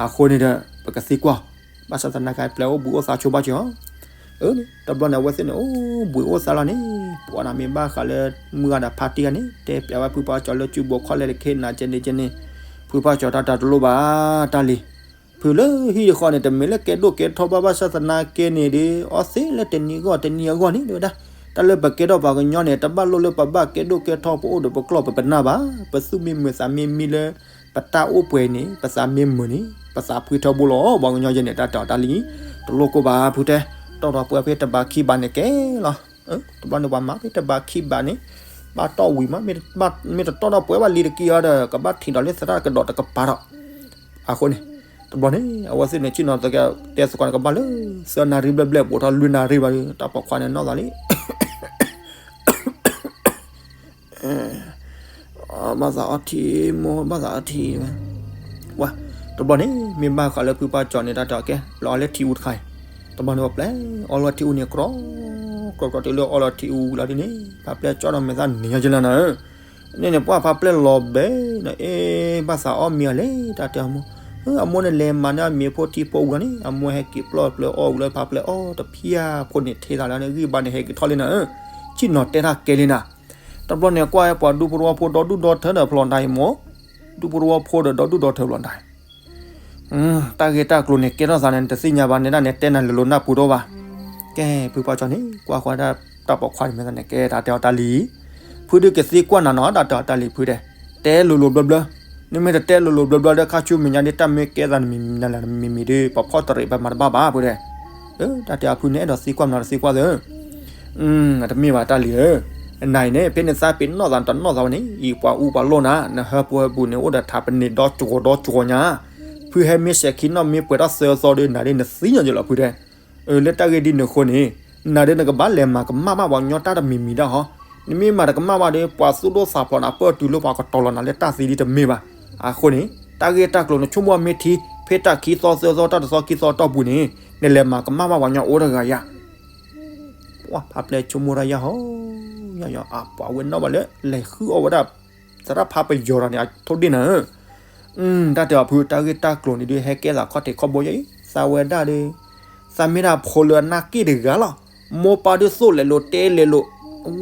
အဃိန့ၣ်ဒီး ပကသံကွၢ်, ဘၣ်ဆၣ်သနာ်က့ပျဲအိၣ်ဘှံးအိၣ်သါဆိဘၣ်က့ၤအီၤ, အၢ တဘျီန့ၣ် အဝဲသ့ၣ်န့ၣ် အိၣ်ဘှံးအိၣ်သါလီၤန့ၣ်, ပှၤန့ၣ်မ့ၢ်ဘၣ်ဃးလၢ မုၢ်ဂၤဒီးဖါတံၢ်ဂၤန့ၣ် တဲပျးဝဲဖုဖၣ်ကၠီလၢစုဘိခီလဲၣ်လၢခဲနးကဲန့ၣ်ကဲန့ၣ်, ဖုဖၣ်ကၠီတၢ်တၢ်တလိၣ်ဘၣ်တၢ်လံ ဖုလၢဟံၣ်တဃီန့ၣ် တမ့ၢ်လၢကဲဒိၣ်ကဲထီဘၣ်ဘၣ်ဆၣ်သနာ်က့န့ၣ်ဒီး အီၣ်သ့လၢတနံၤအဂီၢ်တနံၤအဂီၢ်န့ၣ် တဲဝဲဒၣ်, တၢ်လၢပကဲထီၣ်ပှၤကညီန့ၣ် တဘၣ်လိၣ်လၢပဘၣ်ကဲဒိၣ်ကဲထီ ပအိၣ်ဒီးပကျီၢ်ပပနၢ်ဘၣ်, ပသူၣ်မ့ၢ်မုာ်သးမ့ၢ်မံလၢ ပတၢ်အိၣ်ပှဲၤန့ၣ် ပသးမ့ၢ်မုာ်န့ၣ် ပသးဖှံထီဘိလီၤ, ပှၤကညီယဲန့ၣ် တၢ်တဲအီၤတၢ်လံ, တလိၣ်ကိၢ်ဘၣ်ဖုတဲ, တီၢ်ထီၣ်ပှဲၤဖဲတဘးခံဘးန့ၣ်ကဲလီၤ, တဘျီန့ၣ်ပှၤမၤဖဲတဘးခံဘးန့ၣ်, ဘၣ်တီၢ်ဝံၤမး, မ့ၢ်တတီၢ်ထီၣ်ပှဲၤဘၣ်လံတက့ၢ်အီၤဒီး ကဘၣ်ထံၣ်ဒီးလၢသရၣ်ကဒီးတကပၤဒီး, အဃိန့ၣ်, တဘျီန့ၣ် အဝဲသ့ၣ်န့ၣ် ဆ့ၣ်နီၤတဲသကိးန့ၣ် ကဘၣ်လၢ သၢနၣ်ရံၣ်ဘျဲၣ်ဘျဲၣ် ဘူးထီၣ်လွံၢ်နၣ်ရံၣ်ဘၣ်ဒီး တၢ်ပိာ်ခွါန့ၣ်နီၢ်သးလံ ဘၣ်သးအီထံ မိၢ်ဘၣ်သးအီထံဝဲ, ဝါ, တဘျီန့ၣ် မ့ၢ်ဘၣ်ဃးလၢဖုဖၣ်ကၠီန့ၣ် တၢ်တဲအီၤကဲ ပျဲအီၤလၢထံအူတခါအံၤ, တဘျီန့ၣ် ပှၤပျဲအီလီၤထံအူန့ၣ် ကြီ, ကြီကြီတုၤလၢအီလီၤထံအူဝံၤလီၤဒ်န့ၣ် ဖါပျဲၢ်ကၠီဒီးမဲာ်သၣ်န့ၣ်ညီကလၢနၤဧၢ, န့ၣ်န့ၣ် ပှၤဖါပျဲၢ်လီၤဘဲ, နအ့ၣ် ဘၣ်သးအီၣ်မ့ၤအီၤလဲၣ် တၢ်တဲအီၤမိၢ်, အမိၢ်န့ၣ်လဲၤမၤန့ၢ်အမ့ၤဖိထံဖိဝံၤလီၤန့ၣ် အမိၢ်ဟဲက့ၤပျီၢ်ပျဲအီၣ်ဝံၤလီၤ ဖါပျဲၢ်အီၣ်တဖၠၣ်ဖိန့ၣ် ထဲသးလၢနဂံၢ်ဘါန့ၣ် ဟဲက့ၤထီၣ်လံနၤဧၢ, ဆ့ၣ်နီၤတဲတၢ်ကဲလံနၤ တဘျီန့ၣ်ကွၢ်ပှၤဒူဖိတဝီဖိဒီဒူၣ်ဒီထၢဒီးဖျီတၢ်အံၤမိၢ်, ဒူဖိတဝီဖိဒီးဒီဒူၣ်ဒီထၢဖျီတၢ်, တၢ်ဂ့ၢ်တၢ်ကျိၤန့ၣ် ကဲထီၣ်သးန့ၣ် နတသ့ၣ်ညါဘၣ်န့ၣ်ဒၣ်န့ၣ် တဲနၤလၢလိၤနၢ်ပူၤတအိၣ်ဘၣ် ကဲ ဖုဖါကၠီန့ၣ် ကွၢ်ဃီဒၣ်တၢ်ပိာ်ခွါတမံၤန့ၣ် ကဲတၢ်တဲအီၤတၢ်လံၤ, ဖုဒုးကသံကွၢ်နၤနီၤ တၢ်တဲအီၤတၢ်လံၤဖုတဲ, တဲလိၤလိၤဘျီဘျီ, နမ့ၢ်တတဲလိၤလိၤဘျီဘျီဒီး ခါဆူမဲာ်ညါဒ်တၢ်မ့ၢ်ကဲသးနမံၤမံၤနၤလၢနမံၤမံၤဒီး ပှၤဖီၣ်တရံးပမၤတဘၣ်ဘၣ်ဖုတဲ, တၢ်တဲအီၤဖုန့ၣ် အဲၣ်ဒိးသံကွၢ်မနုၤတသံကွၢ်သၢ တမ့ၢ်ဘၣ်တၢ်လံၤဧၢ, နၤအံၤန့ၣ် ဖဲနသးပ့ၤနီၣ်သးတနီၣ်သးဝဲန့ၣ် အံၤပှၤအူပှၤလိၣ်နၤ နဟၢဖှိၣ်ဟဲပူၤန့ၣ် အိၣ်ဒီးထးပန့ၢ်ဒီကၠိဒီကၠိညါ, ဖုဟဲမ့ၢ်စဲးခံနီၣ်မ့ၢ်ပှဲၤထီၣ်သၢသီဒီး နၤဒ်နသ့ၣ်ညါယလီၤဖုတဲ, လၢတၢ်ဂ့ၢ်ဒ်န့ၣ်အဃိန့ၣ် နၤဒ်နကဘၣ်လဲၤမၤကမၣ်ဘၣ်ပှၤကညီတၢ်တမံၤမံၤဒၣ်ဟီ, နမ့ၢ်မၤတကမၣ်ဘၣ်ဒီး ပှၤသူၣ်ဒိၣ်သးဖျိးနၤပၢၢ်တုၤလၢပှၤကတီၤလီၤနၤလၢတၢ်သံဒ်တမ့ၢ်ဘၣ်, အဃိန့ၣ် တၢ်ဂ့ၢ်တၢ်ကျိၤနဆိကမိၣ်မ့ၢ်ထံ ဖဲတၢ်ခံသီသၢသီတၢ်တသီခံသီတီၢ်ပူၤန့ၣ် နလဲၤမၤကမၣ်ဘၣ်ပှၤကညီအိၣ်တဂၤယၤ ပှၤဖးပျဲဆိကမိၣ်တၢ်ယၤဟီ, ယၤယၤ အပှၤဝဲနီၣ်ဘၣ်လၢ လဲၤဃုအီၣ်ဝဲဒၣ် သရၣ်ဖါပယီၤဒီးန့ၣ် အထိၣ်ဒ့ၣ်နၤဧၢ, တၢ်တဲအီၤဖု တၢ်ဂ့ၢ်တၢ်ကျိၤန့ၣ်ဒုး ဟဲကဲသးခီၣ်ထံးခီၣ်ဘိယဲအံၤ သးဝဲဒၣ်ဒီး သးမ့ၢ်ဒၣ်ဖိလၢအနၢ်က့ၣ်တဂၤလီၤ, မိၢ်ပၢ်ဒုးသိၣ်လဲၤလိာ်တဲလဲၤလိာ်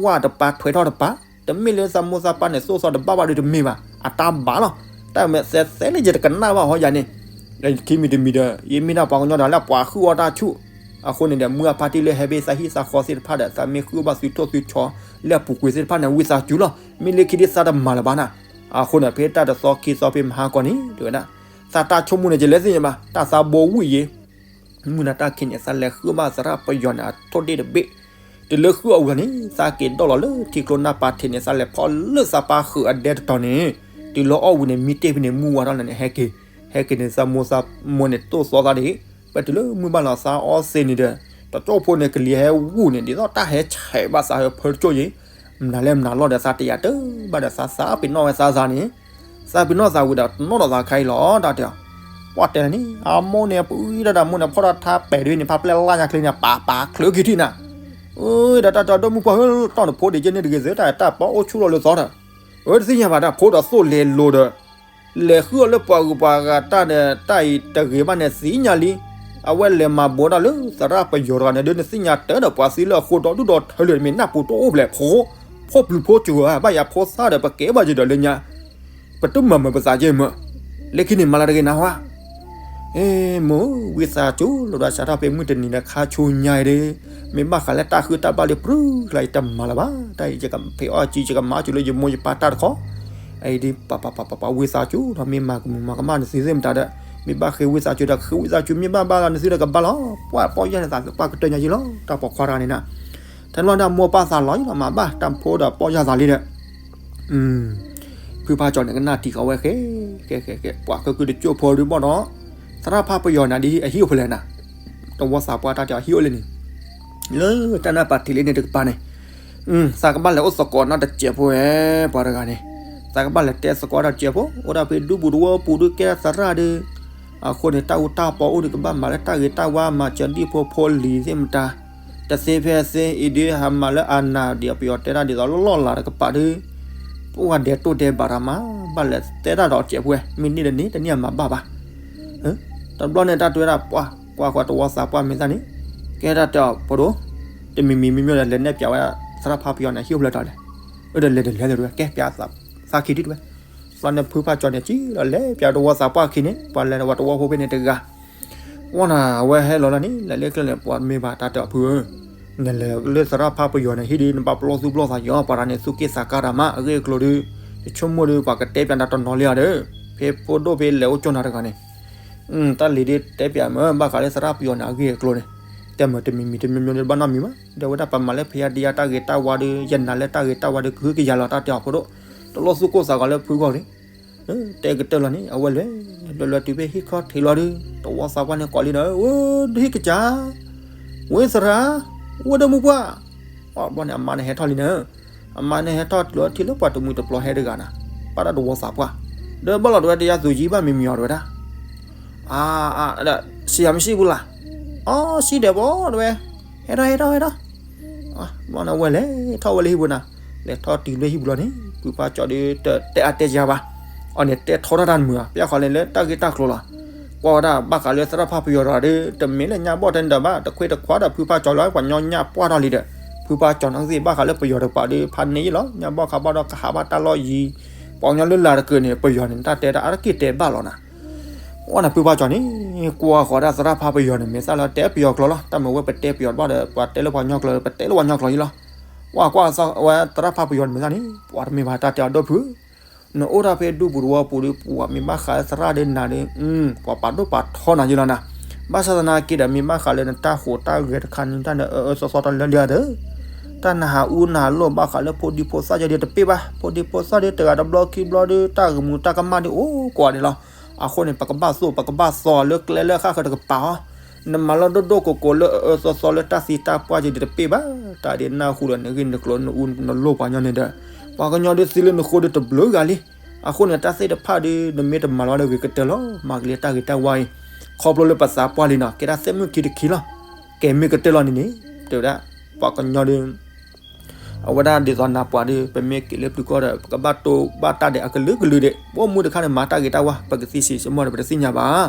ဝၣ်တပၤထွဲထီၣ်တပၤ, တမ့ၢ်လၢသးမိၢ်သးပၢ်န့ၣ် သိၣ်သီတဘၣ်ဘၣ်ဒီးတမ့ၢ်ဘၣ်, အတၢ်ဘၣ်လီၤ, တၢ်မ့ၢ်သဲသဲလၢယတကနၣ်ဘၣ်ဟီယၤန့ၣ်, ခံမံၤတမံၤဒီး ယမ့ၢ်ဒၣ်ပှၤကညီဒီးလၢပှၤဃုအီၣ်တၢ်ဆူၣ်, အဃိန့ၣ်ဒီး မုၢ်အဖါတံၢ်လၢဟဲဘ့ၣ်သးဟံၣ်သးဃီသ့ၣ်တဖၣ်ဒီး သးမ့ၢ်ဃုအီၣ်ဘၣ်သုထိၣ်သုဆီ လၢအပူၤကွံာ်သ့ၣ်တဖၣ်န့ၣ် ဝံသးစူၤလီၤ, မ့ၢ်လၢခံဒ်သးတမၤလၢၤဘၣ်နၤ, အဃိန့ၣ် ဖဲတၢ်တသီခံသီဖဲမဟါကီၢ်န့ၣ် တဲဝဲဒၣ်, သးတၢ်ဆိကမိၣ်န့ၣ် ကလဲၤသ့ၣ်ညါဘၣ် တၢ်သးဘိဝံၣ်ယဲ မုၢ်နၤတၢ်ခံးန့ၣ် သးလဲၤဃုဘၣ်သရၣ်ပယီၤန့ၣ် အထိၣ်ဒ့ၣ်တဘ့ၣ်, တုၤလၢဃုအီၣ်ဝံၤန့ၣ် သးက့ၤဒိၣ်လီၤလၢထံကျိနၢ်ပၤထံးန့ၣ် သးလဲၤဖီၣ်လၢသးပၢ်ဃုာ်အဒဲတတီၤန့ၣ်, တုၤလၢအီၣ်ဝံၤန့ၣ် မံတ့ၢ်ဖဲန့ၣ် မုၢ်ဝါထီၣ်လၢန့ၣ် ဟဲက့ၤ, ဟဲက့ၤန့ၣ် သးမိၢ်သးမိၢ်န့ၣ် တိၢ်သီသးဒ်အံၤ, ပတုၤလၢမုၢ်ဘၣ်လီၤသးအီၣ်သ့န့ၣ်ဒီး, တကၠိၢ်ဖိန့ၣ် ကလံၤဟဲဝူၣ်န့ၣ် ဒ်သိးတၢ်ဟဲဆဲးဘၣ်သးဟၢဖၢတကၠိၢ်ယံၤ, မနုၤလဲၣ်မနုၤလီၤဒီး သးတယာ်တၢ်ဘၣ်ဒီး သးသးပ့ၤနီၣ်ဝဲသးသးန့ၣ် သးပ့ၤနီၣ်သးဝံၤဒီး တနီၣ်ဒီးသးခါအံၤလီၤ တၢ်တဲအီၤ, ပှၢ်တဲန့ၣ် အမိၢ်န့ၣ် ပအံၤဒၣ်ဒီးမိၢ်န့ၣ် ဖီၣ်ထီၣ်ထါပဲာ်ဒ်န့ၣ် ဖးပျဲၢ်လၢညါချ့န့ၣ် ပာ်ပာ်ချုးက့ၤထံၣ်နၤ, အၢ ဒီးတၢ်တဲအီၤ ဒိၣ်မုၢ်ပှၢ်ဧၢ တီၢ်နဖိဒံးက့န့ၣ်တဂ့ၤသ့ တၢ်တၢ်ပီအိၣ်ဆူၣ်လီၤလၢသီဒီး, အၢ တသ့ၣ်ညါဘၣ်တၢ်ဖိဒီးသိၣ်လဲၤလိၤဒီး လဲၤဃုအီၣ်လၢပှၤဂုၤပှၤဂၤတၢ်ဒီး တၢ်အံၤတဂ့ၤဘၣ်န့ၣ်သ့ၣ်ညါလံ, အဝဲလဲၤမၤဘိးတၢ်လၢသရၣ်ပယီၤတဂၤန့ၣ် ဒ်နသ့ၣ်ညါတၢ်ဒီးပှၤသံလၢအဃိဒီး ဒူၣ်ဒီးထၢလၢမ့ၢ်နၢ်ပူၤတအိၣ်ဖျဲၣ်ဖိ, ဖိပျုၤဖိစူၤဧါ ဘၣ်ယၤဖိသၣ်ဒီးပကဲဘၣ်ယဒီးလၢညါ ပတမၤမၢပသးကဲမၢ, လၢခံန့ၣ်မၤလၢတဂ့ၤနၤဝဲ, အဲ မိၢ် ဝံသးစူၤ လိာ်ဒီးစးထီၣ်ဖဲမုၢ်တနံၤဒီးခါဆူညါအံၤဒီး, မ့ၢ်ဘၣ်ဃးလၢတၢ်ဃုတၢ်ဘၣ်လၢပြုၢ်ကျါအံၤ တမၤလၢၤဘၣ်, တၢ်အံၤယကဖံးအီၣ်စု ယကမၤအီၣ်စုလၢယမိၢ်ယပၢ်တၢ်တခီ, အအံၤဒ်ပပပပပဝံသးစူၤ ဒီးမ့ၢ်မၤကမူၤမၤကမၣ်နသုသ့ၣ်မတၤဒီး, မ့ၢ်ဘၣ်ဃ့ဝံသးစူၤဒီးဃ့ဝံသးစူၤ မ့ၢ်ဘၣ်ဘၣ်လီၤနသုဒီးကဘၣ်လီၤ, ပှၢ်ပီၢ်ယၢ်န့ၣ်သးပှၢ်ကတၢၢ်ညါယံလီၤ တၢ်ပိာ်ခွါတဂၤန့ၣ်နၤ, ထဲန့ၣ်ဒီးမိၢ်ပၢ်သးလီၤယံလီၤ မၤဘၣ်တၢ်ဖိဒီးပီၢ်ယၢ်သးလံဒီး ဖုဖါကၠီန့ၣ် ကနၣ်ထံဃီဝဲဃဲ, ဃဲဃဲဃဲ ပှၤကကုၢ်တကၠိၢ်ဖိဒုးဘီၣ်ဒီး, သရၣ်ဖါပယီၤန့ၣ်ဒ်အဟံၣ်အိၣ်ဖဲလဲၣ်နၤ, တဝီသးပှၢ်တၢ်တဲအီၤဟံၣ်အိၣ်လၢန့ၣ်, လၢတၢ်နၢ်ပၤထံးလၢန့ၣ်တကပၤန့ၣ်, သးကဘၣ်လဲၤအိၣ်သကိးနီတစဲးဖိဝဲ, ပှၤတဂၤန့ၣ်, သးကဘၣ်လဲၤတဲသကိးတၢ်တစဲးဖိ အိၣ်ဒၣ်ဖဲဒူပူၤတဝီပူၤဒုးကဲသရၣ်ဒီး, အဃိန့ၣ် တၢ်အူတၢ်ပီအိၣ်ဒုးကဘၣ်မၤလၢတၢ်ဂ့ၤတၢ်ဝါမၤစၢၤဒံၣ်ဖိဖိလံၤသ့ၣ်မတၤ တသ့ဖဲသ့အံၤဒုး ဟးမၤလၢအနၢ်ဒံးအပယီၤတဲတၢ်ဒ်သိးလီၢ်လီၢ်လၤတကပၤဒုး, ပှၤဒဲးတိၢ်ဒဲးဘၣ်တၢ်မၤ, ဘၣ်လဲၤတဲတၢ်ဒီးစဲးဖိဝဲ မ့ၢ်န့ၢ်တန့ၢ် တန့ၢ်အမၤဘၣ်ဘၣ်. တဘျီန့ၣ်တၢ်တဲဝဲဒၣ်ပှၤ, ကွၢ်ကွၢ်တဝီသးပှၢ်မ့ၢ်သးန့ၣ်, ကဲတၢ်တဲအီၤဖိဒိၣ်, တမံၤမံၤမံၤမံၤဒီး လဲၤနဲၣ်ပၠးဝဲသရၣ်ဖါပယီၤန့ၣ် ဟံၣ်အိၣ်ဖဲလဲၣ်တၢ်လဲၣ်, အၢဒီးလဲၤဒီးလဲၤဒီးဝဲ ကဲပၠးသးခံထံၣ်တဝဲ. ဘျီန့ၣ်ဖုဖါကၠီန့ၣ် စံၣ်လီၤလဲၤပၠးတဝီသးပှၢ်ခံန့ၣ် ပှၤလဲၤဒီးပှၤတဝီဖိဖဲန့ၣ်တဂၤ ဝဲနၤ အဝဲဟဲလီၤလၢန့ၣ် လဲၤလၢကျဲလဲၣ် ပှၤမ့ၢ်ဘၣ်တၢ်တဲအီၤဖုဧၢ, နလဲၤလၢသရၣ်ဖါပယီၤန့ၣ် ဟံၣ်ဒ်နဘၣ်ပလီၢ်သူၣ်ပလီၢ်သးယီၤ ပှၤတဂၤန့ၣ်သူၣ်က့ၣ်သးကါတၢ်မး အဂ့ၢ်အကျိၤဒုး, ယဆိကမိၣ်ဒုး ပှၤကတဲပၠးနၤတနီၤလံဧါဒီး, ဖဲဖိဒိၣ်ဖဲလဲၤအိၣ်ကၠိနၤတဂၤန့ၣ်, တၢ်လံၤဒုးတဲပၠးမ့ၢ်ဘၣ်ဃးလၢသရၣ်ပယီၤန့ၣ် အဂ့ၢ်အကျိၤန့ၣ်, တဲမ့ၢ်တမံၤမံၤတမံၤမံၤဒုးဘၣ်နီတမံၤမး ဒီးဝဲဒၣ်ပမၤလၢဖဲယါဒံယါတၢ်ဂ့ၤတၢ်ဝါဒုး ယနာ်လၢတၢ်ဂ့ၤတၢ်ဝါဒုး ကဟုကယာ်လီၤတၢ်တဲအီၤဖိဒိၣ်, တလိၣ်သူၣ်ကိၢ်သးဂီၤလၢဖုဂီၢ်လံ တဲကတၢၢ်လီၤန့ၣ် အဝဲလဲၤ, လဲၤလဲၤတုၤဖဲဟံၣ်ခီၣ်ထံးလီၤဒုး တဝီသးပှၢ်န့ၣ်ကိးလံဒီး ဝဲဒၣ်ဟံၣ်ကစၢ်, ဝဲသရၣ်, ဝဲဒၣ်မိၢ်ပှၢ်, ဘျီန့ၣ်အမါန့ၣ်ဟဲထီၣ်လံန့ၣ်, အမါန့ၣ်ဟဲထီၣ်တုၤလီၤထံၣ်လၢပှၤတမှံၤတပျီၤဟဲတဂၤနၤ, ဘၣ်တၢ်တဝီသးပှၢ်, ဒီးဘၣ်လီၤတဝဲတယါသူၤယံဘၣ်မံၤမံၤအီၤတဝဲဒၣ် အါ, စံးယၤမ့ၢ်စံးပူၤလၢ်, အီ စံးဒဲးဘီတဝဲ, ဟဲထီၣ်ဟဲထီၣ်ဟဲထီၣ် ဘျီန့ၣ်ဝဲလဲၤထီၣ်ဝဲလၢဟံၣ်ပူၤနၤ, လဲၤထီၣ်တုၤလၢဟံၣ်ပူၤလီၤန့ၣ် ဖုဖါကၠီဒီးတတဲအါတဲယၤဘၣ်, အီၤန့ၣ်တဲထီတၢ်တၢ်တမုာ်ဘၣ် ပျဲဃီၤလဲၤလၢတၢ်ဂ့ၢ်တၢ်ကျိၤလီၤ, ကွၢ်ဝဲဒၣ်ဘၣ်ဃးလၢသရၣ်ဖါပယီၤတဂၤဒီး တမ့ၢ်လၢညါဘီၣ်ထဲန့ၣ်ဒီးဘၣ် တခွ့တခွါဒီးဖုဖါကၠီလၢပှၤညီညၣ်ပှၢ်ထီၣ်လံဒီး, ဖုဖါကၠီန့ၣ်သ့ၣ်ဘၣ်ဃးလၢပယီၤတကပၤဒီး ဖးန့ၢ်ယံလီၤ ညါဘီၣ်ခါဘၣ်ဒီးကဟးဘၣ်တၢ်လီၢ်ယံၤ, ပှၤကညီလၢလၤတကၢၢ်န့ၣ် ပယီၤန့ၣ် တၢ်တဲတၢ်အါတက့ၢ်တဲဘၣ်လီၤနၤ, ပ အီနၤဖုဖါကၠီၤန့ၣ် ကွၢ်ဃီၤဒၣ်သရၣ်ဖါပယီၤန့ၣ် မ့ၢ်သၣ်လၢတဲပယီၤကျိာ်လီၤ. တၢ်မ့ၢ်ဝဲပတဲပယီၤတဘၣ်ဒီး ပှၤတဲလၢပှၤကညီကျိာ် ပတဲလၢပှၤကညီကျိာ်ယံလီၤ. ကွၢ်ကွၢ်ဝဲသရၣ်ဖါပယီၤန့ၣ်မ့ၢ်သၣ်န့ၣ် ပှၤတမ့ၢ်ဘၣ်တၢ်တဲအီၤဒိၣ်ဖု နအိၣ်တၢ်ဖဲဒူပူၤတဝီပူၤဒီး ပှၤမ့ၢ်ဘၣ်ဃးသရၣ်ဒီးနၤဒီး ပှၤပာ်ဒိၣ်ပာ်ထီနၤယံလီၤနၤ. ဘၣ်ဆၣ်သနာ်က့ဒီး မ့ၢ်ဘၣ်ဃးလၢနတၢ်ဃိးတၢ်ဂဲၤတခါန့ၣ် တၢ်န့ၣ်အၢအၢသီသီတလၢလၢဒီး တၢ်နဟးအူနဟးလိၣ်ဘၣ်ဃးလၢဖိဒံဖိသၣ်ယဲဒီးတပ့ၢ်ဘၣ်. ဖိဒံဖိသၣ်ဒီးတဂၤတဘျီခံဘျီဒီး တၢ်ဂ့ၢ်မူတၢ်ကမၣ်ဒီးအိၣ်ကိးဂၤဒဲးလီၤ. အဃိန့ၣ် ပကဘၣ်သိၣ်ပကဘၣ်သီလၢကျဲလၢဃၣ်ဃၢၤတကပၤအီၤ. နမၤလီၤဒိၣ်ဒိၣ်ကိးကိးလၢအအၢသီသီလၢတၢ်သံတၢ်ပှၢ်ယဲဒီးတပ့ၢ်ဘၣ်. တၢ်ဒ်နၢ်ဟူဒီးနဂ့ၢ်နကျိၤနအူနလိၣ်ပှၤကညီန့ၣ်ဒီး ပှၤကညီဒီးသံလၢနဃိဒီးတဘျုးဂၤလံ. အဃိန့ၣ် တၢ်သ့ၣ်တဖၣ်ဒီး နမ့ၢ်တမၤလီၤဒီးဂ့ၤကတၢၢ်လီၤ. မၤကလံတၢ်ဂ့ၤတၢ်ဝါအံၤ ခီဖျိလၢပသးပှၢ်လံနီၤ ကဲတၢ်သ့ၣ်မုၣ်ခံတခံလီၤ. ကဲမ့ၢ်ကတၢၢ်လီၤန့ၣ်န့ၣ် တဲဝဲဒၣ် ပှၤကညီဒီး အဝဲဒၣ်ဒ်သိးနၤပှၤဒီး ပမ့ၢ်က့ၤလၢပျုၤကီၢ်ဒီး ပကဘၣ်တိၢ်ဘၣ်တၢ်ဒီးအကလုာ်ကလုာ်ဒီး ပအိၣ်မူတခါန့ၣ် မၤတၢ်ဂ့ၤတၢ်ဝါ ပကသံစံးစ့ၢ်မီၢ်ဒီး ပတသ့ၣ်ညါဘၣ်.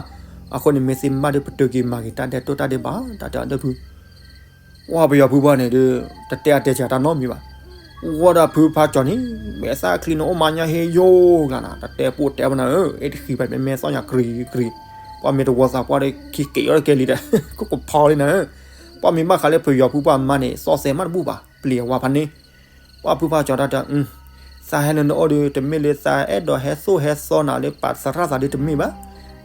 အဃိန့ၣ် မ့ၢ်သ့မ့ၢ်ဘၣ်ဒီး ပတုၤက့ၤမၤဂ့ၤတၢ်ဒဲးတိၢ်တၢ်ဒဲးဘၣ် တၢ်တဲအီၤဒိၣ်ဖု ဝဲပယီၤဖုပှၢ်န့ၣ်ဒီး တတဲအတဲဆးတၢ်နီတမံၤဘၣ်. ဝဲဒၣ်ဖုဖါကၠီၤန့ၣ် မဲာ်သၣ်ချံန့ၣ်အိၣ်မးညါဟ့ယိၤကျါနၤ တတဲပိၢ်တဲပနၤဧၢ အဲၣ်တဃံးဖဲမ့မ့ၢ်သီၣ်ညါကြံၤကြံၤ ပှၤမ့ၢ်တဝီသးပှၢ်ဒီး ခံက့ၤအီၤတကဲလံဒီး ကကိးဖီလံနၤဧၢ ပှၤမ့ၢ်ဘၣ်ဃးလၢပယီၤဖုပှၢ်မါန့ၣ် သီၣ်စဲးမးတဘူၣ်ဘၣ် ပျံၤအဝါဖးန့ၣ် ပှၤဖုဖါကၠီၤတၢ်တဲ သးဟဲလၢနအိၣ်ဒီး တမ့ၢ်လၢသးအဲၣ်ဒိးဟဲသိၣ်ဟဲသီနၤလၢပသရၣ်သးဒီးတမ့ၢ်ဘၣ်.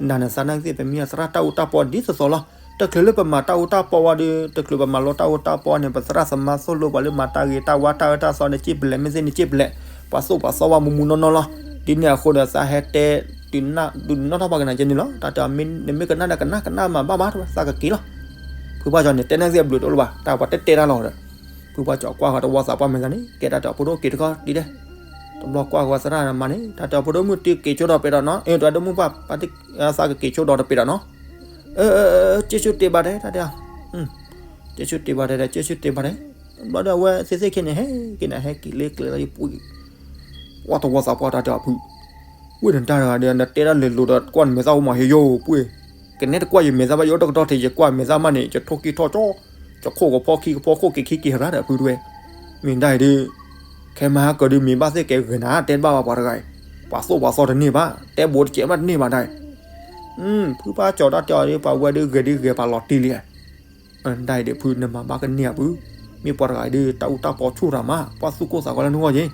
နၤန့ၣ်သးနာ်က့သ့ၣ် ပမ့ၢ်အသရၣ်တၢ်အူတၢ်ပီဒ်သိးသိးလီၤ. တချုးလၢပမၤတၢ်အူတၢ်ပီဝဲဒီး တချုးပမၤလိတၢ်အူတၢ်ပီန့ၣ် ပသရၣ်သမါသိၣ်လိပှၤလၢမၤတၢ်ဂ့ၤတၢ်ဝါတၢ်အၢတၢ်သီန့ၣ် စ့ပလဲၣ် မ့ၢ်သ့ၣ်န့ၣ်စ့ပလဲၣ် ပှၤသိၣ်ပှၤသီဝဲမူမူနီၢ်နီၢ်လီၤ. ဒ်န့ၣ်အဃိဒီးသးဟဲတဲ ဒုးနီၣ်ထီၣ်ပှၤကနၤကဲန့ၣ်လီၤ. တၢ်တဲ နမ့ၢ်ကနၣ်ဒီးကနၣ် ကနၣ်မၤဘၣ်ဘၣ် တဝဲသးကက့ၤလီၤ. ဖုဖါကၠီၤန့ၣ် တဲနာ်က့အဘျုးတအိၣ်လၢၤဘၣ် တၢ်ပှၤတဲတဲတၢ်လီၤဒီး ဖုဖါကၠီၤကွၢ်ဃီၤတဝီသးပှၢ်မဲာ်သၣ်န့ၣ် ကဲတၢ်တဲအီၤဖိဒိၣ်က့ၤတခီဒ်လဲၣ် တဘျီကွၢ်ဃီၤသရၣ်မါန့ၣ် တၢ်တဲအီၤဖိဒိၣ်မုၣ်တက့ၤဆိဒီးပှဲၤဒီးနီၤ အဲၣ် တဝဲဒိၣ်မုၣ်ပှၢ် သးကက့ၤဆိဒီးတပှဲၤဒီးနီၤ အၢ အၢ အၢ က့ၤဆိတ့ၢ်ဘၣ်တဲ တၢ်တဲ က့ၤဆိတ့ၢ်ဘၣ်တဲ က့ၤဆိတ့ၢ်ဘၣ်တဲ ဘျီဒီးအဝဲသ့ၣ်သ့ၣ်ခဲန့ၣ် ဟဲက့ၤန့ၣ် ဟဲက့ၤလၢကျဲလီၤ ယပူၤ ပှၤတဝီသးပှၢ်တၢ်တဲအီၤဖု ဝ့ၢ်နတၢ်တဂၤဒီး နတဲဒၣ်လဲၤလိၤဒီး ကွၢ်နမဲာ်သၣ်အိၣ်မးဟ့ယိၤပှ့ၤ ကနဲတကွၢ်ယမဲာ်သၣ်ဘၣ် ယအိၣ်တကတီၢ်ထဲယကွၢ်မဲာ်သၣ်မးန့ၣ် ယထိၣ်ကံၢ်ထီၣ်ကၠီ ယခိၣ်ကဖီခံကဖီခိၣ်က့ၤခံက့ၤဟရၣ်ဒီးဖုတဝဲ မ့ၢ်ဒၣ်အံၤဒီး ခဲမဟါကၢၤဒုးမ့ၢ်ဘၣ်သ့ၣ်ကဲဂဲၤနၤ တဲတဘၣ်ဘၣ်ပှၤတဂၤအံၤ ပှၤသိၣ်ပှၤသီတန့ၢ်ဘၣ် တဲဘိးတကဲးမးတန့ၢ်ဘၣ်ဒၣ်အံၤ ဖုဖါကၠီၤတၢ်တဲအီၤဒီး ပှၤဝဲဒုးဂဲၤဒုးဂဲၤပှၤလီၤတံၢ်လံ ဒၣ်အံၤဒီးဖုနမၤဘၣ်ကန့ၢ်အပူၤ မ့ၢ်ပှၤတဂၤအံၤဒီး တၢ်အူတၢ်ပီဆူၣ်တၢ်မး ပှၤသူၣ်ကိၢ်သးဂီၤလၢနဂီၢ်ယ့ၢ်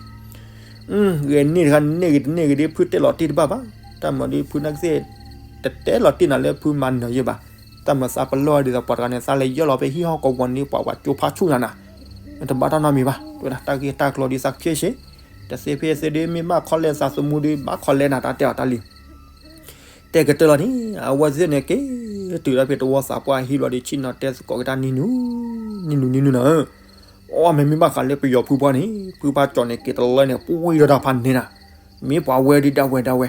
ဂဲၤန့ၢ်တခါန့ၣ် န့ၢ်ဂ့ၤတန့ၢ်ဂ့ၤဒီး ဖုတဲလီၤတံၢ်တဘၣ်ဘၣ် တၢ်မၤဒီးဖုနာ်က့သ့ၣ် တတဲလီၤတံၢ်နၤလၢဖုမၤနၢၤယ့ၢ်ဘၣ် တၢ်မၤသးပလီၢ်ဒ်သိးပှၤတဂၤန့ၣ် သးလဲၤယၢၢ်လီၤဖဲဟံၣ်ဟီၣ်ကဝီၤန့ၣ် ပှၤပှၤကၠိဖးဆူၣ်နၤနၤ တဘၣ်တၢ်နီတမံၤဘၣ် တဲဝဲဒၣ်တၢ်ဂ့ၢ်တၢ်ကျိၤဒ်သးကဖျ့ၣ်ဆ့ တသ့ဖဲသ့ဒီး မ့ၢ်ဘၣ်ခီလဲသးသမူဒီး ဘၣ်ခီလဲနၤတၢ်တဲအီၤတၢ်လံ တဲကတၢၢ်လီၤန့ၣ် အဝဲသ့ၣ်န့ၣ်က့ၤ တုၤလီၤဖဲတဝီသးပှၢ်ဟံၣ်ဘျီဒီး ဆ့ၣ်နီၤတဲသကိးက့ၤတၢ်နံၤနုၤ နံၤနုၤနံၤနုၤနၤဧၢ, အီ မ့မ့ၢ်ဘၣ်ဃးလၢပယီၤဖုပှၢ်န့ၣ် ဖုပှၢ်ကၠီၣ်န့ၣ် က့ၤတလၢန့ၣ် ပှ့ၤဒီးတၢ်ဖးန့ၢ်နၤ, မ့ၢ်ပှၤဝဲဒုးဒၣ်ဝဲဒၣ်ဝဲ,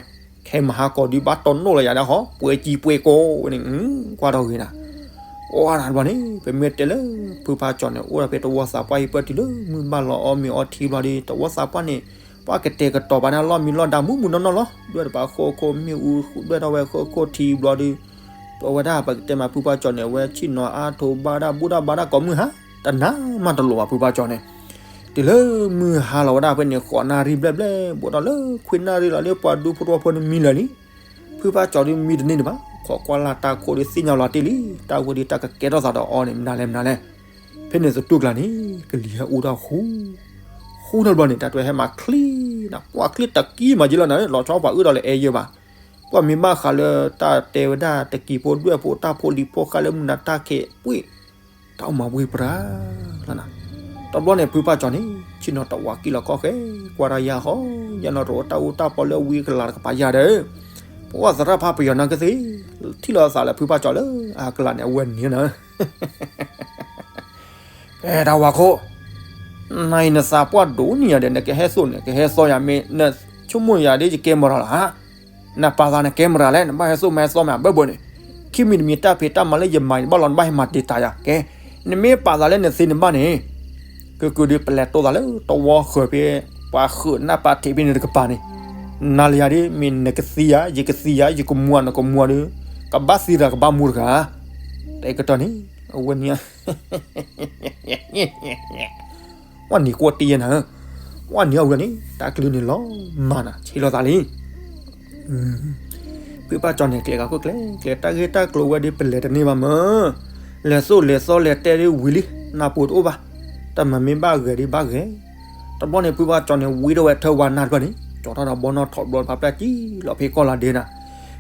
ခဲမဟါကီၢ်ဒုးဘၣ်တီၢ်နီၣ်လီၤယၤဒၣ်ဟီ ပှဲၤကံပှဲၤကိးဝဲန့ၣ် ကွၢ်ထီၣ်ဂ့ၤနၤ, အီ နဘျီန့ၣ် ပမ့ၢ်တဲလၢ ဖုပှၢ်ကၠီၣ်န့ၣ် အိၣ်ဒီးဖဲတဝီသးပှၢ်ဟံၣ်ပၢၢ်တုၤလၢမုၢ်ဘၣ်လီၤအီၣ်မ့ၤအီထံဘျီဒီး တဝီသးပှၢ်န့ၣ် ပှၤကတဲာ်ကတီၤပာ်န့ၣ်လီၢ်မံလီၢ်ဒါမူးမူးနီၢ်နီၢ်လီၤ, ဒွဲၣ်တပာ်ဃိခိၣ်မ့ၣ်အူ ဒွဲၣ်ထီၣ်ဝဲဃိခိၣ်ထံဘျီဒီး ပဝဲဒၣ်ပကတဲမးဖုပှၢ်ကၠီၣ်န့ၣ် အဝဲဆ့ၣ်နီၤအါထိးဘၣ်ဒၣ်ဘူၣ်ဒၣ်ဘါဒၣ်ကိးမုၢ်ဟါ, တနၤမးတလိၣ်ဘၣ်ဖုပှၢ်ကၠီၣ်န့ၣ်, တုၤလၢမုၢ်ဟါလီၤဝဲဒၣ်ဖဲန့ၣ် ဃိးနၣ်ရံၣ်ဘျဲၣ်ဘျဲၣ် ဘူးဒီးလၢခွံနၣ်ရံၣ်လီၤလၢပှၤဒူဖိတဝီဖိန့ၣ်မံလၢာ်လံ, ဖုပှၢ်ကၠီၣ်ဒုးမံတန့ၢ်ဒံးဘၣ်, ခိးကွၢ်လၢ်တၢ်ခိၣ်ဒုးသ့ၣ်ညါလီၤတံၢ်လံ, တၢ်ဝဲဒုးတၢ်ကကဲထီၣ်သးဒီးအီၤန့ၣ် မနုၤလဲၣ်မနုၤလဲၣ်, ဖဲန့ၣ်သတူၢ်ကျါန့ၣ် ကလံၤဟဲအူထီၣ်ဃူ ဃူထီၣ်ဘျီန့ၣ် တၢ်တွဲဟဲမၤချံနၤ, ပှၤချံတကံမးက့လီၤနၤ လီၤဆီပှၤအုၣ်ဒီးလၢအဲယဲၢ်ဘၣ်, ပှၤမ့ၢ်ဘၣ်ဃးလၢတၢ်တဲဝဲဒၣ်တကံၤဖိဒွဲၣ်ဖိတၢ်ဖိလံၤဖိဃါလၢမုၢ်နၤတၢ်ခဲးပှ့ၤ တၢ်အိၣ်မၤဝ့ၤပြၤလီၤနၤ, တဘျီန့ၣ် ဖုပှၢ်ကၠီၣ်န့ၣ် ဆ့ၣ်နီၤတဝးကံၢ်လီၤကီၢ်ဃဲ ကွၢ်တၢ်ယၤဟီ ယဲၢ်နီၤတအိၣ်တၢ်အူတၢ်ပီလၢဝံကလၤတကပၤယၤဒီး, ပဝဲသရၣ်ဖးပယီၤနၤကသ့, ထံၣ်လီၤသးလၢဖုပှၢ်ကၠီၣ်လၢအကလၤန့ၣ် အဝဲန့ၣ်နၤ ဖဲတၢ်ဝၤခိၣ်, နအံၤနသးပှၢ်ဒိၣ်န့ၢ်ယၤဒီး နကဟဲသိၣ်န့ၣ် ကဟဲသီယၤမ့ၢ် နဆိကမိၣ်ယၤဒ်ယကဲမရၤလီၤဧါ, နပာ်သးနကဲမရၤလဲၣ် နဘၣ်ဟဲသိၣ်မးဟဲသီမးဘၢၣ်ဘၢၣ်န့ၣ်, ခံမံၤတမံၤတၢ်ဖံးတၢ်မၤလၢယမၤန့ၣ်ဘၣ်လီၤ နဘၣ်ဟဲမၤတ့ၢ်တၢ်ယၤကဲ, နမ့ၢ်ပာ်သးလၢနသ့နဘၣ်န့ၣ်, ကကုာ်ဒုးပလဲၤတိၢ်သးလၢတဝီဃၢၤဖဲ ပှၤဃုာ်နၢ်ပာ်ထံးဖဲန့ၣ်တကပၤန့ၣ်, နၤလၢယၤဒ် မ့ၢ်နကသံယၤ ယကသံယၤ ယကမူနကမူဒီး, ကဘၣ်သံတဂၤကဘၣ်မူတဂၤ, တဲကတီၢ်န့ၣ် အဝဲန့ၣ် ဝဲနံၤကွၢ်တယဲၢ်နၤဧၢ, ဝဲနံၤအဝဲန့ၣ် တၢ်ကလုၢ်န့ၣ်လီၤမၤနၤ ဆ့လီၤသးလံ. ဖုဖါကၠီန့ၣ် ကျဲၤဃာ်ခိၣ်ကျဲၤကျဲၤ တၢ်ဂ့ၢ်တၢ်ကျိၤဝဲဒ်ပလဲၤတန့ၢ်ဘၣ်မၢ်, လဲၤသိၣ်လဲၤသီလဲၤတဲဒ်ဝံၤလံ, နၢ်ပူၤတအိၣ်ဘၣ်, တၢ်မၤမ့ၢ်ဘၣ်ဂဲၤဒ်ဘၣ်ဂဲၤ. တဘျီန့ၣ် ဖုဖါကၠီန့ၣ် ဝံထီၣ်ဝဲထၢဝါနၢ်တဖျၢၣ်န့ၣ် ကၠီထီၣ်ဒီးဘီနီၣ်ထိးဘျီ ဖါပျဲၢ်စံၣ်လီၤဖဲကီၢ်လၤဒ့နၤ,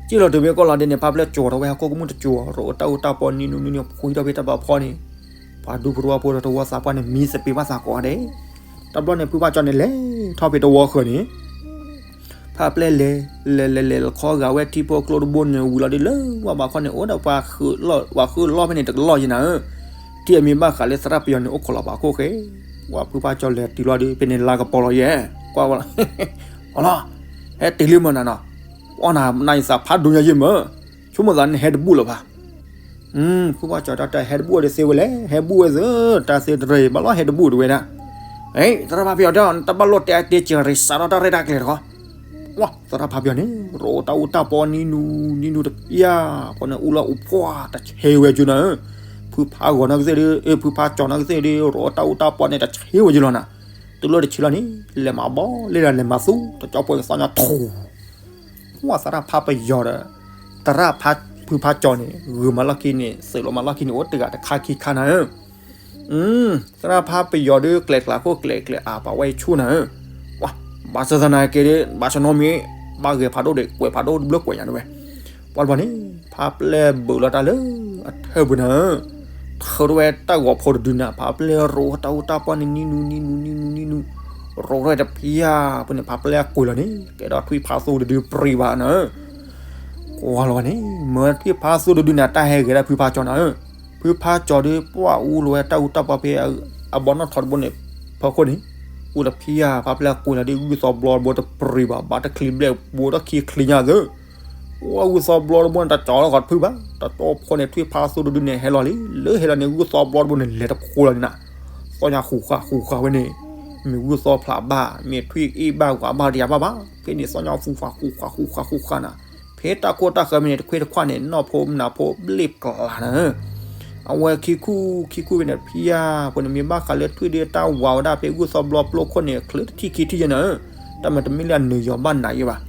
စံၣ်လီၤတုၤဖဲကီၢ်လၤဒ့န့ၣ် ဖါပျဲၢ်ကၠီထီၣ်ဝဲဟးခိၣ်ကမူၣ်တကၠီ, ရိးတၢ်အူတၢ်ပီနံၤနူနံၤနူ ဖှံထီၣ်ဖဲတၢ်ဘၣ်ဖီန့ၣ်, ပှၤဒူဖိတဝီဖိဒီးတဝီသးပှၢ်န့ၣ် မံသပ့ၤဘၣ်သးကိးဂၤဒဲး. တဘျီန့ၣ် ဖုဖါကၠီန့ၣ် လဲၤထီၣ်ဖဲတဝီဃၢၤန့ၣ် ဖါပျဲၢ်လဲၤ လဲၤလဲၤလဲၤ လီၤခီဂာ်ဝဲထံဖိကျိတဘိန့ၣ် ဝံၤလီၤဒ်လၢဝဲဘးခီန့ၣ် အိၣ်ဒီးပှၤဃုာ်လီၢ်ဖဲန့ၣ်တကလီၢ်ယဲနၤဧၢ, ထံၣ်အမ့ၢ်ဘၣ်ဃးလၢသရၣ်ပယီၤန့ၣ် အိၣ်ခိးလီၤပာ်ခိၣ်ဃဲ, ဝဲဖုဖါကၠီလဲၤတုၤလီၤဒီး ဖဲန့ၣ်လါကပီၤလီၤယဲ, ကွၢ်ဝဲလီၤ, အလီၤ, ဟဲတုၤလံမၢ်နၤနီၤ, အီၣ်နၤနၤယသးဖးဒိၣ်ညါယဲမၢ်, ဆိကမိၣ်သးနဟဲတဘူၣ်လၢၤဘၣ် ဖုဖါကၠီတၢ်တဲ ဟဲတဘူၣ်ဝဲဒီးသ့ဝဲလဲၣ်, ဟဲဘူၣ်ဝဲသ့, တၢ်သ့တရၢအံၤ ဘၣ်လီၤဟဲတဘူၣ်တဝဲဒၣ်. သရၣ်ဖါပယီၤတဲအီၤ နတဘၣ်လိၣ်တဲအတဲကရံး စးထီၣ်တၢ်ရဲၣ်တၢ်ကျဲၤတခီ, ဝဲသရၣ်ဖါပယီၤန့ၣ် ရိးတၢ်အူတၢ်ပီနံၤနူနံၤနူတဖၣ်အဃိန့ၣ် အူလၢအူဖှၣ်တဆ့ဝဲကၠူနၤဧၢ, ဖုဖါဂီၤနီၢ်ကသ့ၣ်ဒီး ဖုဖါကၠီနီၢ်ကသ့ၣ်ဒီး ရိးတၢ်အူတၢ်ပီန့ၣ် တဆ့ဝဲကၠူလီၤနၤ, တုၤလၢတဆံလီၤန့ၣ် လဲၤမၤဘီလဲၤဒီး လဲၤမၤသူ တကၠီဖိသီညါထူ ဝဲသရၣ်ဖါပယီၤဒီး သရၣ်ဖါဖုဖါကၠီန့ၣ် ဂုာ်မၤလီၢ်ခံန့ၣ် သုးလီၤမၤလီၢ်ခံန့ၣ် အိၣ်တဂၤတခါခံခါနၤဧၢ, သရၣ်ဖါပယီၤဒီး ကျဲၤကျါခိၣ်ကျဲၤကျဲၤအါပာ်ဝဲဆူၣ်နၤဧၢ, ဝဲ ဘၣ်ဆၣ်သနာ်က့ဒီး ဘၣ်ဆၣ်နီတမံၤ ဘၣ်ဂဲၤဖးဒိၣ်ဒီး ကွဲးဖးဒိၣ်တဘျၢကွဲးညါတဝဲ, ပှၤတဘျီန့ၣ် ဖါပျဲၢ်ဘုးလီၤတၢ်လၢအထၢၣ်ပူၤနၤဧၢ, ထုးထီၣ်ဝဲတၢ်ဂီၤဖိတဒုနၤ, ဖါပျဲၢ်ရိးတၢ်အူတၢ်ပီန့ၣ် နံၤနူနံၤနူနံၤနူနံၤနူ, ရိးထီၣ်ဝဲတဖၣ်အဃိန့ၣ် ဖါပျဲၢ်ကွံာ်လီၤန့ၣ် ကဲဒီးထွံၣ်ဖးသူတဒုပြံဘၣ်နၤဧၢ, ကွၢ်လီၤဝဲန့ၣ် မ့ၢ်ထွံၣ်ဖးသူတဒုန့ၣ် တၢ်ဟဲဂဲၤဒၣ်ဖုဖါကၠီနၤဧၢ, ဖုဖါကၠီဒီး ပှၤအူလီၤဝဲတၢ်အူတၢ်ပီဖဲ အဘီနီၣ်ထိးတဘိန့ၣ် ဖီခိၣ်န့ၣ်, အူတဖၣ်အဃိ ဖါပျဲၢ်ကွံာ်လီၤဒီး ဂုၢ်သီဘျီတဘိတပြံဘၣ်, ဘၣ်တချံဘျဲၣ်ဘိတခံချံညါသၢ ပှၤဂုၢ်သီဘျီတဘိန့ၣ် တကၠီလီၤဃီတဖုဘၣ်, တကၠီဖိန့ၣ် ထွံၣ်ဖးသူတဒုန့ၣ် ဟဲလီၤလံ, လၢဟဲလီၤန့ၣ် ဂုၢ်သီဘျီတဘိန့ၣ် လဲၤတဖိလီၤန့ၣ်နၤ, သီၣ်ညါဃူးဃာ်ဃူးဃာ်ဝဲန့ၣ်, မ့ၢ်ဂုၢ်သီဖျးဘၣ် မ့ၢ်ထွံၣ်အ့ၣ်ဘၣ်ဂၤဘၣ်တယၤဘၣ်ဘၣ်, ဖဲန့ၣ်သီၣ်ညါဃူးဃာ်ဃူးဃာ်ဃူးဃာ်ဃူးဃာ်နၤ, ဖဲတၢ်ခိၣ်တၢ်ဃၢၤမ့ၢ်န့ၣ် တခွ့တခွါန့ၣ် နီၢ်ဖိမနၤဖိဘျ့ၣ်ကျါနၤဧၢ အဝဲခံခူၣ်ခံခူၣ်ဖဲန့ၣ် ဖံယါဖိန့ၣ် မ့ၢ်ဘၣ်ဃးလၢထွံၣ်ဒီးတၢ်ဝၤဝဲဒၣ်ဖဲဂုၢ်သီဘျီပျိခိၣ်န့ၣ် ချၢတထံၣ်ခံထံၣ်ယဲနၤဧၢ, တၢ်မၤတမ့ၢ်လၢအနုာ်ယီၤဘၣ်နၤယဲဘၣ်,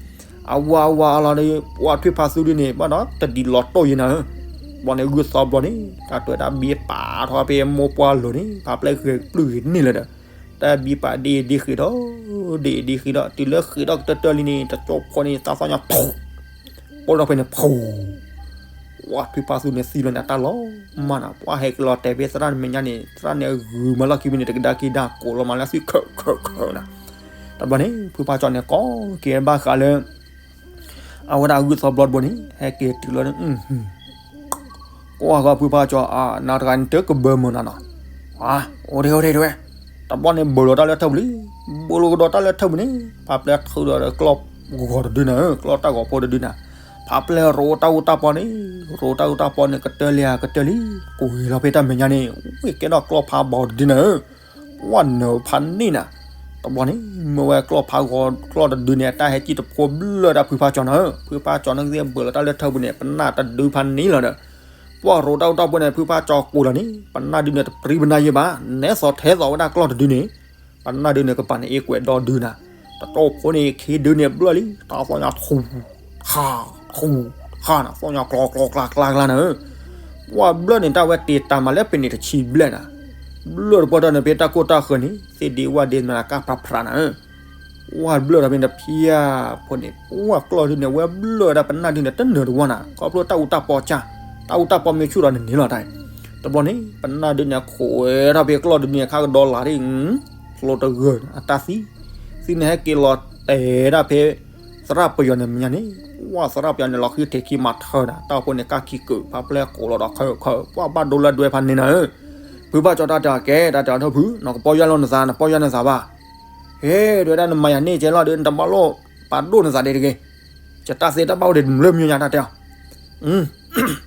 အဝၤအဝၤအလီၤဒီး ပှၤထွံၣ်ဖးသူဒုန့ၣ် ဘၣ်ဒီးတဒ်လီၤတိၢ်ယဲနၤဧၢ, ဘျီန့ၣ်ဂုၢ်သီဘျီန့ၣ် တၢ်တွဲတၢ်ဘံပာ်ထီၣ်ဖဲမိၢ်ပှၢ်လိၤန့ၣ် ဖါပျဲၢ်ဂဲၤပျုၢ်ဂ့ၤန့ၢ်လၢၤဒီး တၢ်ဘံပာ်ဒ့ဒ့ဃ့ဒီး ဒ့ဒ့ဃ့ဒီး တုၤလၢဃ့ဒီးကတၢၢ်တၢၢ်လံန့ၣ် တကၠီဖိန့ၣ် တၢ်သီၣ်ညါ ပိၢ်ထီၣ်ဖဲန့ၣ် ဖူ ပှၤထွံၣ်ဖးသူန့ၣ်သံလီၤန့ၣ် တၢ်လီၤမၢ်နၤ, ပှၤဟဲက့ၤလီၤတဲာ်ဖဲသရၣ်မဲာ်ညါန့ၣ် သရၣ်န့ၣ်ဂုာ်မၤလီၢ်ခံဖဲန့ၣ် တကဒါက့ၤဒါ ကိးလီၤမၤလၢသွံၣ်ခၢၣ်ခၢၣ်ခၢၣ်နၤ, တဘျီန့ၣ် ဖုဖးကၠီန့ၣ် ကိးက့ၤဘၣ်ဃးလၢ အဝဲဒၣ်ဂုၢ်သီဘျီတဘိန့ၣ် ဟဲက့ၤတုၤလီၤန့ၣ် ကွၢ်ဃီဖုဖးကၠီ နၤတဂၤန့ၣ် တကဘၢမုာ်နၤနီၤ, အိၣ်ဒ့ၣ်အိၣ်ဒ့ၣ်တဲဝဲ, တဘျီန့ၣ် ဘၢၣ်လီၤတၢ်လၢထၢၣ်ပူၤလံ, ဘၢၣ်လီၤကဒီးတၢ်လၢထၢၣ်ပူၤန့ၣ် ဖါပျဲၢ်ထုးဒီးကျီၢ်ဂီၤတဒုနၤဧၢ, ကျီၢ်တၢ်ဂီၤဖိတဒုနၤ, ဖါပျဲၢ်ရိးတၢ်အူတၢ်ပီန့ၣ်, ရိးတၢ်အူတၢ်ပီန့ၣ် ကတၢၢ်လံဧါကတၢၢ်လံ, ကွံာ်လီၤဖဲတၢ်မဲာ်ညါန့ၣ်, ဝ့ၢ်ကဲထီၣ်ကျီၢ်ဖးဘီတဒုနၤဧၢ ပှၤနၢၤဖးန့ၢ်နၤ, တဘျီန့ၣ် မ့ၢ်ဝဲကျီၢ်ဖးဂီၤကျီၢ်တဒုန့ၣ် အတၢ်ဟဲကံၣ်တဖိဘျၢၣ်ဒၣ်ဖုဖးကၠီနၤဧၢ, ဖုဖးကၠီန့ၣ်ကသ့ၣ်ဘၢၣ်လီၤတၢ်လၢထၢၣ်ပူၤန့ၣ် ပနၢ်တဒုဖးန့ၢ်လီၤဒီး, ပှၤရိးတၢ်အူတၢ်ပီန့ၣ် ဖုဖးကၠီကွံာ်လီၤန့ၣ် ပနၢ်ဒုန့ၣ်တပြံပနၢ်ယဲဘၣ်, နဲသိးထဲသိးဝဲဒၣ်ကျီၢ်တဒုန့ၣ်, ပနၢ်ဒုန့ၣ် ကပၤန့ၣ်အ့ကွဲးဒီဒုနၤ, တကၠီဖိန့ၣ် ခ့ဒုန့ၣ်ဘျၢၣ်လံ, တၢ်သီၣ်ညါထူ ထူ ထါနၤ, သီၣ်ညါကျီကျီကျါကျါနၤဧၢ, ပှၤဘျၢၣ်န့ၣ် တၢ်ဝဲတ့တၢ်မၤလၢပ့ၤန့ၣ်တဆံဘျဲၣ်နၤ, ဘျၢၣ်တပှၢ်တၢၢ်န့ၣ် ဖဲတၢ်ကိၢ်တၢ်ဃၢၤန့ၣ် သ့ၣ်ဒ့ဝၣ်ဒ့မၤကၢ်ဖျါဖျါနၤဧၢ, ပှၤဘျၢၣ်ဒီးဖဲန့ၣ်တဖၣ်အဃိန့ၣ် ပှၤကျီၢ်ဒုန့ၣ် ဝဲဘျၢၣ်ဝဲဒၣ်ပနၢ်ဒုန့ၣ် တနၢၤတဝီနၤ, ခီဖျိတၢ်အူတၢ်ပီကၢ်, တၢ်အူတၢ်ပီမ့ၢ်ဆူၣ်ဒီးန့ၣ်န့ၣ်လီၤတၢ်, တဘျီန့ၣ် ပနၢ်ဒုန့ၣ် ခိးဝဲထီၣ်ဖဲကျီၢ်ဒုန့ၣ် ခါကဒီးလၢ်ဒ် ကျိတဂၢၢ် အတၢ်သံ, သံန့ၣ်ဟဲက့ၤလီၤတဲာ်ဒၣ်ဖဲ သရၣ်ပယီၤန့ၣ်မဲာ်ညါန့ၣ်, ပှၤသရၣ်ပယီၤန့ၣ် လီၤဃံထံးခံမၤထၢနၤ, တၢ်အိၣ်ဖှိၣ်န့ၣ် ကၢ်ခံကုာ် ဖါပျဲၢ်ကိးလီၤဒီးခၢၣ်ခၢၣ် ပှၤဘၣ်ဒိလၢဒွဲဖးန့ၣ်နၤဧၢ, ဖုဖးကၠီတၢ်တဲအီၤကဲ တၢ်တဲအီၤထၢၣ်ဖု နကပီၢ်ယၢ်လီၤနသး နပီၢ်ယၢ်နသးဘၣ်, ဟဲဒွဲဒၣ်နမၤယၤန့ၢ်ကဲလီၤဒီး နတဘၣ်လိၣ်ပာ်ဒိၣ်နသးဒံးတဂ့ၤ, ယတၢ်သ့တၢ်ဘၣ်အိၣ်ဒံးတမျၢ်မံၤညါတၢ်တဲအီၤ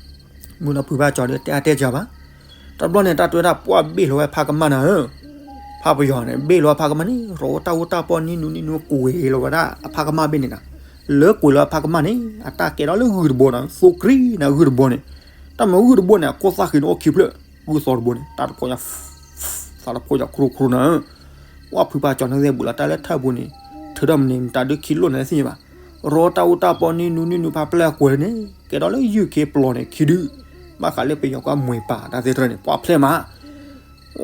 မုၢ်နီၢ်ဖုဖးကၠီဒီး တဲအါတဲစှၤဘၣ်. တဘျီန့ၣ် တၢ်တွဲဒၣ်ပှၤဘ့ၣ်လီၤဝဲဖးကမၣ်နၤဧၢ, ဖးပယီၤန့ၣ် ဘ့ၣ်လီၤဝဲဖးကမၣ်န့ၣ် ရိးတၢ်အူတၢ်ပီနံၤနူနံၤနူ ကွံာ်လီၤဝဲဒၣ်အဖးကမၣ်ဘ့ၣ်န့ၣ်နၤ, လၢကွံာ်လီၤအဖးကမၣ်န့ၣ် အတၢ်ကဲထီၣ်လၢဂုၢ်တဘိနၤ, သိကရံၣ်နၤဂုၢ်တဘိန့ၣ်, တၢ်မၤဂုၢ်တဘိန့ၣ် အခိၣ်သၣ်ဃံန့ၣ်အိၣ်ခံဖျၢၣ်, ဂုၢ်သီတဘိန့ၣ် တၢ်တဖိညါ သးတဖိညါခရူခရူနၤဧၢ, ပှၤဖုဖးကၠီန့ၣ်ကသ့ၣ်ဘုးလီၤတၢ်လၢထၢၣ်ပူၤန့ၣ်, ထုးထီၣ်မနုၤမတၤဒုခံလိၣ်န့ၣ်သ့ၣ်ညါဘၣ်, ရိတၢ်အူတၢ်ပီနံၤနူနံၤနူဖးပျဲၢ်အကွဲၤန့ၣ် ကဲထီၣ်လၢယုၢ်ခ့ပျီန့ၣ် ခံဒု, ဘၣ်ဃးလၢပယီၤကွၢ်မှဲၤပၢ်တၢ်သ့ၣ်တဖၣ်န့ၣ် ပှၤဖျဲၣ်မး,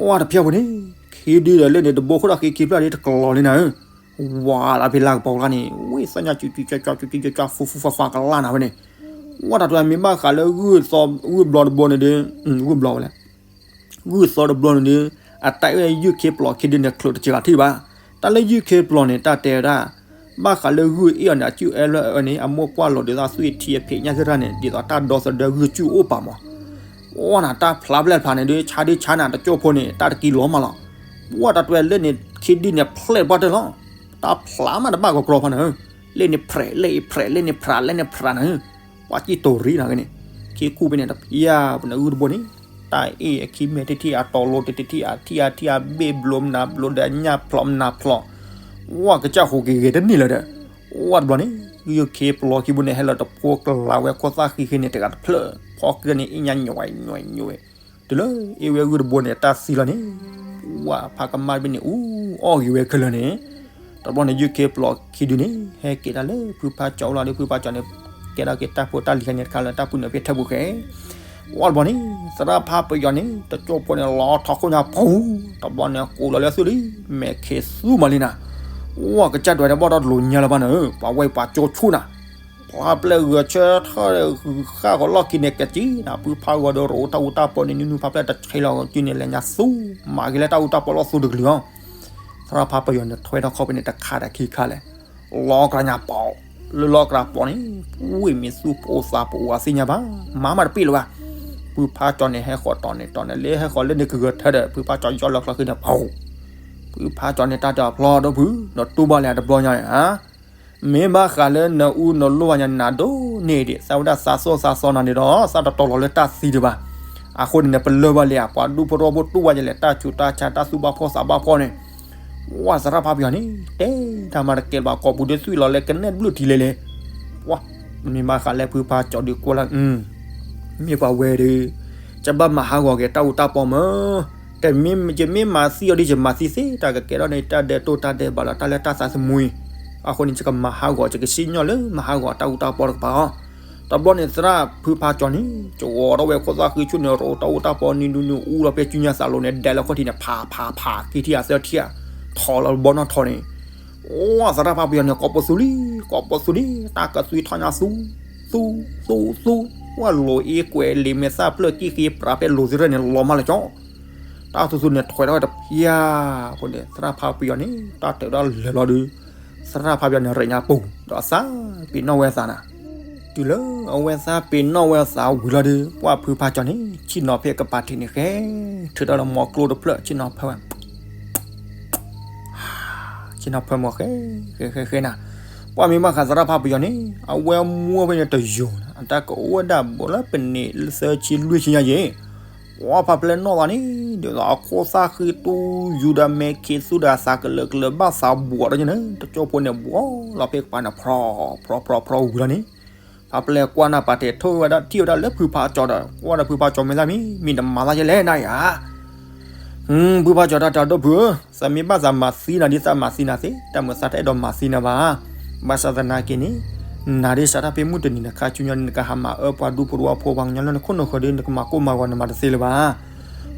ဝဲတဖျၢၣ်ပူၤန့ၣ် ခံဒုဒီးလၢန့ၣ် တဘိခိၣ်ဒီးဃ့ခံဖျၢၣ်ဒ်တကလီၤလံနၤဧၢ, ဝါလၢဖဲလၢကပီၤကျါန့ၣ် ဝ့ၢ်သၣ်ညါကၠူကၠူကၠါကၠူကၠူကၠါ ဖူဖူဖးဖးကလါနၤဝဲန့ၣ်, ဝဲတၢ်တဝဲမ့ၢ်ဘၣ်ဃးလၢ ဂုၢ်ဘျီတဘိန့ၣ်ဒီး ဂုၢ်ဘျီဝဲလဲၣ် ဂုၢ်သီတဘျီန့ၣ်ဒီး အတၢ်အဲၣ်ယုၢ်ခ့ပျီခံဒုန့ၣ် ချုးတစှၤထံၣ်ဘၣ်. တၢ်လၢယုၢ်ခ့ပျီန့ၣ် တၢ်တဲဝဲဒၣ် ဘၣ်ဃးလၢဂုၢ်အ့ၣ်အီၤန့ၣ် အစုၣ်အၢလၢအအၢန့ၣ် အမိၢ်ပှၢ်လိာ်ဒ်သိးသွံၣ်ထံအဖံးညၣ်သ့ၣ်တဖၣ်န့ၣ် ဒ်သိးတၢ်ဒီသဒၢဂုၢ်စူၣ်အိၣ်ပာ်မး, အိၣ်နၤတၢ်ဖျါဖျဲၣ်ဖျါန့ၣ်ဒီး ဆါဒုဆါနၤတကၠိၢ်ဖိန့ၣ် တၢ်တကံလီၤမးလီၤ. ပှၤတၢ်တဝဲလၢန့ၣ် ခံဒုန့ၣ်ဖျဲၣ်ပှၢ်တၢၢ်လီၤ. တၢ်ဖျါမးတဘၣ်ကီကီဖးနၤဧၢ, လၢန့ၣ်ဖျဲး လၢအံၤဖျဲး လၢန့ၣ်ဖျါ လၢန့ၣ်ဖျါနၤဧၢ, ပှၤစံၣ်တိၤရံနၤဂ့ၤန့ၣ်, ခံခူၣ်ဖဲန့ၣ်တဖျၢၣ်ပူၤန့ၣ် ဂုၢ်တဘိန့ၣ် တၢ်အ့ၣ်အခံမဲာ်တထံၣ်အတီၤလိၤတထံၣ်အထံၣ်အထံၣ်အဘ့ၣ်ဘျိမနၤဘျိဒီးအညၣ်ဖျိးမနၤဖျိး, ဝဲကစၢ်ဃိးက့ၤဂဲၤတန့ၢ်လၢၤဒီး, ဝဲတဘျီန့ၣ် ယုၢ်ခ့ပျီခံဘိန့ၣ် ဟဲလီၤတဖိကလၤဝဲခိၣ်သၣ်ဃံဃ့န့ၣ် တဂၤတဖျၢၣ် ဖီကၢန့ၣ် အ့ၣ်ညါညွဲညွဲညွဲ တုၤလၢအ့ၣ်ဝဲဂုၢ်တဘိန့ၣ် တၢ်သံလီၤန့ၣ်, ဝဲဖးကမၣ်တဘ့ၣ်န့ၣ် အူအီၣ်ဂ့ၤဝဲခဲလၢာ်န့ၣ်, တဘျီန့ၣ် ယုၢ်ခ့ပျီခံဒုန့ၣ် ဟဲက့ၤတၢ်လၢဖုဖါကၠီအအိၣ်လီၤဒီး ဖုဖါကၠီန့ၣ် ကဲထီၣ်က့ၤတၢ်ဖိတၢ်လံၤဟဲန့ၣ်တခါလၢတၢ်ပူၤန့ၣ်ဖဲထၢပူၤဃဲ ဝဲတဘျီန့ၣ် သရၣ်ဖါပယီၤန့ၣ် တကၠိၢ်ဖိန့ၣ် လီၤထီၣ်ခိၣ်ညါပူၤ, တဘျီန့ၣ် ကိးလီၤလၢသုလံ မဲာ်ခ့သူမးလံနၤ, ဝဲကစၢ်ဒွဲၣ်န့ၣ် ဘီၣ်ထီၣ်တလိၤညါလၢၤဘၣ်နၤဧၢ, ပှၤဝဲပှၤကၠိဆူၣ်နၤ ဖျါပျဲၢ်ဂုၤဆၢထၢၣ်ဃုာ်ဃၣ်ဃီၤလီၢ်ခံန့ၣ် ကစံနၤ ဖုဖါဂီၤဒီးရိတၢ်အူတၢ်ပီန့ၣ် နူနူဖးဖျဲၣ်တဆဲးလီၤကၠူန့ၣ် လဲၤညါသူ မၤက့ၤလၢတၢ်အူတၢ်ပီလီၢ်သူတကလုာ်အီၤ, သရၣ်ဖါပယီၤန့ၣ် ထွဲထီၣ်ခီၣ်ဖဲန့ၣ်တခါဒီးခံခါလဲၣ်, လီၤကြၢးညါပီး, လၢလီၤကြၢးပီးန့ၣ် ဝ့ၢ်မ့ၢ်သူဖိသးဖိအသ့ၣ်ညါဘၣ်, မၤမးတပ့ၢ်လၢၤဘၣ်, ဖုဖါကၠီန့ၣ် ဟဲဃီၤတီၤန့ၣ်တီၤန့ၣ် လၢဟဲဃီၤလၢန့ၣ်ကဂၢၤထၢဒီး ဖုဖါကၠီယီၢ်လီၤချီဃ့န့ၣ် ပီး ဖုဖါကၠီန့ၣ် တၢ်တဲအဖျီဒိၣ်ဖု နတူၢ်ဘၣ်လဲၣ်တဘျီညါဧါ, မ့ၢ်ဘၣ်ဃးလၢနအူနလိၣ်ဘၣ်ညါနၤဒိၣ်န့ၢ်ဒံး သးဝဲဒၣ်သးစီၣ်သးစီနၤန့ၣ်ဒီး သးတတီၤလီၤလၢတၢ်သံဒံးဘၣ်, အဃိန့ၣ်န့ၣ် ပလၢၢ်ဘၣ်လံဧါ ပှၤဒူဖိတဝီဖိတူၢ်ဘၣ်ယလဲၣ် တၢ်ဆူးတၢ်ဆါတၢ်သူၣ်ဘၣ်ဖှီၣ်သးဘၣ်ဖှီၣ်န့ၣ်, ဝဲသရၣ်ဖါပယီၤန့ၣ် တဲတၢ်မၤတကဲလၢၤဘၣ် ကိာ်ပူၤဒုးသွံၣ်လီၤလၢကနဲၣ်ဘျုးထံလဲၣ်လဲၣ်, ပှၤ မ့ၢ်ဘၣ်ဃးလၢဖုဖါကၠီဒုးကွၢ်လၢ မ့ၢ်ပှၤဝဲဒီး ယဘၣ်မၤဟးဂီၤက့ၤတၢ်အူတၢ်ပီမၢ်, တမ့ၢ်ယမ့ၢ်မၤသံအီၤဒီး ယမၤသံသ့ တၢ်ကကဲထီၣ်န့ၣ် တၢ်ဒဲးတိၢ်တၢ်ဒဲးဘးလီၤ တၢ်လၢတၢ်သးသမူအံၤ, အဃိန့ၣ် ယကမၤဟးဂီၤ ယကစံၣ်ညီၣ်လၢမၤဟးဂီၤတၢ်အူတၢ်ပီတကပၤအီၤ, တဘျီန့ၣ်သရၣ်ဖုဖါကၠီန့ၣ် ကဝီၤထီၣ်ဝဲခိၣ်သၣ်ဃံဆူၣ်န့ၣ် ရိတၢ်အူတၢ်ပီနံၤနူနူအူလီၤဖဲစုညါသးလိၤန့ၣ် ဒဲးလၢခီၣ်ထံးန့ၣ် ဖးဖးဖး ခံထံၣ်အသၢထံၣ်ဧါ, ထီၣ်လီၤဘီနီၣ်ထီၣ်န့ၣ် ဝဲသရၣ်ဖါပယီၤန့ၣ် ကိာ်ပူၤသူလံ ကိာ်ပူၤသူလံ တၢ်ကသွံထီၣ်ညါသူ သူ သူ သူ, ဝဲလိၤအ့ကွဲးလံာ်မဲာ်သၣ်ဖျၢၣ်ကံၣ်ဃ့ပြးဖဲလိၤသ့ၣ်တဖၣ်န့ၣ် လီၤမးလၢကၠီ, တၢ်သူသူန့ၣ်ထွဲထီၣ်ဝဲတဖျၢၣ်ဖိန့ၣ် သရၣ်ဖါပယီၤန့ၣ် တၢ်တၢၤဒၣ်လဲာ်လီၤဒီး သရၣ်ဖါပယီၤန့ၣ် ရဲၣ်ညါပူၤဒီးအသးပ့ၤနီၣ်ဝဲအသးနၤ, တုၤလၢအဝဲသးပ့ၤနီၣ်ဝဲအသးဝံၤလီၤဒီး ပှၤဖုဖါကၠီန့ၣ် ဆ့ၣ်နီၤဖဲကပၤထံးန့ၣ်ဃဲ, ထုးထီၣ်လၢမီကျိတဖျၢၣ် ဆ့ၣ်နီၤဖဲဝဲ ဆ့ၣ်နီၤဖဲမီၤဃဲ ဃဲဃဲဃဲနၤ, ပှၤမ့ၢ်ဘၣ်ဃးသရၣ်ဖါပယီၤန့ၣ် အဝဲမူဝဲဖဲန့ၣ်တယိာ်နၤ အတၢ်ကအိၣ်ဝဲဒၣ်ဘူးလၢပနံးလၢသၢဆံလွံၢ်ဆံညါယဲၢ်, ပှၤဖးဖျဲးနီၣ်သးန့ၣ် ဒ်သိးအခိၣ်သၣ်ဃံတူယူၤဒီးမဲာ်ခ့သူဒီးအသးကလၢာ်ကလၢာ်ဘၣ်သးဘှီးဒီးန့ၣ် တကၠိဖိန့ၣ် ဘှီးလီၤဖဲကပၤန့ၣ် ဖျီဖျီဖျီဖျီဝံၤလီၤန့ၣ် ဖးဖျဲးကွၢ်နၢ်ပာ်တဲာ်ထိၣ်ဝဲဒၣ်ထံၣ်ဝဲဒၣ်လၢဖုဖါကၠီဒီး ကွၢ်ဒီးဖုဖါကၠီမ့ၢ်သးမံၤ မံၤတမၤသးယဲလဲၣ်နၤယၤ ဖုဖါကၠီတၢ်တဲဒိၣ်ဖုဧၢ, သးမ့ၢ်ဘၣ်သးမၤသံနၤဒ်သးမၤသံနၤသ့, တၢ်မုာ်သးတအဲၣ်ဒိးမၤသံနၤဘၣ်. ဘၣ်ဆၣ်သနာ်က့န့ၣ်, နၤဒ်စးထီၣ်ဖဲမုၢ်တနံၤနၤခါဆူညါန့ၣ် နကဟးမၤအၢပှၤဒူဖိတဝီဖိပှၤကညီလၢနခိၣ်နဃၢၤဒီး နကမၤကိၢ်မၤဂီၤနမၤတသ့လၢၤဘၣ်.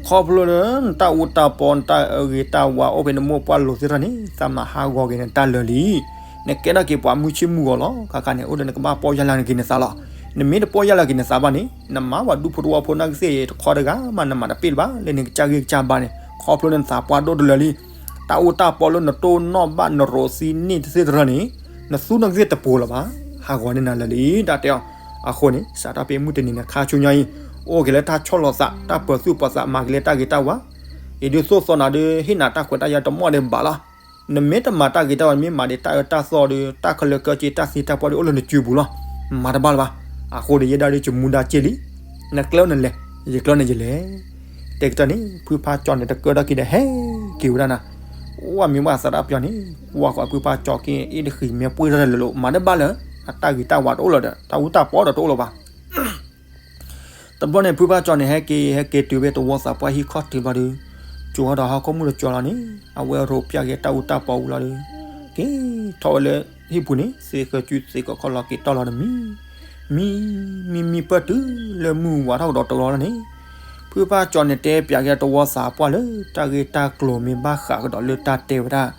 ခီဖျိလၢနတၢ်အူတၢ်ပီ နတၢ်အဂ့ၤတၢ်ဝါအိၣ်ဖဲနမိၢ်ပှၢ်လိၤသ့ၣ်တဖၣ်န့ၣ် သးမၤဟးဂီၤက့ၤနတၢ်လၢာ်လံ. နကဲထီၣ်က့ၤပှၤမုၢ်ဆ့ၣ်မုၢ်ဂီၤလီၤ. ခါခါန့ၣ် အိၣ်ဒီးနကဘၣ်ပီၢ်ယၢ်လၢ်က့ၤနသးလီၤ. နမ့ၢ်တပီၢ်ယၢ်လၢ်က့ၤနသးဘၣ်န့ၣ် နမၤပှၤဒူဖိတဝီဖိနာ်က့သ့ၣ်တခီတဂၤမး နမၤတပ့ၢ်လၢၤဘၣ် လၢနကစၢ်ဂ့ၢ်ကစၢ်ဘါန့ၣ် ခီဖျိလၢနသးပှၢ်ဒိၣ်တလၢာ်လံ. တၢ်အူတၢ်ပီလၢနတိၢ်နီၣ်ဘၣ်နရိးသံန့ၢ်တသ့ၣ်တဖၣ်န့ၣ် နသူနာ်က့သ့ၣ်တပိၤလၢၤဘၣ်. ဟးဂီၤန့ၢ်နၤလၢာ်လံ တၢ်တဲအီၤ. အဃိန့ၣ် စးထီၣ်ဖဲမုၢ်တနံၤနၤခါဆူညါအံၤ အိၣ်က့ၤလၢတၢ်ဆီၣ်လီၤသး တၢ်ပၢၤသူၣ်ပၢၤသး မၤက့ၤလၢတၢ်ဂ့ၤတၢ်ဝါ အံၤဒုးသိၣ်သီနၤဒီး ဟ့ၣ်နၤတၢ်ခွဲးတၢ်ယာ်တမီၢ်ဒံးဘၣ်လီၤ. နမ့ၢ်တမၤတၢ်ဂ့ၤတၢ်ဝါ နမ့ၢ်မၤဒံးတၢ်အၢတၢ်သီဒီး တၢ်ခဲလၢာ်ခဲဆ့တၢ်သံတၢ်ပှၢ်ဒ်အိၣ်လၢနစုပူၤလီၤ. မၤတဘၣ်လၢၤဘၣ်. အဃိန့ၣ် ယဲဒၣ်ဒ်ယမူဒါက့ၢ်လံ. နကျဲအိၣ်နလဲၤ, ယကျဲန့ၣ်ယလဲၤ. တဲကတၢၢ်န့ၣ် ဖုဖါကၠီန့ၣ် တကၢထီၣ်က့ၤဒီးဟဲက့ၤဝဲဒၣ်နၤ. အိၣ်မ့ၢ်ဝဲသရၣ်ပယီၤန့ၣ် ကွၢ်ဃီၤဖုဖါကၠီက့ၢ်အ့ၣ်တဃံး မ့ၢ်ပှ့ၤထီၣ်တၢ်လၢာ်လီၤ မၤတဘၣ်လၢၤ. အတၢ်ဂ့ၤတၢ်ဝါတအိၣ်လၢၤဒီး တၢ်အူတၢ်ပီဒီးတအိၣ်လၢၤဘၣ်. တဘျီန့ၣ် ဖုဖါကၠီန့ၣ် ဟဲက့ၤ ဟဲက့ၤတုၤဖဲတဝီသးပှၢ်ဟံၣ်ခီၣ်ထံးဘျီဒီး ကၠိၤထီၣ်ဒီးဟီၣ်ခိၣ်မုၢ်တကၠီၤလီၤန့ၣ် အဝဲရိးပၠးက့ၤတၢ်အူတၢ်ပီဝံၤလီၤဒီး က့ၤထီၣ်ဝဲလၢဟံၣ်ပူၤန့ၣ် သ့ဃၢၤစုသ့ကီးခီၣ်လီၤက့ၤတီၢ်လီၤတမံၤ, မံ မံမံပၢၢ်တုၤလၢမုၢ်ဝါထီၣ်ကဒီးတလီၤလီၤန့ၣ်, ဖုဖါကၠီန့ၣ်တဲပၠးက့ၤတဝီသးပှၢ်လၢတၢ်ဂ့ၢ်တၢ်ကျိၤမ့ၢ်ဘၣ်ဃးကဒီးလၢတၢ်တဲဝဲဒၣ်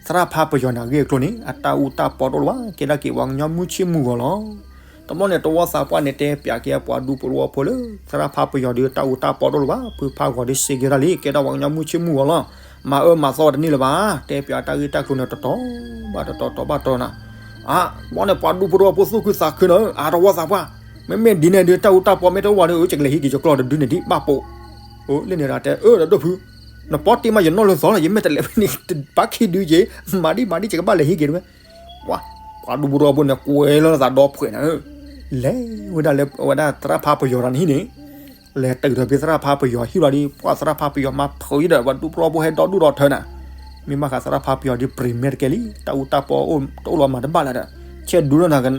သရၣ်ဖါပယီၤန့ၣ်အဂ့ၢ်အကျိၤန့ၣ် အတၢ်အူတၢ်ပီတအိၣ်လၢၤဘၣ်, ကဲဒၣ်က့ၤပှၤကညီမုၢ်ဆ့ၣ်မုၢ်ဂီၤလီၤ. တဘျီန့ၣ် တဝီသးပှၢ်န့ၣ်တဲပၠးက့ၤပှၤဒူဖိတဝီဖိလၢ သရၣ်ဖါပယီၤဒီးတၢ်အူတၢ်ပီတအိၣ်လၢၤဘၣ်, ဖုဖါဂီၤဒီးစ့က့ၤဒၣ်လံ ကဲဒၣ်ပှၤကညီမုၢ်ဆ့ၣ်မုၢ်ဂီၤလီၤ. မၤအၢမၤသီတန့ၢ်လၢၤဘၣ်, တဲပၠးတၢ်ဂ့ၢ်တၢ်ကျိၤန့ၣ်တတီၤဘၣ်တတီၤ တီၤဘၣ်တီၤနၤ, အါ ဘီန့ၣ်ပှၤဒူဖိတဝီဖိသူၣ်ခုသးခုနီၤ, အါ တဝီသးပှၢ်, မ့မ့ၢ်ဒ်န့ၣ်ဒီးတၢ်အူတၢ်ပီမ့ၢ်တအိၣ်ဘၣ်ဒီး အၢ ယကလဲၤဟံးက့ၤယကျီၢ်တဒုန့ၣ်ဒံး ဘၣ်ပိာ်, အိၣ်လၢန့ၣ်ဒီးတဲ အၢ ဒီးဒိၣ်ဖု နပီၢ်တ့ၢ်မးယနီၢ်လၢသီလီၤ, ယမ့ၢ်တလဲၤဖဲန့ၣ် တဘၣ်ခံဒုယ့ၤ, မၤဒံးမၤဒံး ယကဘၣ်လဲၤဟံးက့ၤတဝဲ, ပှၤဒူဖိတဝီဖိန့ၣ် ကွဲးလီၤသးဒီဖှဲးနၤဧၢ, လဲၤဝဲဒၣ်လၢအဝဲဒၣ်သရၣ်ဖါပယီၤတဂၤန့ၣ်ဟံၣ်န့ၣ်, လဲၤတုၤဒီးဖဲသရၣ်ဖါပယီၤဟံၣ်လီၤဒီး ပှၤသရၣ်ဖါပယီၤမၤဖုးဒီး ပှၤဒူဖိတဝီဖိဟဲဒီဒူၣ်ဒီထၢနၤ, မ့ၢ်ဘၣ်ဃးသရၣ်ဖါပယီၤဒီး ပြံးမဲာ်တကဲလံ, တၢ်အူတၢ်ပီအိၣ်တအိၣ်လၢၤမၤတဘၣ်လၢၤဒီး, ဆဲးဒူလီၤနၤ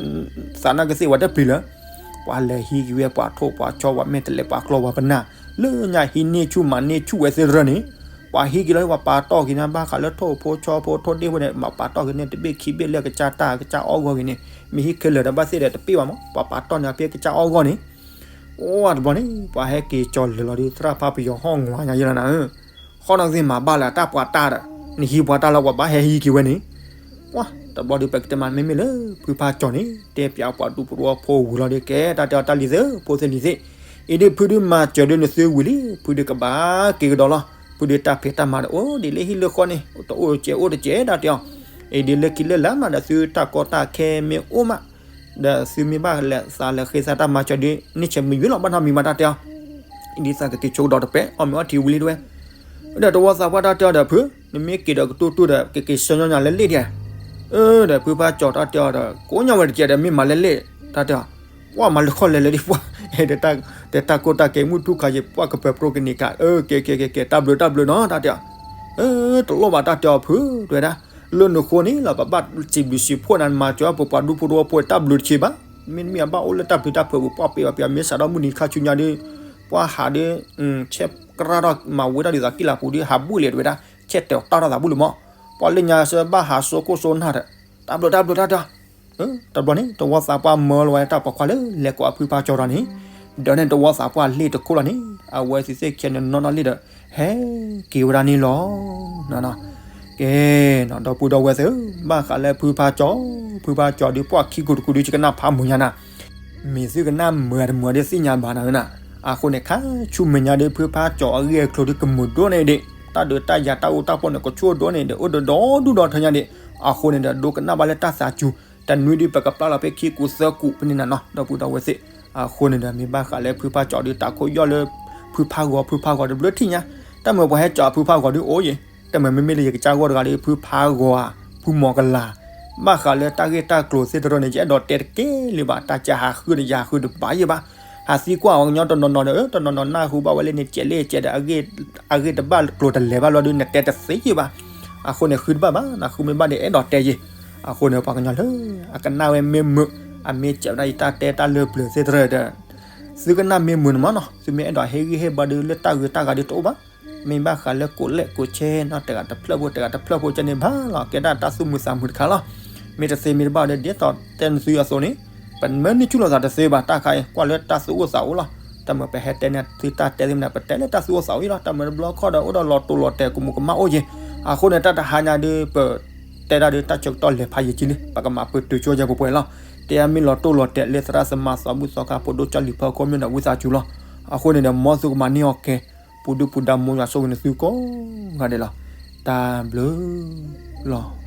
သးနၢ်ကသ့ၣ်ဝဲတပျံၤလၢၤ ပှၤလဲၤဟံးက့ၤဝဲပှၤထိၣ်ပှၤဆီ ပှၤမ့ၢ်တလဲၤပှၤကျီၢ်ပှၤပနၢ်, လၢညါဟံးန့ၢ်ဆူၣ်မၤန့ၢ်ဆူၣ်ဝဲသ့ၣ်တဖၣ်န့ၣ်, ပှၤဟံးက့ၤလီၤ ပှၤပာ်တီၢ်က့ၤန့ၣ် ဘၣ်ဃးလၢထိၣ်ဖိဆီဖိထိၣ်ဒ့ၣ်ဖိန့ၣ် မၤပာ်တီၢ်က့ၤန့ၣ် တဘ့ၣ်ခံဘ့ၣ်လၢကစၢ်တၢ်ကစၢ်အီၣ်ဂီၢ်ဂ့ၤန့ၣ်, မ့ၢ်ဟံးခဲလၢာ်ဒီးဘၣ်သ့ၣ်ဒီးတပ့ၢ်ဘၣ်မး ပှၤပာ်တီၢ်န့ၣ်ဖဲကစၢ်အီၣ်ဂီၢ်န့ၣ်, အိၣ်တဘျီန့ၣ် ပှၤဟဲက့ၤကၠီၤလၢာ်လီၤဒီး သရၣ်ဖါပယီၤဟီၣ်ငွါညါယဲလီၤနၤဧၢ ဃီနီၢ်ကသ့ၣ်မၤဘၣ်လၢၤ တၢ်ပှၤတၢ်ဒီး နဟံးပှၤတၢ်လၢပှၤဘၣ်ဟဲဟံးက့ၤဝဲန့ၣ်, ပှၤတဘျီဒီး ပကတဲမး မ့မ့ၢ်လၢဖုဖါကၠီန့ၣ် တဲပၠးပှၤဒူဖိတဝီဖိဝံၤလီၤဒီး ကဲတၢ်တဲအီၤ တၢ်လံၤသ့ၣ် ဖိသ့ၣ်လံၤသ့ၣ်, အံၤဒုးဖုဒုးမၤစၢၤဒုးနသုဝံၤလံ ဖုဒုးကဘၣ်က့ၤကဒီးလီၤ. ဖုဒုးတၢ်ဖံးတၢ်မၤဒီး အိၣ်ဒ်လၢဟံၣ်လၢဃီန့ၣ် တအိၣ်တစဲးအိၣ်တစဲး တၢ်တဲအီၤ, အံၤဒုးလၢခံလၢလာ်မးဒီး သုတၢ်ကီတၢ်ခဲမ့ၢ်အိၣ်မး ဒီးသုမ့ၢ်ဘၣ်လဲၤသးလဲၤဃ့သးတၢ်မၤစၢၤဒုး န့ၢ်ဆဲးမုာ်ယွ့လီၤ ဘၣ်နီတမံၤမး တၢ်တဲအီၤ, ဒ်သိးကက့ၤဆိကဒီးတပဲ အီၣ်မ့ၤအီထံဝံၤလံတဝဲ, ဒီးတဝီသးပှၢ်တၢ်တဲအီၤဒီး ဖု နမ့ၢ်က့ၤဒီးကတိၢ်တိၢ်ဒီး ကက့ၤဆှၢညီနၤလၢလ့ၣ်ဒံးဧါ, အၢ ဒီးဖုဖါကၠီတၢ်တဲအီၤဒီး ကိးညီဝဲတကဲးဒီး မ့ၢ်မၤလၢလ့ၣ် တၢ်တဲအီၤ, ပှၤမၤလၢခီၣ်လဲၤလၢဒံးပှၤ, တၢ်ကိၢ်တၢ်ကဲမုၢ်ထူၣ်ခါယံၤ ပှၤကပၢၤပြိကန့ၢ်ကး အၢ ကဲကဲကဲကဲ တၢ်ဘျုးတၢ်ဘျုးနီၤ တၢ်တဲအီၤ, အၢ တလိၣ်ဘၣ်တၢ်တဲအီၤဖု တဲဝဲဒၣ်, လၢနဃိန့ၣ်လီၤ ပဘၣ်စံးဘျုးစံးဖှိၣ်နၤ နမၤစၢၤပပှၤဒူဖိတဝီဖိတၢ်ဘျုးတဆံးဘၣ်, မ့တမ့ၢ်အဘၣ်အိၣ်လၢတၢ်ပျံၤတၢ်ဖုးပူၤ ပှၤပ့ၤအီၤပ့ၤအီၤ မ့ၢ်စးထီၣ်မုၢ်နံၤခါဆူညါဒီး ပှၤဟးဒီး ဆဲးကြၢးထီၣ်မၤဝဲဒၣ်ဒ်သိးကံၣ်လၤပူၤဒီး ဟးဘူၣ်လံတဲဝဲဒၣ်, ဆဲးတဲာ်တၢ်ထီၣ်သးဘူၣ်လံမး, ပှၤလၢညါစၢၤဘၣ်ဟးစိကိၢ်စိနၢ်ဒီး, တၢ်ဘျုးတၢ်ဘျုးတၢ်တဲအီၤ တဘျီန့ၣ် တဝီသးပှၢ်မၢလီၤဝဲတၢ်ပိာ်ခွါလၢလဲၤကိးအဖုဖါကၠီဒီးန့ၣ်, ဒီးန့ၣ်တဝီသးပှၢ်လ့ၣ်တခိၣ်လီၤန့ၣ် အဝဲသ့ၣ်သ့ၣ်ခံဂၤန့ၣ်နီၢ်နီၢ်လံဒီး ဟဲက့ၤဝဲဒၣ်န့ၣ်လီၤ. ကဲ, ဒီပုၢ်ဒီဝဲၢ်သ့ၣ်ဧၢ, ဘၣ်ဃးလၢဖုဖါကၠီ, ဖုဖါကၠီဒီးပှၤခံကိးတကိးဒီး ယကနၣ်ဖးမုာ်ညါနၤ, မ့ၢ်သုကနၣ်မုာ်တမုာ်ဒီးသ့ၣ်ညါဘၣ်နၤဧၢနၤ, အဃိန့ၣ် ခါဆူမဲာ်ညါဒီး ဖုဖါကၠီအဂ့ၢ်အကျိၤဒီးကမုာ်ဒိၣ်န့ၣ်ဒံး, တၢ်ဒုးတၢ်ယၤတၢ်အူတၢ်ပီန့ၣ် ကဆူၣ်ဒိၣ်န့ၣ်ဒီး အိၣ်ဒီးဒီဒူၣ်ဒီထၢညါဒံး, အဃိန့ၣ်ဒီး ဒိကနၣ်ဘၣ်လၢတၢ်သးစူၤ, တနွံဒီးပကပျၢ်လီၤဖဲခံကူသၢကူ ဖဲန့ၣ်နၤနီၤ ဒီပုၢ်ဒီဝဲၢ်သ့ၣ်, အဃိန့ၣ်ဒီး မ့ၢ်ဘၣ်ဃးလၢဖုဖါကၠီဒီး တၢ်ခိၣ်ယီၢ်လၢ ဖုဖါဂီၤ ဖုဖါဂီၤတဘျုးထံၣ်ညါ, တၢ်မုာ်ပှၤဟဲကၠီဖုဖါဂီၤဒီးအိၣ်ယံၤ, တၢ်မုာ်မ့မ့ၢ်လၢယကစၢ်ဂီၢ်တဂၤဒီး ဖုဖါဂီၤဧါ, ဖုမီၤကလၤ, ဘၣ်ဃးလၢတၢ်ဂ့ၢ်တၢ်ကျိၤသ့ၣ်တဖၣ်န့ၣ် ယအဲၣ်ဒိးတဲတကဲလၢၤဘၣ်, တၢ်ကဟးဃုဒီး ယဟးဃုတဘၣ်ယံၤဘၣ်, ဟးသံကွၢ်ပှၤကညီတနီၤနီၤဒီး တနီၤနီၤနၢ်ဟူဘၣ်ဝဲလၢန့ၣ် ကဲးလၢကဲးဒီး အဂ့ၢ်တဘၣ်ကျိၤတလဲၤဘၣ်လီၤဒီး နတဲတသ့ယံၤဘၣ်, အဃိန့ၣ် ဃုတဘၣ်ဘၣ်, နဃုမ့ၢ်ဘၣ်ဒီး အဲၣ်ဒိးတဲယံၤ, အဃိန့ၣ် ပှၤကညီလၢ အကနၣ်ဝဲမ့ၢ်မုာ်, အမ့ၢ်စံးဝဲဒၣ်ယတၢ်တဲတၢ်လၢပျၢၤသ့ၣ်တဖၣ်ဒီး သုကနၣ်မ့ၢ်မုာ်န့ၣ်မးနီၤ, သုမ့ၢ်အဲၣ်ဒိးဟ့ၣ်ဂံၢ်ဟ့ၣ်ဘါဒီး လၢတၢ်ဂ့ၢ်တၢ်ဂၤဒီးတအိၣ်ဘၣ်, မ့ၢ်ဘၣ်ဃးလၢကိးလဲၣ်ကိးဆဲနီၤ တဂၤတဖျၢၣ်ဖိ တဂၤတဖျၢၣ်ဖိကဲန့ၣ်ဘၣ်လီၤ, ကဲဒၣ်တၢ်သူၣ်မုာ်သးမုာ်တခါလီၤ, မ့ၢ်တသ့မ့ၢ်တဘၣ်ဒီး ဒ်သိးတဲနသုအသိးန့ၣ်, ပမ့ၢ်နုာ်ဆူၣ်လိာ်သးတသ့ဘၣ်, တၢ်ခါအံၤ ကွၢ်လၢတၢ်သူၣ်အိၣ်သးအိၣ်လီၤ, တၢ်မုာ်ပဟဲတဲန့ၣ် သုတၢ်တဲသ့ၣ်မနုၤ ပတဲလၢတၢ်သူၣ်အိၣ်သးအိၣ်အံၤလီၤ, တၢ်မုာ်တဘျီခီၣ်ဒီး အိၣ်ဒီးလီၤတိၢ်လီၤတဲာ် ကမူးကမၣ်အိၣ်ယံၤ, အဃိန့ၣ် တၢ်တဟါညါဒီး ပ တဲဒၣ်ဒီးတၢ်ဆၢကတီၢ်လဲၤဖးယံာ်ကံလံ, ပကမၤပတုာ်ကၠိယဲၢ်ပှဲၤပှဲၤလီၤ, တဲအမ့ၢ်လီၤတိၢ်လီၤတဲာ်လၢသရၣ်သမါသးဘုၣ်သီခါ ဖိဒိၣ်ကၠီလံၤဖၢခိၣ်မ့ၢ်ဒီးဝံသးစူၤလီၤ, အဃိန့ၣ်ဒီး မ်သုကမၤန့ၢ်အီၤကဲ, ပူၤဒုၣ်ပူၤဒါ မ်ယွၤဆိၣ်ဂ့ၤနသုကိးဂၤဒဲးလီၤ, တၢ်ဘျုးလီၤ.